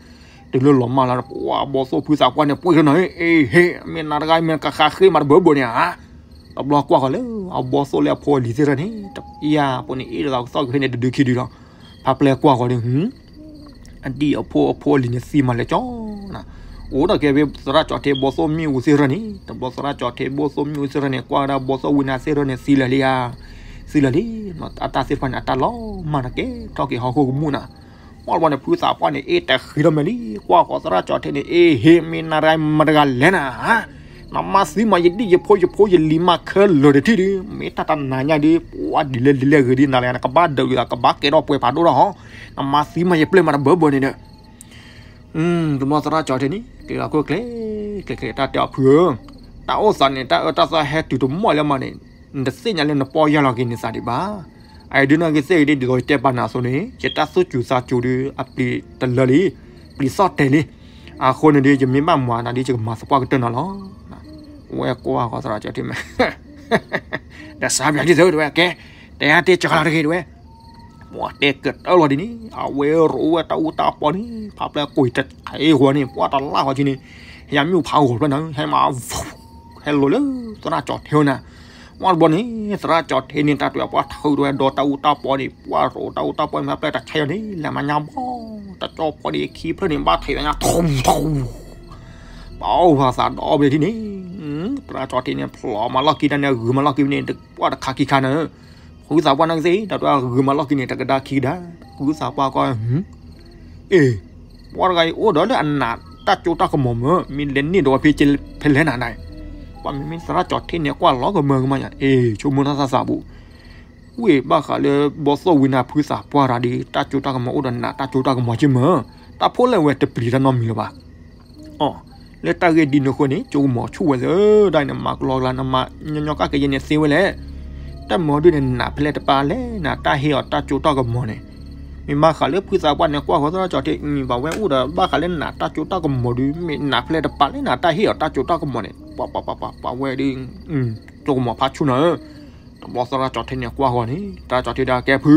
တုၤလၢလီၤမၢ်လီၤ ပှၤအဘီသိၣ်ဖုသးပှၢ်န့ၣ် ပှ့ၤထီၣ်နၤဧၢ, အ့ဟ့ၣ် မ့ၢ်နၤတဂၤမ့ၢ်ကဃးဃ့မးတဘၢဘၢန့ၣ်ဧါ. တဘျီကွၢ်ဃီၤလၢ အဘီသိၣ်လၢအဖိအလံၤသ့ၣ်တဖၣ်န့ၣ် တဖၠၣ်ဖိန့ၣ် အ့ၣ်လိာ်သးကသီၣ်က့ၤဖဲန့ၣ် တဒုခံဒုလီၤ. ဖးပျဲၢ်ကွၢ်ဃီၤဒီး အဒံၣ်အဖိအဖိအလံၤန့ၣ်သံမးလဲၤကၠီနၤ, အိၣ်ဒီးကဲဖဲသရၣ်ကၠီၤထ့ဘီသိၣ်မ့ၣ်အူသ့ၣ်တဖၣ်န့ၣ် တဘျီသရၣ်ကၠီၤထ့ဘီသိၣ်မ့ၣ်အူသ့ၣ်တဖၣ်န့ၣ် ကွၢ်ဝဲဒၣ်ဘီသိၣ်ဝံနၤသ့ၣ်တဖၣ်န့ၣ် သံလၢာ်လံဧါ, သံလၢာ်လံ, အတၢ်သ့ၣ်တဖၣ်န့ၣ် အတၢ်လီၤမၢ်နၤကဲထီၣ်က့ၤဟီၣ်ခိၣ်ကမူၣ်နၤ. မ့ၢ်တဘျီန့ၣ် ဖုသးပှၢ်န့ၣ် အ့ၣ်တဃံထီၣ်မဲာ်လံ, ကွၢ်ဃီၤသရၣ်ကၠီၤထ့န့ၣ် အ့ဟ့ၣ် မ့ၢ်နၤတဂၤမတဂၤလဲၣ်နၤ, နမၤသံမးယဒံၣ်ယဖိယဖိယလံၤမးခဲလၢာ်တထံၣ်ဒီး မ့ၢ်တၢ်တနၤညါဒီး ပှၤဒ်လဲၣ်ဒ်လဲၣ်ဂ့ၤဒ်နၤလၢနကဘၣ်ဒုးလၢကဘၣ်ကဲထီၣ်ပှဲၤဖးဒိၣ်ထီၣ်ဟီ, နမၤသံမးယပျဲၢ်မးတဘၢဘၢန့ၣ်ဒီး တဘျီသရၣ်ကၠီၤထ့န့ၣ် ကျဲၤလီၤခိၣ်ကျဲ, ကျဲၤကျဲၤ တၢ်တဲအီၤဖုဧၢ, တၢ်အိၣ်သးန့ၣ် တၢ်အၢတၢ်သီဟဲတုၤတမီၢ်လၢမးန့ၣ်, နတသ့ၣ်ညါလၢနပီၢ်ယၢ်လီၤက့ၤန့ၢ်သးဒံးဘၣ်. အအံၤဒုးနာ်က့သ့ၣ်ဂ့ၤဒ်သိးယတဲပာ်နၤအသိးန့ၣ် ယတၢ်သူၣ်စူၤသးစူၤဒီး အပျံၤတလၢလံ, ပျံၤသီၣ်တဲာ်လံ. အဃိန့ၣ်ဒီး ယမ့ၢ်ဘၣ်မၤနၤဒီး ယကမၤသပှၢ်ကတၢၢ်နၤလီၤ. ဝဲကွၢ်ဃီၤသရၣ်ကၠီၤထ့မဲာ် ဒီးစးပၠးဒ်သိးတဲဝဲ ကဲ, တဲတ့ၢ်ကၢ်လီၤတဂ့ၤတဲဝဲ, ပှၤတဲကတၢၢ်လီၤဒ်န့ၣ် အဝဲရိးဝဲတၢ်အူတၢ်ပီၢ်န့ၣ် ဖးပျဲၢ်ကွံာ်တခါအံၤဃီန့ၣ် ပှၤတလၢ်ဃီက့ၤန့ၣ် ဟဲမ့ၣ်အူဖးဂီၤဖျၢၣ်နၤ ဟဲမၤ ဟဲလိၤလၢသရၣ်ကၠီၤထ့နၤ. မ့ၢ်တဘျီန့ၣ် သရၣ်ကၠီၤထ့န့ၣ် တၢ်တဲပှၤထုးဝဲဒီးတၢ်အူတၢ်ပီၢ်န့ၣ် ပှၤရိးတၢ်အူတၢ်ပီၢ်န့ၣ် ဖးပျဲၢ်တခါအံၤန့ၣ် လဲၤမၤညါဘီ တကၠီဖိန့ၣ် ခံဖျၢၣ်န့ၣ် ဘၣ်ထံးဝဲညါ ထူထူ ပအိၣ်ဖးသးဒီဘ့ၣ်ထံၣ်န့ၣ်, သရၣ်ကၠီၤထ့န့ၣ် ဖျိးမၤလီၢ်ခံတၢ်န့ၣ် ဂုၤမၤလီၢ်ခံန့ၣ် ပှၤတခါခံခါန့ၣ်, ဖုသးပှၢ်နာ်က့သ့ၣ် တၢ်တဲဂုၤမၤလီၢ်ခံန့ၣ် တကဒါခံကဒါ, ဖုသးပှၢ်ကွၢ်, အ့ၣ်, ပှၤတဂၤအံၤအိၣ်ဒီးလၢအနာ်တၢ်စိတၢ်ကမီၤမ့ၢ် မ့ၢ်လဲၤန့ၢ်ဒီးဝဲဖဲလဲၣ်နၤဒၣ်, ပှၤမ့မ့ၢ်သရၣ်ကၠီၤထ့န့ၣ် ကွၢ်လီၤကမၢကမၣ်ညါ, အ့ၣ်, ဆိကမိၣ်တၢ်သးသးပူၤ ဝ့ၢ်ဘၣ်ဃးလၢဘီသိၣ်ဝံနၤဖုသးပှၢ်တဂၤဒီး တၢ်စိတၢ်ကမီၤအိၣ်ဒီးနာ်တၢ်စိတၢ်ကမီၤက့မ့ၢ်, တၢ်ဖိလဲၣ်ဝဲတပျံၤတၢ်နီတမံၤလၢၤဘၣ်. အီ, လၢတၢ်ဂ့ၢ်ဒ်န့ၣ်အဃိန့ၣ် စိကမီၤဆူၣ်ဝဲသ့ၣ်, ဒ်န့ၣ် မၤကလီကလီ နမၤညီညီကၣ်ကယဲၢ်န့ၣ်သ့ဝဲလဲၣ်. တၢ်မၤဒ်န့ၣ် နာ်ဖဲလဲၣ်တပၢ်လဲၣ် နတၢ်ဟ့ၣ်အီၤတၢ်စိတၢ်ကမီၤန့ၣ်, မ့ၢ်ဘၣ်ဃးလၢဖုသးပှၢ်န့ၣ် ကွၢ်ဃီသရၣ်ကၠီၤထ့ ပှၤဝဲအိၣ်ဒီးဘၣ်ဃးလၢနးတၢ်စိတၢ်ကမီၤဒုး မ့ၢ်နးဖဲလဲၣ်တပၤလဲၣ် နးတၢ်ဟ့ၣ်အီၤတၢ်စိတၢ်ကမီၤန့ၣ် ပှၤပှၤပှၤပှၤဝဲဒုး စိကမီၤဖးဆူၣ်နၤဧၢ, တဘျီသရၣ်ကၠီၤထ့န့ၣ်ကွၢ်ဃီန့ၣ် သရၣ်ကၠီၤထ့ဒီးကဲဖု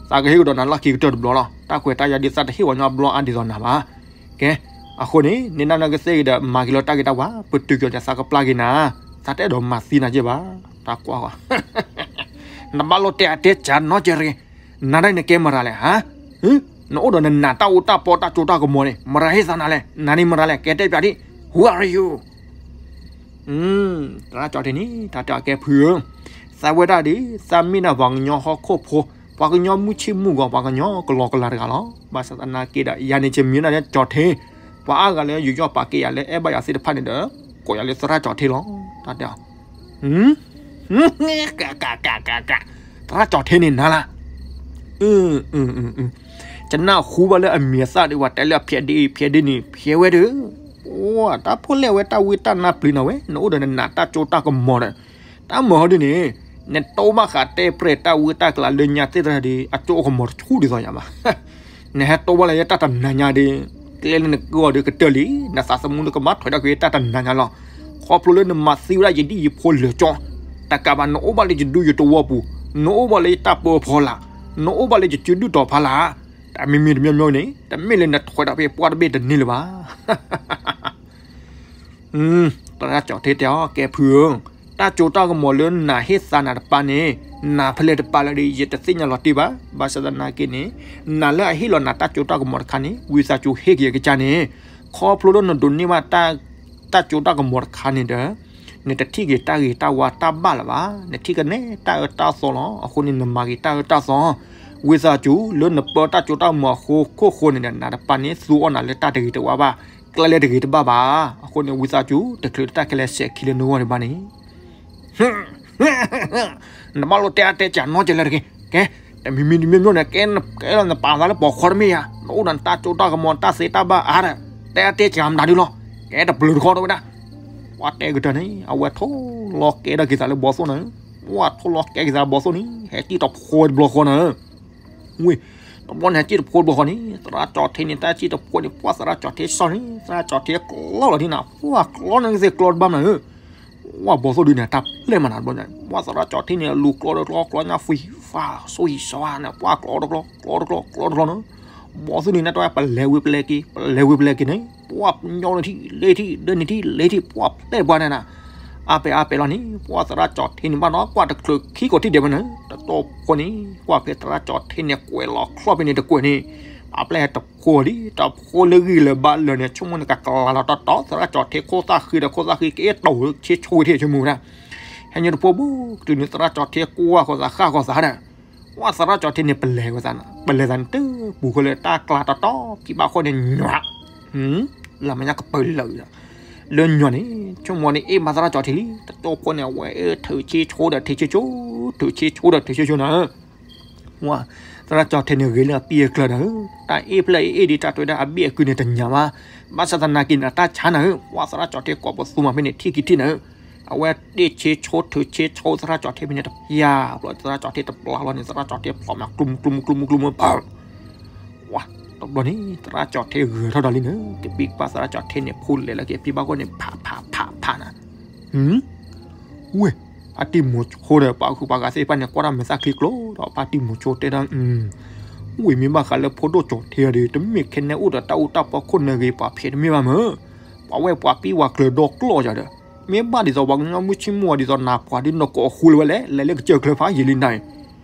သးကဟ့ၣ်ကဒီးနၤလီၢ်ခံကတၢၢ်တဘျီလီၤ တၢ်ခွဲးတၢ်ယာ်ဒ်သးတဟ့ၣ်ဝဲညီဘျီအါဒ်သိးနၤဘၣ်, ကဲ, အဃိန့ၣ် နနၢ်နၢ်ကသ့ၣ်ဂ့ၤဒီး မၤက့ၤလီၤတၢ်ဂ့ၤတၢ်ဝါ ပတုာ်ကီၤဒီးသးကပျၢ်က့ၤနၤ, သးတအဲၣ်ဒိးမၤသံနၤက့ဘၣ်, တၢ်ကွၢ်ဃီ နဘၣ်လိၣ်တဲအါတဲကၢ်နီတဂ့ၤ, နၤဒၣ်နကဲမတၤလဲၣ်, နအိၣ်ဒီးနနးတၢ်အိၣ်တၢ်ပီတၢ်စိတၢ်ကမီၤန့ၣ် မတၤဟ့ၣ်သးနၤလဲၣ်, နၤန့ၣ်မတၤလဲၣ် ကဲတဲပၠးဒံး, Who are you? သရၣ်ကၠီၤထ့န့ၣ် တၢ်တဲအီၤကဲဖုဧၢ, သးဝဲဒၣ်ဒီး သးမ့ၢ်ဒၣ်ပှၤကညီဟီၣ်ခိၣ်ဖိ, ပှၤကညီမုၢ်ဆ့ၣ်မုၢ်ဂီၤ ပှၤကညီကလီကလီတဂၤလီၤ, ဘၣ်ဆၣ်သနာ်က့ဒီး ယၤန့ၣ်ကမံၤဒၣ်လၢကၠီၤထ့, ပှၤအါဂၤလၢယယီၣ်ပာ်ကဲယၤလၢအဲၣ်ဘၣ်ယၤသ့ၣ်တဖၣ်န့ၣ်ဒီး ကိးယၤလၢသရၣ်ကၠီၤထ့လီၤ, တၢ်တဲအီၤ သရၣ်ကၠီၤထ့န့ၣ်နၤလၢ်, ကနၢ်ဟူဘၣ်လၢအမံၤအသၣ်ဒီး ပှၤတဲလၢအဖျဲးဒ်အံၤဖျဲးဒ်န့ၣ် ဖျဲးဝဲဒီး, ပှၤတၢ်ဖိလဲၣ်ဝဲတၢ်ဝံတၢ်နါပျံၤနၤဝဲ နအိၣ်ဒီးနနးတၢ်စိတၢ်ကမီၤဒီး, တၢ်မၤဟီဒ်န့ၣ်, နတိၢ်ဘၣ်ဃးတဲပြဲၤတၢ်ဝံတၢ်ကျးလၢညါသ့ၣ်တဖၣ်ဒီး အစိအကမီၤတဆူၣ်ဒ်သိးယၤဘၣ် နဟဲတိၢ်ဘၣ်လၢယတၢ်တနၤညါဒီး, ကျဲလၢနကဂီၤဒီးကတၢၢ်လံ, နသးသမူနကဘၣ်ထွဲဒီးက့ၤတၢ်တနၤညါလီၤ, ခီဖျိလၢနမၤသံဝဲဒၣ်ယဒ်ယဖိလၢာ်ကၠီ, တကးဘၣ်နအိၣ်ဘၣ်လၢယဒူယသဝီပူၤ, နအိၣ်ဘၣ်လၢယတၢ်ပၢဖီလာ်, နအိၣ်ဘၣ်လၢယစုဒုၣ်တီၤဖီလာ်, တၢ်မံၤမံၤတမံၤမံၤန့ၣ် တမ့ၢ်လၢနထွဲဒီးဖဲပှၢ်တဘ့ၣ်တန့ၢ်လၢၤဘၣ် သရၣ်ကၠီၤထ့တဲအီၤ ကဲဖုဧၢ, တၢ်စိတၢ်ကမီၤလၢနၤဟ့ၣ်သးနၤတပၤန့ၣ်, နၤဖဲလဲၣ်တပၤလၢဒီး ယတသ့ၣ်ညါလီၤတံၢ်ဘၣ်, ဘၣ်ဆၣ်သနာ်က့န့ၣ်, နၤလၢအဟ့ၣ်လီၤနၤတၢ်စိတၢ်ကမီၤတခါန့ၣ် ဝံသးစူၤဟ့ၣ်က့ၤယကစၢ်န့ၣ်, ခီဖျိလၢနဒိးန့ၢ်ဘၣ် တၢ်စိတၢ်ကမီၤတခါန့ၣ်ဒီး, နတထံၣ်က့ၤတၢ်ဂ့ၤတၢ်ဝါတၢ်ဘၣ်လၢၤဘၣ်, နထံၣ်ကနဲတၢ်အၢတၢ်သီလီၤ, အဃိန့ၣ်နမၤက့ၤတၢ်အၢတၢ်သီ, ဝံသးစူၤလၢနပၢတၢ်စိတၢ်ကမီၤအဃိခိၣ်ဃိန့ၣ်ဒီး နၤတပၤန့ၣ်သူအီၣ်နၤလၢတၢ်တဂ့ၤတဝါဘၣ်, ကျဲလၢတဂ့ၤတဘၣ်ဘၣ်, အဃိန့ၣ် ဝံသးစူၤ တချုးလၢတၢ်ခဲလၢာ်စဲးခံလၢနဂီၢ်ဒံးဘၣ်န့ၣ် နဘၣ်လိၣ်တဲအါတဲကၢ်နီတဂ့ၤလၢၤတဂ့ၤ, ကဲ, တမံၤမံၤတမံၤမံၤန့ၣ် ကဲလီၤနပာ်သးလၢပိာ်ခွါတမ့ၢ်ဧါ, နအိၣ်ဒီးနတၢ်စိတၢ်ကမီၤတၢ်သ့တၢ်ဘၣ်အါဒီး, တဲအါတဲကၢ်မတၤဒုလီၤ, ကဲတပျုၤတခီတဝဲဒၣ်, ပှၤတဲကတၢၢ်န့ၣ် အဝဲထိၣ်လီၤကဲဒီးက့ၤသးလၢဘီသိၣ်န့ၣ်, ပှၤထိၣ်လီၤကဲက့ၤသးဘီသိၣ်န့ၣ် ဟဲကံၣ်တဖိတဘျီဃီန့ၣ် ဝ့ၢ်, တဘျီန့ၣ်ဟဲကံၣ်တဖိတဘျီဃီန့ၣ် သရၣ်ကၠီၤထ့န့ၣ် တၢ်ကံၣ်တဖိန့ၣ် ပှၤသရၣ်ကၠီၤထ့စီန့ၣ် သရၣ်ကၠီၤထ့ကျီလီၤဒ်န့ၣ် ပှၤကျီန့ၣ်ကသ့ၣ်ကျီတဘၣ်မနုၤဧၢ, ပှၤဘီသိၣ်ဒုန့ၣ် တၢ်ပျဲၢ်မးနၤတဘျီန့ၣ် ပှၤသရၣ်ကၠီၤထ့န့ၣ် လူၤကျီတကျီ ကျီညါ ဖှံဖး စိဟံၣ်စီန့ၣ် ပှၤကျီတကျီ ကျီတကျီ ကျီတကျီန့ၣ်, ဘီသိၣ်ဒုန့ၣ် တၢ်ဝဲပလဲၤဝံၤပလဲၤက့ၤ ပလဲၤဝံၤပလဲၤက့ၤန့ၣ် ပှၤညီနုၢ်ထံၣ် လ့ထံၣ် ဒၢနုၢ်ထံၣ် လ့ထံၣ် ပှၤပျဲၢ်ပှၤန့ၣ်နၤ အါပဲာ်အါပဲာ်လီၤန့ၣ် ပှၤသရၣ်ကၠီၤထ့န့ၣ်ဘၣ်နီၤ ကွၢ်တချုးခံကိးထံၣ်ဒဲးမနုၤ တတီဖိန့ၣ် ကွၢ်ဖဲသရၣ်ကၠီၤထ့န့ၣ် ကွဲးလီၤချီၣ်ဖဲန့ၣ်တကွဲးန့ၣ် အပျဲၢ်ဟဲတဖိဒံး တဖိလၢဂံၢ်လၢဘါလၢာ်န့ၣ် ဆိကမိၣ်န့ၣ် ကကလၤလီၤတီတီ သရၣ်ကၠီၤထ့ခိၣ်သၣ်ဃံဒီးခိၣ်သၣ်ဃံ ကအဲၣ်တိာ်ဆ့ဆိဝဲထံၣ်ဆိကမိၣ်ဝဲဒၣ် ဟဲညါတဖိဘူး တုၤန့ၣ်သရၣ်ကၠီၤထ့ကွၢ်ဃီၤသးဃၣ်ဃီၤသးဒီး ပှၤသရၣ်ကၠီၤထ့န့ၣ် ပလဲၤဝဲသးန့ၣ် ပလဲၤသးန့ၣ် တပူၤဃီလၢတၢ်ကျါတီတီ ဖံးဘၣ်ဃီန့ၣ် ညွး လၢမညါကပၢၤလၢာ် လၢညွၤန့ၣ် ဆိကမိၣ်န့ၣ် အ့ၣ်မၤသရၣ်ကၠီၤထ့လံ တတီဖိန့ၣ် အဝဲထုးဆ့ဆိဒီးထုးဆ့ဆိ ထုးဆ့ဆိဒီးထုးဆ့ဆိနၤ ဝဲ သရၣ်ကၠီၤထ့န့ၣ် ဂ့ၤလၢအပံၢ်အကျၢၤနၤဧၢ တၢ်အ့ၣ်ဖျၢၣ်အ့ၣ်ဒ်တၢ်တဲဝဲဒၣ်အဘ့ၣ်အကုန့ၣ်တညါဘၣ် ဘၣ်ဆၣ်သနာ်က့န့ၣ် အတၢ်ဆါနၤဧၢ ဝဲသရၣ်ကၠီၤထ့ကိးပသူမးဖဲန့ၣ် ထံၣ်ကံထံၣ်နၤဧၢ အဝဲတ့ၢ်ဆ့ဆိထုးဆ့ဆိသရၣ်ကၠီၤထ့ဖဲန့ၣ်တဖျၢၣ် ဘျီသရၣ်ကၠီၤထ့တပျၢ်လီၤန့ၣ် သရၣ်ကၠီၤထ့ဖျိးမး ကျူမူကျူမူကျူမူကျူမူပၢ် ဝဲ တဘျီန့ၣ် သရၣ်ကၠီၤထ့ဂဲၤထီၣ်ဒီးလံနၤ ကပံၢ်ကပၢ်သရၣ်ကၠီၤထ့န့ၣ် ဖိလဲၤလၢက့ၤဖံးဘၣ်ဃီန့ၣ် ဖးဖးဖးဖးနၤ ဝ့ၢ် ပၢ်တံၢ်မူၤဆိဒီး ပှၤဂုၤပှၤဂၤသ့ၣ်တဖၣ်န့ၣ် ကွၢ်တၢ်မဲာ်သၣ်ချံကျိဒီး ပၢ်တံၢ်မူၤဆိတဲဒၣ် ဝ့ၢ်မ့ၢ်ဘၣ်ဃးလၢဖိဒိၣ်ကၠီၤထ့ဒီး တမ့ၢ်ခဲန့ၣ်အိၣ်ဒီးတၢ်အူတၢ်ပီခိၣ်နၢ်ဂ့ၤပှၤဖဲးတမ့ၢ်ဘၣ်မၢ် ပှၤဝဲၢ်ပှၤပံၢ်ဝၤကျၢၤဒီကျီၢ်ယၤဒီး မ့ၢ်ဘၣ်ဒ်သိးပှၤကညီမုၢ်ဆ့ၣ်မုၢ်ဝါဒ်သိးနၤပှၤဒ် နကိးအဃူလၢၤဝဲလဲၣ် လဲၤလၢကစၢၢ်ကျၢၤဖးယံာ်လံနၤ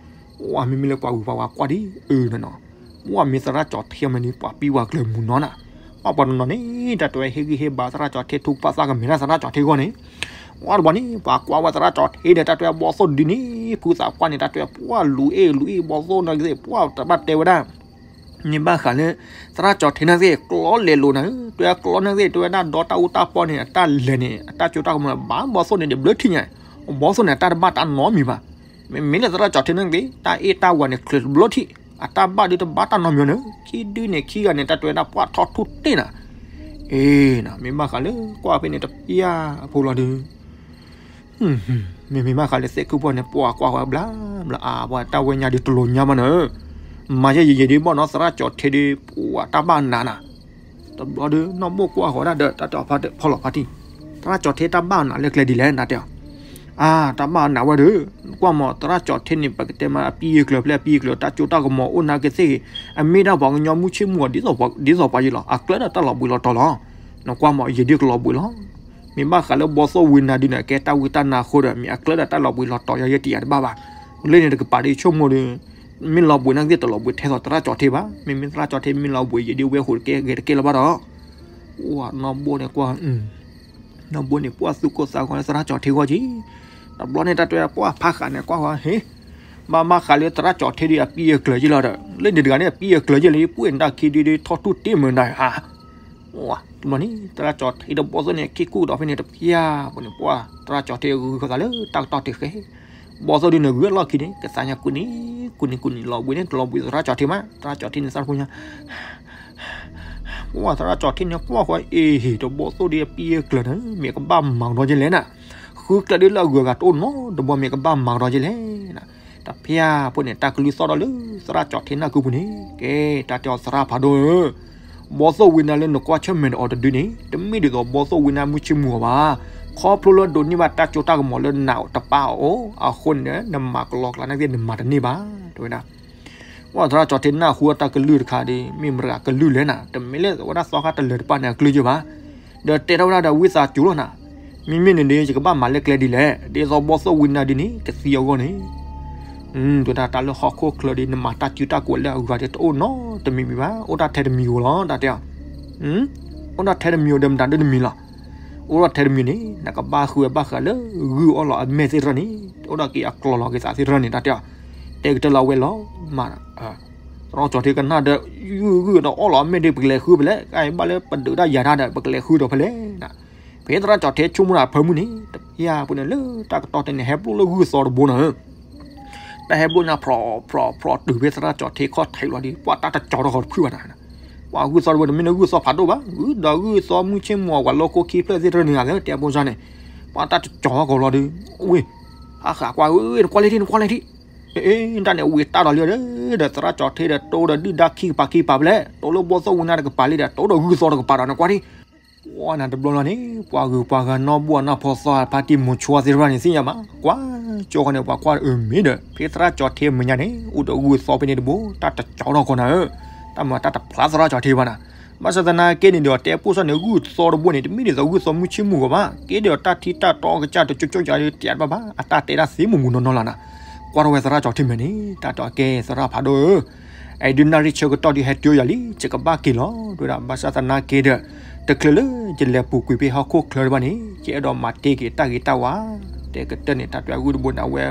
ဝဲမ့မ့ၢ်လၢပှၤဂုၤပှၤဂၤကွၢ်ဒ်အၢနနီၤ ဝဲမ့ၢ်သရၣ်ကၠီၤထ့မ့ၢ်န့ၣ် ပှၤပံၢ်ဝၤကျၢၤမုၢ်နီၤနၤ ပှၤပှၤနီၤနီၤန့ၣ် တၢ်တဲဝဲဟ့ၣ်ဂံၢ်ဟ့ၣ်ဘါသရၣ်ကၠီၤထ့ ထုကဖၣ်သးကမဲာ်တၢ်သရၣ်ကၠီၤထ့အဂီၢ်န့ၣ် ဝဲတဘျီန့ၣ် ပှၤကွၢ်ဝဲသရၣ်ကၠီၤထ့ဒီး တၢ်တဲဝဲဘီသိၣ်ဒုန့ၣ် ဖုသးပှၢ်န့ၣ် တၢ်တဲဝဲပှၤလူၤအ့ၣ်လူၤအ့ၣ်ဘီသိၣ်နီၤကသ့ၣ် ပှၤတဘၣ်တဲဝဲဒၣ် န့ၣ်ဘၣ်ဃးလၢ သရၣ်ကၠီၤထ့န့ၣ်ကသ့ၣ် ကျီလဲၤလိာ်နၤဧၢ တဲဝဲကျီန့ၣ်ကသ့ၣ် တဲဝဲဒၣ်ဒီတၢ်အူတၢ်ပီန့ၣ် အတၢ်လဲၤန့ၣ် အတၢ်စိတၢ်ကမီၤန့ၣ် ဘၣ်ဘီသိၣ်န့ၣ် ဒ်ဘျၢထံၣ်ညါ ဘီသိၣ်န့ၣ် အတၢ်တဘၣ်တၢ်နီတမံၤဘၣ် မ့မ့ၢ်လၢသရၣ်ကၠီၤထ့န့ၣ်ကသ့ၣ် တၢ်အ့ၣ်တၢ်ဝၤန့ၣ် ချုးတဘျၢထံၣ် အတၢ်ဘၣ်ဒုးတဘၣ်တၢ်နီတမံၤန့ၣ် ခံဒုန့ၣ်ခံဂၤန့ၣ် တၢ်တဲဝဲဒၣ်ပှၤထီၣ်ထူၣ်တ့ၢ်နၤ အ့ မ့ၢ်ဘၣ်ဃးလၢကွၢ်ဖဲန့ၣ်တပျၢ်အဖိလီၤဒုး မ့မ့ၢ်ဘၣ်ဃးလၢသ့ၣ်ခုၣ်ဖီၣ်န့ၣ် ပှၤကွၢ်ဝဲဘျါဘျါအါ ပှၤတၢ်ဝဲညါဒုးတလိၤညါဘၣ်နၤဧၢ, မၤယဲယံာ်ယံာ်ဒုးဘီၣ်နီၤ သရၣ်ကၠီၤထ့ဒုး ပှၤတၢ်ဘၣ်နးနၤ, တဘျီဒုး နီၢ်ဘိၣ်ကွၢ်ဃီၤဒၣ်ဒီး တၢ်တဲအီၤဖီလီၤဖါတံၢ်, သရၣ်ကၠီၤထ့တၢ်ဘၣ်နးလၢကျဲဒ်လဲၣ် နတဲအီၤ, အါ တၢ်ဘၣ်နးဝဲဒီး ကွၢ်မး သရၣ်ကၠီၤထ့န့ၣ် ပကတဲမးအပံအကျၢၤဖဲအပံအကျၢၤ တၢ်ကၠိတၢ်ကမီၤအိၣ်နၤကသ့ၣ်ဂ့ၤ, အမ့ၢ်ဒၣ်ပှၤကညီမုၢ်ဆ့ၣ်မုၢ်ဂီၤ ဒ်သိးပှၤယံၤလီၤ အကျၢၤဒီးတၢ်လီၤဘှံးလီၤတီၤလီၤ, နကွၢ်မး ယံာ်ဒုးကလီၤဘှံးလီၤ မ့ၢ်ဘၣ်ဃးလၢဘီသိၣ်ဝံနၤဒုးန့ၣ် ကဲတၢ်ဝံတၢ်နါအဃိဒီး မ့ၢ်အကျၢၤဒီးတၢ်လီၤဘှံးလီၤတီၤ ယဲယတံာ်ယတဘၣ်ဘၣ်, လၢန့ၣ်တကပၤဒ်ဆိကမိၣ်ဒီး မ့ၢ်လီၤဘှံးနာ်က့ တလီၤဘှံးထဲသိးသရၣ်ကၠီၤထ့ဘၣ်, မ့မ့ၢ်သရၣ်ကၠီၤထ့မ့ၢ်လီၤဘှံး ယံာ်ဒုးဝဲဃိးတကဲဂဲၤတကဲလၢၤဘၣ်ဒီး, ဝဲနီၢ်ဘိၣ်န့ၣ်ကွၢ် နီၢ်ဘိၣ်န့ၣ် ပှၢ်သူၣ်ကိၢ်သးဂီၤလၢသရၣ်ကၠီၤထ့ဂီၢ်ကံ, တဘျီန့ၣ် တၢ်တဲပှၢ်ဖးဃာ်န့ၣ် ကွၢ်ဝဲဟ့ၣ်, ဘၣ်မၤဃာ်လၢသရၣ်ကၠီၤထ့ဒုးအပံအကျၢၤယံာ်လီၤဒီး လၢန့ၣ်တဂၤန့ၣ် အပံအကျၢၤယံာ်လၢ ပှ့ၤနတၢ်ခံဒုးဒုး ထီၣ်ထူၣ်တ့ၢ်မုာ်နၤဧါ, ဝဲတဘျီန့ၣ် သရၣ်ကၠီၤထ့ဒီးဘီသိၣ်န့ၣ် က့ၢ်ကူၣ်ဒီးဖဲန့ၣ်တဖၠၣ်ပူၤန့ၣ် ပှၢ်သရၣ်ကၠီၤထ့ဂုာ်ဃီသးလၢတၢ်ကတီၢ်တ့ၢ်ဃဲ ဘီသိၣ်ဒုးန့ၣ် ဂုာ်အလီၢ်ခံန့ၣ် ကသးညါကူၣ်နံၤ ကူၣ်နံၤကူၣ်နံၤ လီၤဘှံးန့ၣ် တလီၤဘှံးသရၣ်ကၠီၤထ့မး သရၣ်ကၠီၤထ့န့ၣ် သရၣ်ဖိညါ ပှၢ်သရၣ်ကၠီၤထ့န့ၣ် ကွၢ်ဃီအ့ၣ်ဟ့ၣ် တဘီသိၣ်ဒုးအပံအကျၢၤန့ၣ် မ့ၢ်ကဘၣ်မၤကဒီးယဲလဲၣ်နၤ, ဃုကျဲဒုးလၢအဂုၤအဂၤတအိၣ်နီတဘီ မ့ၢ်ကဘၣ်မၤကဒီးယဲလဲၣ်နၤ, တဖၠၣ်ဖိန့ၣ် တၢ်ကလုၢ်သီၣ်ဒီးလၢသရၣ်ကၠီၤထ့နၢ်ကုပူၤန့ၣ် ကဲ တၢ်တဲအီၤသရၣ်ဖးဒိၣ်ဧၢ ဘီသိၣ်ဝံနၤလၢနကွၢ်ဆၢၣ်မဲာ်ဒီးအီၤတဒုန့ၣ် တမ့ၢ်ဒ်သိးဘီသိၣ်ဝံနၤမုၢ်ဆ့ၣ်မုၢ်ဂီၤဘၣ်, ခီဖျိလၢဒိးန့ၢ်ဘၣ်တၢ်ကၠိတၢ်ကမီၤလၢနးတပၢ်အအိၣ်အဃိန့ၣ် နမၤကလီကလီနာ်က့ နမၤတန့ၢ်ဘၣ် တဲဝဲဒၣ် ပှၢ်သရၣ်ကၠီၤထ့နၢ်ဟူအတၢ်ကလုၢ်တခါဒီး မ့ၢ်မတၤကလုၢ်လဲၣ်နၤ, တမ့ၢ်လၢဝဲဒၣ်သီခါတလၢၤတပၢ်န့ၣ်အကလုၢ်ယဲဘၣ်, ဒီးတဲထီၣ်ဝဲဒၣ်ဒီးဝံသးစူၤလီၤနၤ, မ့မ့ၢ်န့ၣ်ဒီး ယကဘၣ်မၤလၢကျဲဒ်လဲၣ်, ဒ်သိးဘီသိၣ်ဝံနၤဒုးန့ၣ် ကသံအဂီၢ်န့ၣ် တဲဝဲဒၣ်တၢ်လၢဟီၣ်ခိၣ်ချၢဒီး နမၤတၢ်စုတၢ်ကဝဲၤလၢအဂၤဒီးတအိၣ်နီတမံၤမံၤဘၣ်, အိၣ်ဒၣ်ထဲတမံၤဧိၤလီၤ တၢ်တဲအီၤ, အိၣ်ဒၣ်ထဲတမံၤဧိၤဒီးမတၤဒၣ်တမံၤလီၤ, အိၣ်ဒၣ်ထဲတမံၤန့ၣ် နကဘၣ်ဃုအဘၣ်ဃးလၢဂုၢ်အီၣ်လီၤအမဲာ်သ့ၣ်တဖၣ်န့ၣ် အိၣ်ဒၣ်က့ၤအကျိၤလီၤက့ၤသးသ့ၣ်တဖၣ်န့ၣ် တၢ်တဲအီၤ, တဲကတၢၢ်လၢအဝဲလီၤမး သရၣ်ကၠီၤထ့ကနၣ်ဒီး ဂုၢ်ဂုၢ်ဒီးအီၣ်လီၤအမဲာ်ဒီး ပကလဲၤဃုဖဲလဲၣ်, ကဘၣ်လၢပဒုးတၢ်ယၤတၢ်ဒီး ပကလဲၤဃုဒီးဖဲလဲၣ်, ဖဲသရၣ်ကၠီၤထ့ဆိကမိၣ်တၢ်အဖၢမုၢ်န့ၣ် တဖၠၣ်ဖိန့ၣ်လၢတၢ်ကတီၢ်တဲန့ၣ် ဟဲဘျိၣ်လၢဂုၢ်သီတဘိနၤဧၢ တၢ်ဟဲဘျိၣ်ညါ ဖြီဖြီဖြီတုၤဖဲသရၣ်ကၠီၤထ့ခီၣ်ထံးလီၤဒီး ပှၢ်တၢ်တကၠီၤထီၣ်ဃီတဖုၣ်ဘၣ်နၤ, ပှၢ်ဂုၢ်သီတဘိန့ၣ် မ့ၢ်န့ၣ်ဂုၢ်သီဖးဒိၣ်ဘၣ်, ဂုၢ်ဒီးဂုၢ်သီမုၢ်ဆ့ၣ်မုၢ်ဂီၤ ဝဲလိၣ်ခိၣ်ခံဖျၢၣ်သ့ၣ်တဖၣ်န့ၣ် တဲဖိစၢ်န့ၣ်, ပှၢ်တၢ်တကၠီၤထီၣ်ဃီလီၤဒီး, ဝ့ၢ်, ဟးဃးကွၢ်ဧၢ, နကွၢ်လၢထံၣ် နကွၢ်လၢထံၣ်, အ့ တၢ်န့ၣ်ဝံၤတၢ်ဒီးလံဒီး, ဒီးသရၣ်ကၠီၤထ့ဒီး တိဒီးဒုၣ်ဒါခံကပၤခံကပၤဖဲလဲၣ်, တိလၢဘီသိၣ်ဝံနၤတကပၤလံဒီး တိဒီးဂုၢ်သီတကပၤဒီး နကွၢ်ထံၣ် ပှၢ်နၤတဘျီလီၤန့ၣ် ပှၤဂုၤပှၤဂၤနီၢ်ဘိၣ်အနီၢ်ဖီသီအဖါတံၢ်မိၤဆိသ့ၣ်တဖၣ်န့ၣ် သ့ၣ်ညါဘၣ်, ကွၢ်ကၠိဃီန့ၣ် ပှၤကွၢ်အၢမ့ၢ်ဒီး ဖဲသရၣ်ကၠီၤထ့မဲာ်ညါန့ၣ် အိၣ်ဒီးဂုၢ်သီဖဲန့ၣ်တဘိ တၢ်တကၠီၤထီၣ်ဃီနၤဧၢ, တၢ်မၤတၢ်တဖျါသရၣ်ကၠီၤထ့ဘၣ်နၤ, ဘၣ်ဆၣ်သနာ်က့န့ၣ်ဒီး တဲဖိစၢ်န့ၣ် ဂုၢ်သီတဘိန့ၣ် တမ့ၢ်ဒ်သိးဂုၢ်သီမုၢ်ဆ့ၣ်မုၢ်ဂီၤဘၣ်, ကဲဒီးတၢ်ထံတၢ်တီကစၢ်တကၠိကၠိကၠီဒီး တဲတဘၣ်ဘၣ်, အတၢ်တဲဒၣ်သ့မုၢ်မုၢ်နီၢ်နီၢ်လီၤနၤ, ကွၢ်ထီၣ်ဝဲသရၣ်ကၠီၤထ့မဲာ်န့ၣ် တၢ်တဲအီၤကဲ သရၣ်ဖးဒိၣ်ဧၢ အဲၣ်ဒုးနၣ်ရံၣ်ဆၢကတီၢ်ဒုးဟဲတုၤယၤလံ ယကဘၣ်က့ၤလီၤ တဲဝဲဒၣ်, ဘၣ်ဆၣ်သနာ်က့ဒီး တချုးလၢယလဲၤပူၤကွံာ်ဖဲဟီၣ်ခိၣ်ချၢတဖၣ်န့ၣ် ယအဲၣ်ဒိးမၤတ့ၢ်က့ၤတၢ်ဂ့ၤတၢ်ဝါ, တဲကတၢၢ်န့ၣ် တၢ်တဲအဂုၢ်တဘိန့ၣ် အဝဲ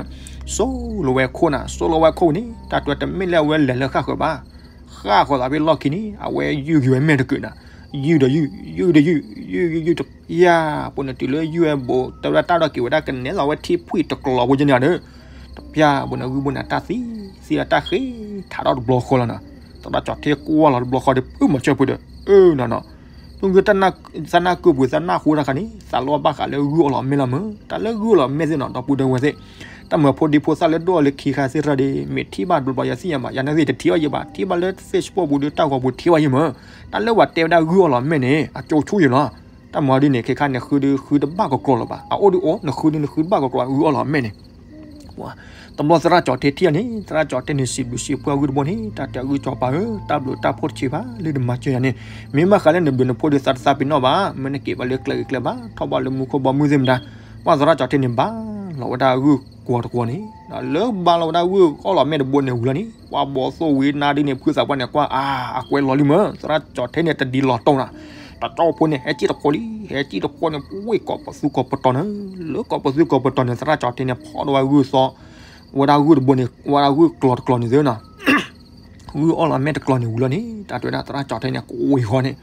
စိလီၤဝဲခိၣ်နၤ, စိလီၤဝဲခိၣ်န့ၣ် တၢ်တဲတမ့ၢ်လၢအဝဲလဲၤလၢဃၣ်ဃၢၤဘၣ်, ဃၣ်ဃီၤသးဖဲလီၢ်ခံန့ၣ် အဝဲယုၢ်က့ၤဝဲမဲာ်တကုးနၤ, ယုၢ်ဒီးယုၢ်, ယုၢ်ဒီးယုၢ်, ယုၢ်ယုၢ်ယုၢ်တဖၠၣ်ဖိန့ၣ် တုၤလၢယုၢ်ဝဲဘိး တဲဝဲဒၣ်တၢ်ဒီးက့ၤဝဲဒၣ်ကနဲလီၤဝဲထံဖှံၣ်တကျီၤဖိကန့ၣ်ဒီး တဖၠၣ်ဖိန့ၣ် ဂုၢ်ဘိန့ၣ် တၢ်သံ သံဒီးတၢ်ဃ့ထးထီၣ်တဘျီဃီလီၤနၤ, သရၣ်ကၠီၤထ့ကွၢ်လီၤတဘျီဃီဒီး ဖုမၤစၢၤပှ့ၤဒီး အၢနၤနီၤ, သုကတၢ်နၢ်ကၢပှ့ၤသးနၢ်ဟူတၢ်ခါန့ၣ် သးလီဘၣ်ဃးလၢဂုၢ်အီၣ်လီၤမဲာ်လီၤမး, တၢ်လၢဂုၢ်အီၣ်လီၤမဲာ်သ့ၣ်နီၤ ဒီပုၢ်ဒီဝဲၢ်သ့ၣ်, တၢ်မၤဖိဒံဖိသၣ်လၢဒိၣ်လၢခံခါသ့ၣ်တဖၣ်ဒီး မ့ၢ်ထံၣ်ဘၣ်တဘျီဘျီယၤသ့ၣ်ညါမး, ယၤန့ၣ်သ့ၣ်တထံၣ်ဘၣ်ယဲဘၣ်, ထံၣ်ဘၣ်လၢ Facebook ပူၤဒီးတၢ်ဂီၤပူၤထံၣ်ဘၣ်ယဲမး, တၢ်လၢပှၤတဲဝဲဒၣ်ဂုၢ်အီၣ်လီၤမဲာ်န့ၣ် အကၠိဆူၣ်ယဲလီၤ, တၢ်မၤဒ်န့ၣ် ခဲခါန့ၣ် ဃုဒုဃုတဘၣ်ကကျီၤလၢၤဘၣ်, အအိၣ်ဒုအိၣ် နဃုဒုနဃုတဘၣ်ကကျီၤ ဂုၢ်အီၣ်လီၤမဲာ်န့ၣ် တဘျီသရၣ်ကၠီၤထ့ထံၣ်အီၤန့ၣ် သရၣ်ကၠီၤထ့န့ၣ် စံးဘျုးစံးဖှိၣ်အဂုၢ်တဘိန့ၣ် တၢ်တဲအဂုၢ်ကၠီၤပၤဧၢ, တၢ်ဘျုးတၢ်ဖှိၣ်တဆံးဘၣ် လၢနမၤစၢၤယၤန့ၣ်, မ့ၢ်ဘၣ်ဃးလၢနဘျုးနဖှိၣ်ဒီးသးတသးပ့ၤနီၣ်ဘၣ်, မ့ၢ်နက့ၤဘၣ်လၢကျဲဂ့ၤကျဲဘၣ် ထီၣ်ဘၣ်လၢမူခိၣ်ဘီမုၢ်သ့ၣ်မတၤ, ပှၤသရၣ်ကၠီၤထ့န့ၣ် ဘါလီၤဝဲဒၣ်ဂုၢ်ကွီၤတကွီၤန့ၣ်, လၢဘါလီၤဝဲဒၣ်ဂုၢ်အီၣ်လီၤမဲာ်တဘိန့ၣ်ဝံၤလီၤန့ၣ် ပှၤဘီသိၣ်ဝံနၤဒုန့ၣ် ဖုသးပှၢ်န့ၣ်ကွၢ် အါ အကွဲးလီၤလံမး, သရၣ်ကၠီၤထ့န့ၣ် တဒ်လီၤတီၢ်နၤ, တကၠီဖိန့ၣ် ဟဲစံၣ်တခီလံ, ဟဲစံၣ်တခီန့ၣ် ဝ့ၢ်ကိးပသူကိးပတီၤန့ၣ်, လၢကိးပသူကိးပတီၤန့ၣ် သရၣ်ကၠီၤထ့န့ၣ် ဖီၣ်ဒိၣ်ဝဲဂုၢ်သီ ဝဲဒၣ်ဂုၢ်တဘိန့ၣ် ဝဲဒၣ်ဂုၢ်ကျီၤတကျီၤန့ၣ်သ့နီၤ ဂုၢ်အီၣ်လီၤမဲာ်တကျီၤန့ၣ်ဝံၤလီၤန့ၣ် တၢ်တဲဝဲဒၣ်သရၣ်ကၠီၤထ့န့ၣ် ကွံာ်ဃီန့ၣ်,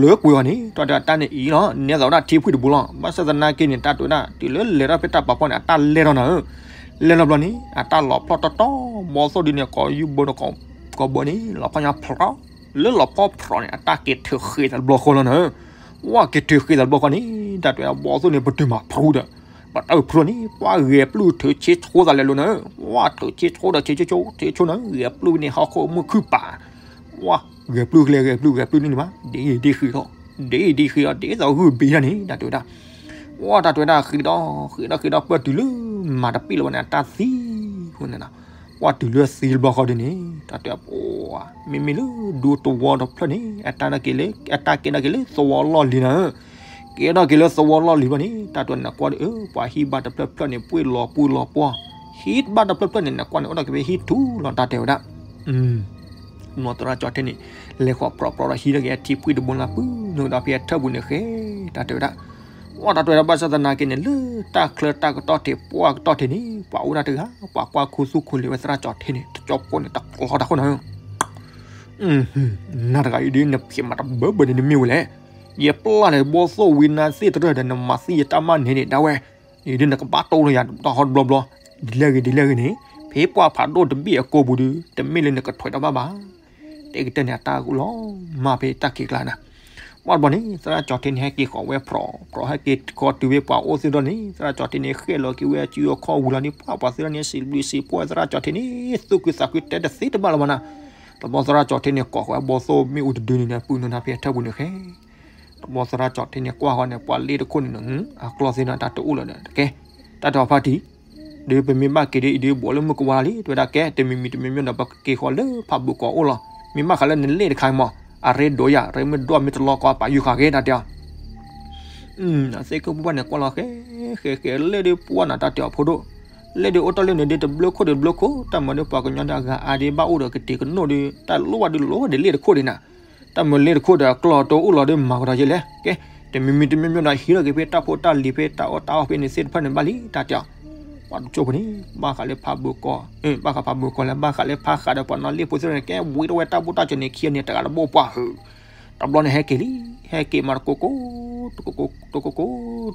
လၢကွံာ်ဃီန့ၣ် တၢ်တဲဝဲဒၣ်တၢ်န့ၣ်အံၤလီၤ နဲသိးဝဲဒၣ်ထံဖှံၣ်တဘိလီၤ, ဘၣ်ဆၣ်သနာ်က့န့ၣ် တၢ်တဲဝဲဒၣ် တုၤလၢလဲၤထီၣ်ဖဲတၢ်ပာ်ဖှိၣ်န့ၣ် အတၢ်လဲၢ်ထီၣ်နၤဧၢ, လဲၢ်ထီၣ်ဘျီန့ၣ် အတၢ်လီၤဖျီၣ်တီတီ ဘီသိၣ်ဒုန့ၣ် ကိးယူၢ်ဘိန့ၣ် ကိးဘီန့ၣ် လီၤဖီၣ်ညါဖျီၣ်, လၢလီၤဖီၣ်ဖျီၣ်န့ၣ် အတၢ်က့ၤထုးဃ့သးတဘျီဃီလီၤနၤဧၢ, ဝဲက့ၤထုးဃ့သးတဘျီဃီန့ၣ် တၢ်တဲဝဲဒၣ်ဘီသိၣ်န့ၣ် ပတုာ်မးဖရူဒီး ပတၢ်ဖျိန့ၣ် ပှၤဂဲၤပျုၢ်ထုးဆ့ဆိသးလဲၤလိၤနၤ, ပှၤထုးဆ့ဆိဒီးဆ့ဆိဆိ ဆ့ဆိနၤ ဂဲၤပျုၢ်န့ၣ် ဟီၣ်ခိၣ်မုၢ်ခုၣ်ပာ်, ပှၤဂဲၤပျုၢ်ကလဲၤ ဂဲၤပျုၢ် ဂဲၤပျုၢ်န့ၣ်ဘၣ် ဒ်အံၤဒ်ဃံးလီၤ, ဒ်အံၤဒ်ဃံးလီၤ ဒ်သိးဂုၢ်ဘ့ၣ်ဒၣ်န့ၣ် တၢ်တဲဝဲဒၣ်, ပှၤတၢ်တဲဝဲဒၣ်ဃံးဒီး ဃံးဒီးဃံးဒီး ပၢၢ်တုၤလၢမၤတပ့ၣ်လၢၤဘၣ်န့ၣ် အတၢ်သံ, ဃိန့ၣ်နီၤ, ပှၤတုၤလၢသံတဘျီဃီဒ်န့ၣ် တၢ်တဲ မ့မ့ၢ်လၢဒူသဝီတဖျၢၣ်န့ၣ် အတၢ်က့ၤလၢ အတၢ်ကဲထီၣ်က့ၤလၢသဝီလီၢ်လံၤနၤဧၢ, ကဲထီၣ်က့ၤလၢသဝီလီၢ်လံၤဘၣ်န့ၣ် တၢ်တဲနကွၢ်ဒီး ပှၤဟံၣ်ဘၣ်တဖျၢၣ်ဖျၢၣ်န့ၣ် ပှ့ၤလီၤပှ့ၤလီၤပှီၢ်, ဟံၣ်ဘၣ်တဖျၢၣ်ဖျၢၣ်န့ၣ် နကွၢ်န့ၣ် အိၣ်ဒီးက့ၤဖဲဟံၣ်ထူလီၤ တၢ်တဲဝဲဒၣ်, မ်သရၣ်ကၠီထ့န့ၣ် လဲၤဃီၤပြီပြီဒီးဟံးထီၣ်က့ၤအထံဖှံၣ်တဘိလၢပှၢ်နုာ်ဒီးဖဲအထၢၣ်ပူၤန့ၣ်ဃဲ တၢ်တဲဝဲဒၣ်, ပှၤတၢ်တဲဝဲဒၣ်ဘၣ်ဆၣ်သနာ်က့န့ၣ် လၢတၢ်ချၢတၢ်ကတီၢ်ထံး ပှၢ်ကတီၢ်ထံးန့ၣ် ပှၤအိၣ်ဒၣ်တဂၤ ပှၤကွၢ်ခူသူၣ်ခူလံာ်ဝဲသရၣ်ကၠီထ့န့ၣ် တကၠီကိးန့ၣ် တကျီတၢ်ခိၣ်နၤဧၢ နၤတဂၤအံၤဒ်နဖံးမၤတဘၢဘၢန့ၣ် နမ့ၢ်ဝဲလဲၣ်, ယပျၢ်လဲၤဘီၣ်သိၣ်ဝံၤနၤသ့ၣ်တရၢၢ်ဒီး နမၤသံယတၢ်မၤန့ၢ်န့ၣ် ဒၣ်ဝဲ, အံၤဒ်နကဘၣ်တိၢ်လၢယၤတဟီတဘျီဘျီ, ဒ်လဲၣ်ဂ့ၤဒ်လဲၣ်ဂ့ၤန့ၣ် ဖဲပှၢ်ဖးဒိၣ်တဘ့ၣ်အကိာ်ပူၤဒီး တမ့ၢ်လၢနကထွဲးတၢ်ဘၣ်ဘၣ် တဲကတၢၢ်န့ၣ် အတၢ်လီၤမၢ်ဖဲတၢ်ခံးကျါနၤ, ပှၢ်တဘျီန့ၣ် သရၣ်ကၠီထ့န့ၣ် ဟဲက့ၤဃီၤဝဲဖြီးဖြီး ဟဲက့ၤဃီၤတုၤဝဲပှၤအိၣ်သ့ၣ်ဒီးန့ၣ် သရၣ်ကၠီထ့န့ၣ် ဃဲၣ်လီၤက့ၤဝဲအစုအခီၣ်ဝံၤလီၤန့ၣ် ပှၢ်ပှၤသ့ၣ်ဒီးန့ၣ် စံးဘျုးစံးဖှိၣ်သရၣ်ကၠီထ့န့ၣ် သူၣ်ခုသးခုတဲတသ့တဘၣ်လၢၤဘၣ်နၤ, တဘျီသရၣ်ကၠီထ့န့ၣ် ကိးဃီၤဝဲဘီၣ်သိၣ်မ့ၣ်အူတဒုန့ၣ်ဒီး ပုၢ်နုာ်နၤဖဲအထၢၣ်ပူၤန့ၣ်ဃဲ တဘျီသရၣ်ကၠီထ့န့ၣ် ကွၢ်ဃီၤန့ၣ် ပှၤလ့ၣ်တခိၣ်န့ၣ် အကျီၢ်သ့ၣ်ဒီး တၢ်တအိၣ်လၢၤဒီး ကဲ တၢ်တအီၤဖါတံၢ် ဒီးပမ့ၢ်ဘၣ်က့ၤဒီး အံၤဒ်ဘိးလၢမုၢ်ကဝါလံ တဲဝဲဒၣ် ကဲ တမံၤမံၤတမံၤမံၤဒီး ပကက့ၤဃီၤလၢဖးဘိးကီးအိၣ်လီၤ. မ့ၢ်ဘၣ်ဃးလၢနလ့ၣ်တခါမး အရ့ဒိးယၤ ရ့မ့ၢ်ဒိၣ်မ့ၢ်တလီကီး ပာ်ယုၢ်ဃာ်ဂ့ၤ တၢ်တဲအီၤ သ့ၣ်ခိၣ်ဖိဘၣ်န့ၣ် ကွၢ်လီၤဃဲဃဲဃဲ လ့ၣ်ဒ်ပှၢ်နၤ တၢ်တဲအီၤဖိဒိၣ် လ့ၣ်ဒ်အိၣ်တ့ၢ်လၢန့ၣ်ဒ်တဘျုခိၣ်ဒ်တဘျုခိၣ် တၢ်မၤဒီးပှၤကညီဒီးအဂၤအါဒ်ဘၣ်အိၣ်ဒီးကတံၤကနိၣ်ဒီး တၢ်လိၣ်ဘၣ်ဒ်လိၣ်ဒ်လ့ၣ်တခိၣ်ဒ်နၤ တၢ်မၤလ့ၣ်တခိၣ်ဒီးအကျီၢ်တအိၣ်လီၤဒီးမၤကဒီးယဲလဲၣ် ကဲ တမံၤမံၤတမံၤမံၤဒီး ဟံးထီၣ်က့ၤဖဲတၢ်ဖိတၢ်လံၤ ဖဲတၢ်အီၣ်တၢ်အီဖဲန့ၣ်သ့ၣ်တဖၣ်န့ၣ်ဘၣ်လံ တၢ်တဲအီၤ ပှၤတကၠိၢ်ဖိန့ၣ် ဘၣ်ဃးလၢဖးဘိးကီး ဘၣ်ဃးဖးဘိးကီးလဲၣ် ဘၣ်ဃးလၢဖးဃးဒီးပှၤနီၢ်လ့ၣ်ဖိသ့ၣ်တဖၣ်န့ၣ် ကဲဝံၤတဝဲတၢ်ဘူၣ်တၢ်စၢၤန့ၣ် ခံဂၤန့ၣ် တဂၤတဘိပှၢ်ဟု တဘျီန့ၣ်ဟဲက့ၤလံ ဟဲက့ၤမးတကိကိ တကိကိ တကိကိ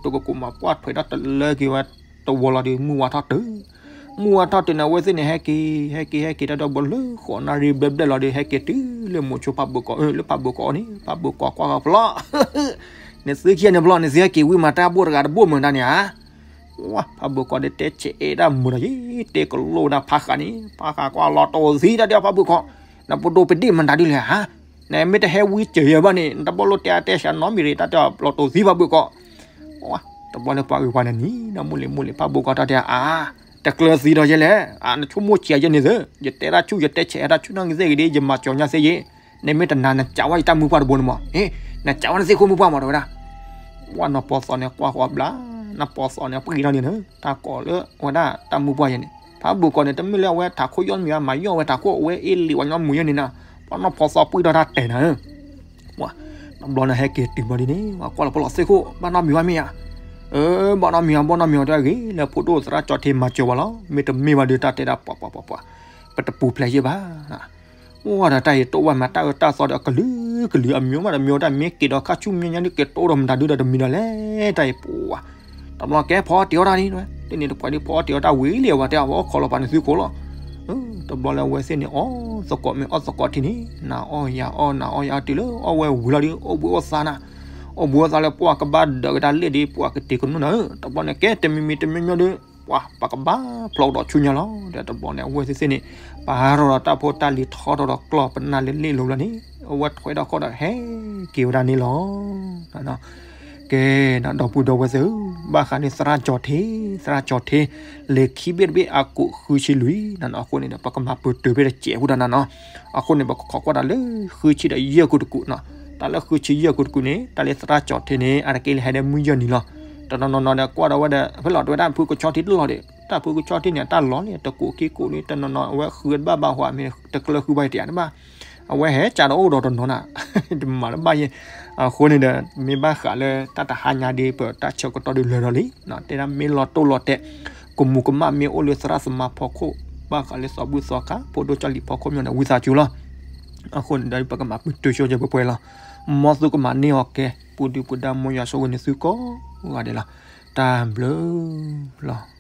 တကိကိမး ပှၢ်ထွဲးတၢ်တလၢက့ၤဝဲတဝီလီၤဒီး မုၢ်ဝါထီၣ်တုၤ မုၢ်ဝါထီၣ်တုၤန့ၣ် အဝဲသ့ၣ်န့ၣ် ဟဲက့ၤ ဟဲက့ၤ ဟဲက့ၤ တၢ်ဒီးဘီလၢဃိးနၣ်ရံၣ်ဘျဲၣ်ဘျဲၣ်လီၤဒီး ဟဲက့ၤတုၤလၢမိၤဆိဖးဘိးကီး လၢဖးဘိးကီးအီၤန့ၣ် ဖးဘိးကီးကွၢ်ဃီၤဖျီ နသုခံဂၤန့ၣ်ဖျီ နသုဟဲက့ၤဝံၤမး တၢ်ဘူၣ်တဂၤတဘိမုၢ်တၢ်န့ၣ်ဧါ ဖးဘိးကီးဒီးတဲဆဲးအဲၣ်ဒၣ်မုာ်ဒီးယ့ တဲကလိာ်ဝဲဒၣ်ဖးဃးန့ၣ် ဖးဃးကွၢ်လီၤတိၢ်သံတၢ်ဒီးဖးဘိးကီး နပဒိၣ်ပဒ့ၣ်မတၤဒုလဲၣ်ဧါ နမ့ၢ်တဟဲဝံစၢၤယဲဘၣ်န့ၣ် နတဘီလိၣ်တဲအါတဲဆှးနီတမံၤရ့ တၢ်တဲအီၤလီၤတိၢ်သံဖးဘိးကီး တဘျီန့ၣ်ပှၤဂ့ၤပှၤန့ၣ်နံၤ နမိၢ်လံၤမိၢ်လံၤဖးဘိးကီးတၢ်တဲအါ တကျၢၤသံဒီးယဲလဲၣ် နဆိကမိၣ်ဆံးယဲန့ၣ်သ့ ယတဲတၢ်ဆူၣ် ယတဲဆဲးတၢ်ဆူၣ်နီၢ်ကစ့ၢ်ဂ့ၤဒ် ယမၤကၠီၤညါသ့ယ့ နမ့ၢ်တနာ် နကးဝဲယတၢ်မုၢ်ပှၢ်တဘိန့ၣ်မး နကးဝဲနသ့ၣ်ခိၣ်မုၢ်ပှၢ်မး တဲဝဲဒၣ် ပှၢ်နီၢ်ပီသီန့ၣ် ကွၢ်ဃီၤဘျါ နီၢ်ပီသီန့ၣ် ပှံၢ်ထီၣ်န့ၣ် တၢ်ကိးလၢအဝဲဒၣ်တၢ်မုၢ်ပှၢ်ယဲန့ၣ် ဖးဘိးကီးန့ၣ် တမ့ၢ်လၢအဝဲထးခိၣ်ယီၢ်မံၤ မၤယီၢ်ဝဲထးခိၣ် အဝဲအ့ၣ်လံဝဲညီမုာ်ယဲန့ၣ်နၤ ပှၢ်နီၢ်ပီသီပှံၢ်ထီၣ်တၢ်တဲာ်နၤ တဘျီန့ၣ်ဟဲက့ၤတုၤဘျီဒ်န့ၣ် ကွၢ်လီၤပလီၤသ့ၣ်ခိၣ် ဘၣ်နီတမံၤဝဲမ့ၢ်ဧါ ဘၣ်နီတမံၤဝဲ ဘၣ်နီတမံၤဝဲ တၢ်ဂ့ၤလၢဖိဒိၣ်သရၣ်ကၠီထ့မၤစၢၤဝဲလီၤ မ့တမ့ၢ်ဘၣ်ဒီးတၢ်တဲဒၣ်ပှၤပှၤပှၤပှၤ ပတပူၤဖျဲးယဲဘၣ် အိၣ်ဒီးတၢ်အံၤတိၢ်ဝဲမး တၢ်အၢတၢ်သီဒီးကလုာ်ကလုာ်အမံၤမးတမံၤ တၢ်မ့ၢ်က့ၤဒီးခါဆူမဲာ်ညါဒ်က့ၤတိၢ်ဒီးမတၤဒုဒီးတမံၤဒီးလဲၣ် တၢ်အံၤပှၤ တဘျီကဲဖီအီၣ်တ့ၤအီၣ်တၢ်န့ၣ် တန့ၣ်တပှၤဒ်ဖီအီၣ်တ့ၤအီၣ်တၢ်ဝံၤလံ အဝဲတဲအီၤ အီၣ်ခီလီၤပာ်နသုခိၣ်လီၤ တဘျီလၢအဝဲသ့ၣ်န့ၣ် အီၣ်သကိးမ့ၢ်အီၣ်သကိးထံန့ၣ် နၤအီၣ်ယၤအီၣ် နၤအီၣ်ယၤအီၣ်တုၤလၢအီၣ်ဝဲဝံၤလီၤဒီး အိၣ်ဘှံးအိၣ်သါနၤ အိၣ်ဘှံးအိၣ်သါလၢပှၢ်ကဘၣ်ဒၢးကဒါလ့ၣ်ဒီး ပှၤကတ့ၤကနူၣ်နၤဧၢ တဘျီန့ၣ် ကဲတမံၤမံၤတမံၤမံၤဒီး ပှၤပကဘၣ်ဖျီကဒီးဆူညါလီၤ ဒီးတဘျီန့ၣ် အဝဲသ့ၣ်သ့ၣ်န့ၣ် ပာ်ထီၣ်ဒီးတၢ်ဖိတၢ်လံၤထီထီၣ်ဒီးကျီၢ်ပနၢ်လၢလ့ၣ်လိၤလီၤန့ၣ် အဝဲထွဲဒီးခီၣ်ဒီးဟဲက့ၤဝဲဒၣ်န့ၣ်လီၤ ကဲ ဒီပုၢ်ဒီဝဲၢ်သ့ၣ်ဧၢ ဘၣ်ဃးန့ၣ်သရၣ်ကၠီထ့ သရၣ်ကၠီထ့ လဲၤခံဘ့ၣ်တဘ့ၣ်အကိးဃုဆံလွံၢ်နၤနီၤ အဃိန့ၣ်ဒီး ပကမၤပတုာ်ဖဲတစဲးဖိတၢ်နၤနီၤ အဃိန့ၣ် ပကခိးကွၢ်တၢ်လၢဃုဆံဒီးယဲၢ်ကိတကူးနီၤ တၢ်လၢဃုဆံယဲၢ်ကိတကူးန့ၣ် တၢ်လၢသရၣ်ကၠီထ့န့ၣ် အတက့ၢ်လၢဟဲဒၣ်မုၢ်ယဲၢ်နံၤလီၤ တနီၤနီၤဒီးကွၢ်ဒီးဝဲဒီး ဖဲလီၤတဝဲဒၣ်ဖုကဆီထံတလီၤဒီး တၢ်ဖုကဆီထံန့ၣ် အတၢ်လီၤလံ တကိးခံကိးလံ တနီၤနီၤအဝဲဃုတဘၣ်ဘၣ်ဟီ မ့ၢ်တကျၢၤဃုဘၣ်ယတယၤတဘၣ် အဝဲဟဲကၢ်ဒီးအိၣ်ဒီးတနီၤနၤ တမၤလၢၤဘၣ်ယဲ အဃိန့ၣ်ဒီး မ့ၢ်ဘၣ်ဃးလၢတၢ်တဟါညါဒ်ပတၢ်ဆၢကတီၢ်ဒ်လၢာ်ဒီးလံ တဲဒၣ်မ့ၢ်လီၤတိၢ်လီၤတဲာ် ကမူးကမၣ်မ့ၢ်အိၣ်လၢသရၣ်သမါဖီခိၣ် ဘၣ်ဃးလၢသီဘူၣ်သီခါ ဖိဒိၣ်ကၠီလံၤဖီခိၣ်မ့ၢ်န့ၣ် ဝံသးစူၤလီၤ အဃိန့ၣ်ဒီး ပကမၤပတုာ်ဆိကဲပှဲၤပှဲၤလီၤ မ်သုကမၤန့ၢ်အီၤကဲ ပူၤဒုၣ်ပူၤဒါ မ်ယွၤဆိၣ်ဂ့ၤန့ၢ်သုကိးဂၤဒဲးလီၤ တၢ်ဘျုးလီၤ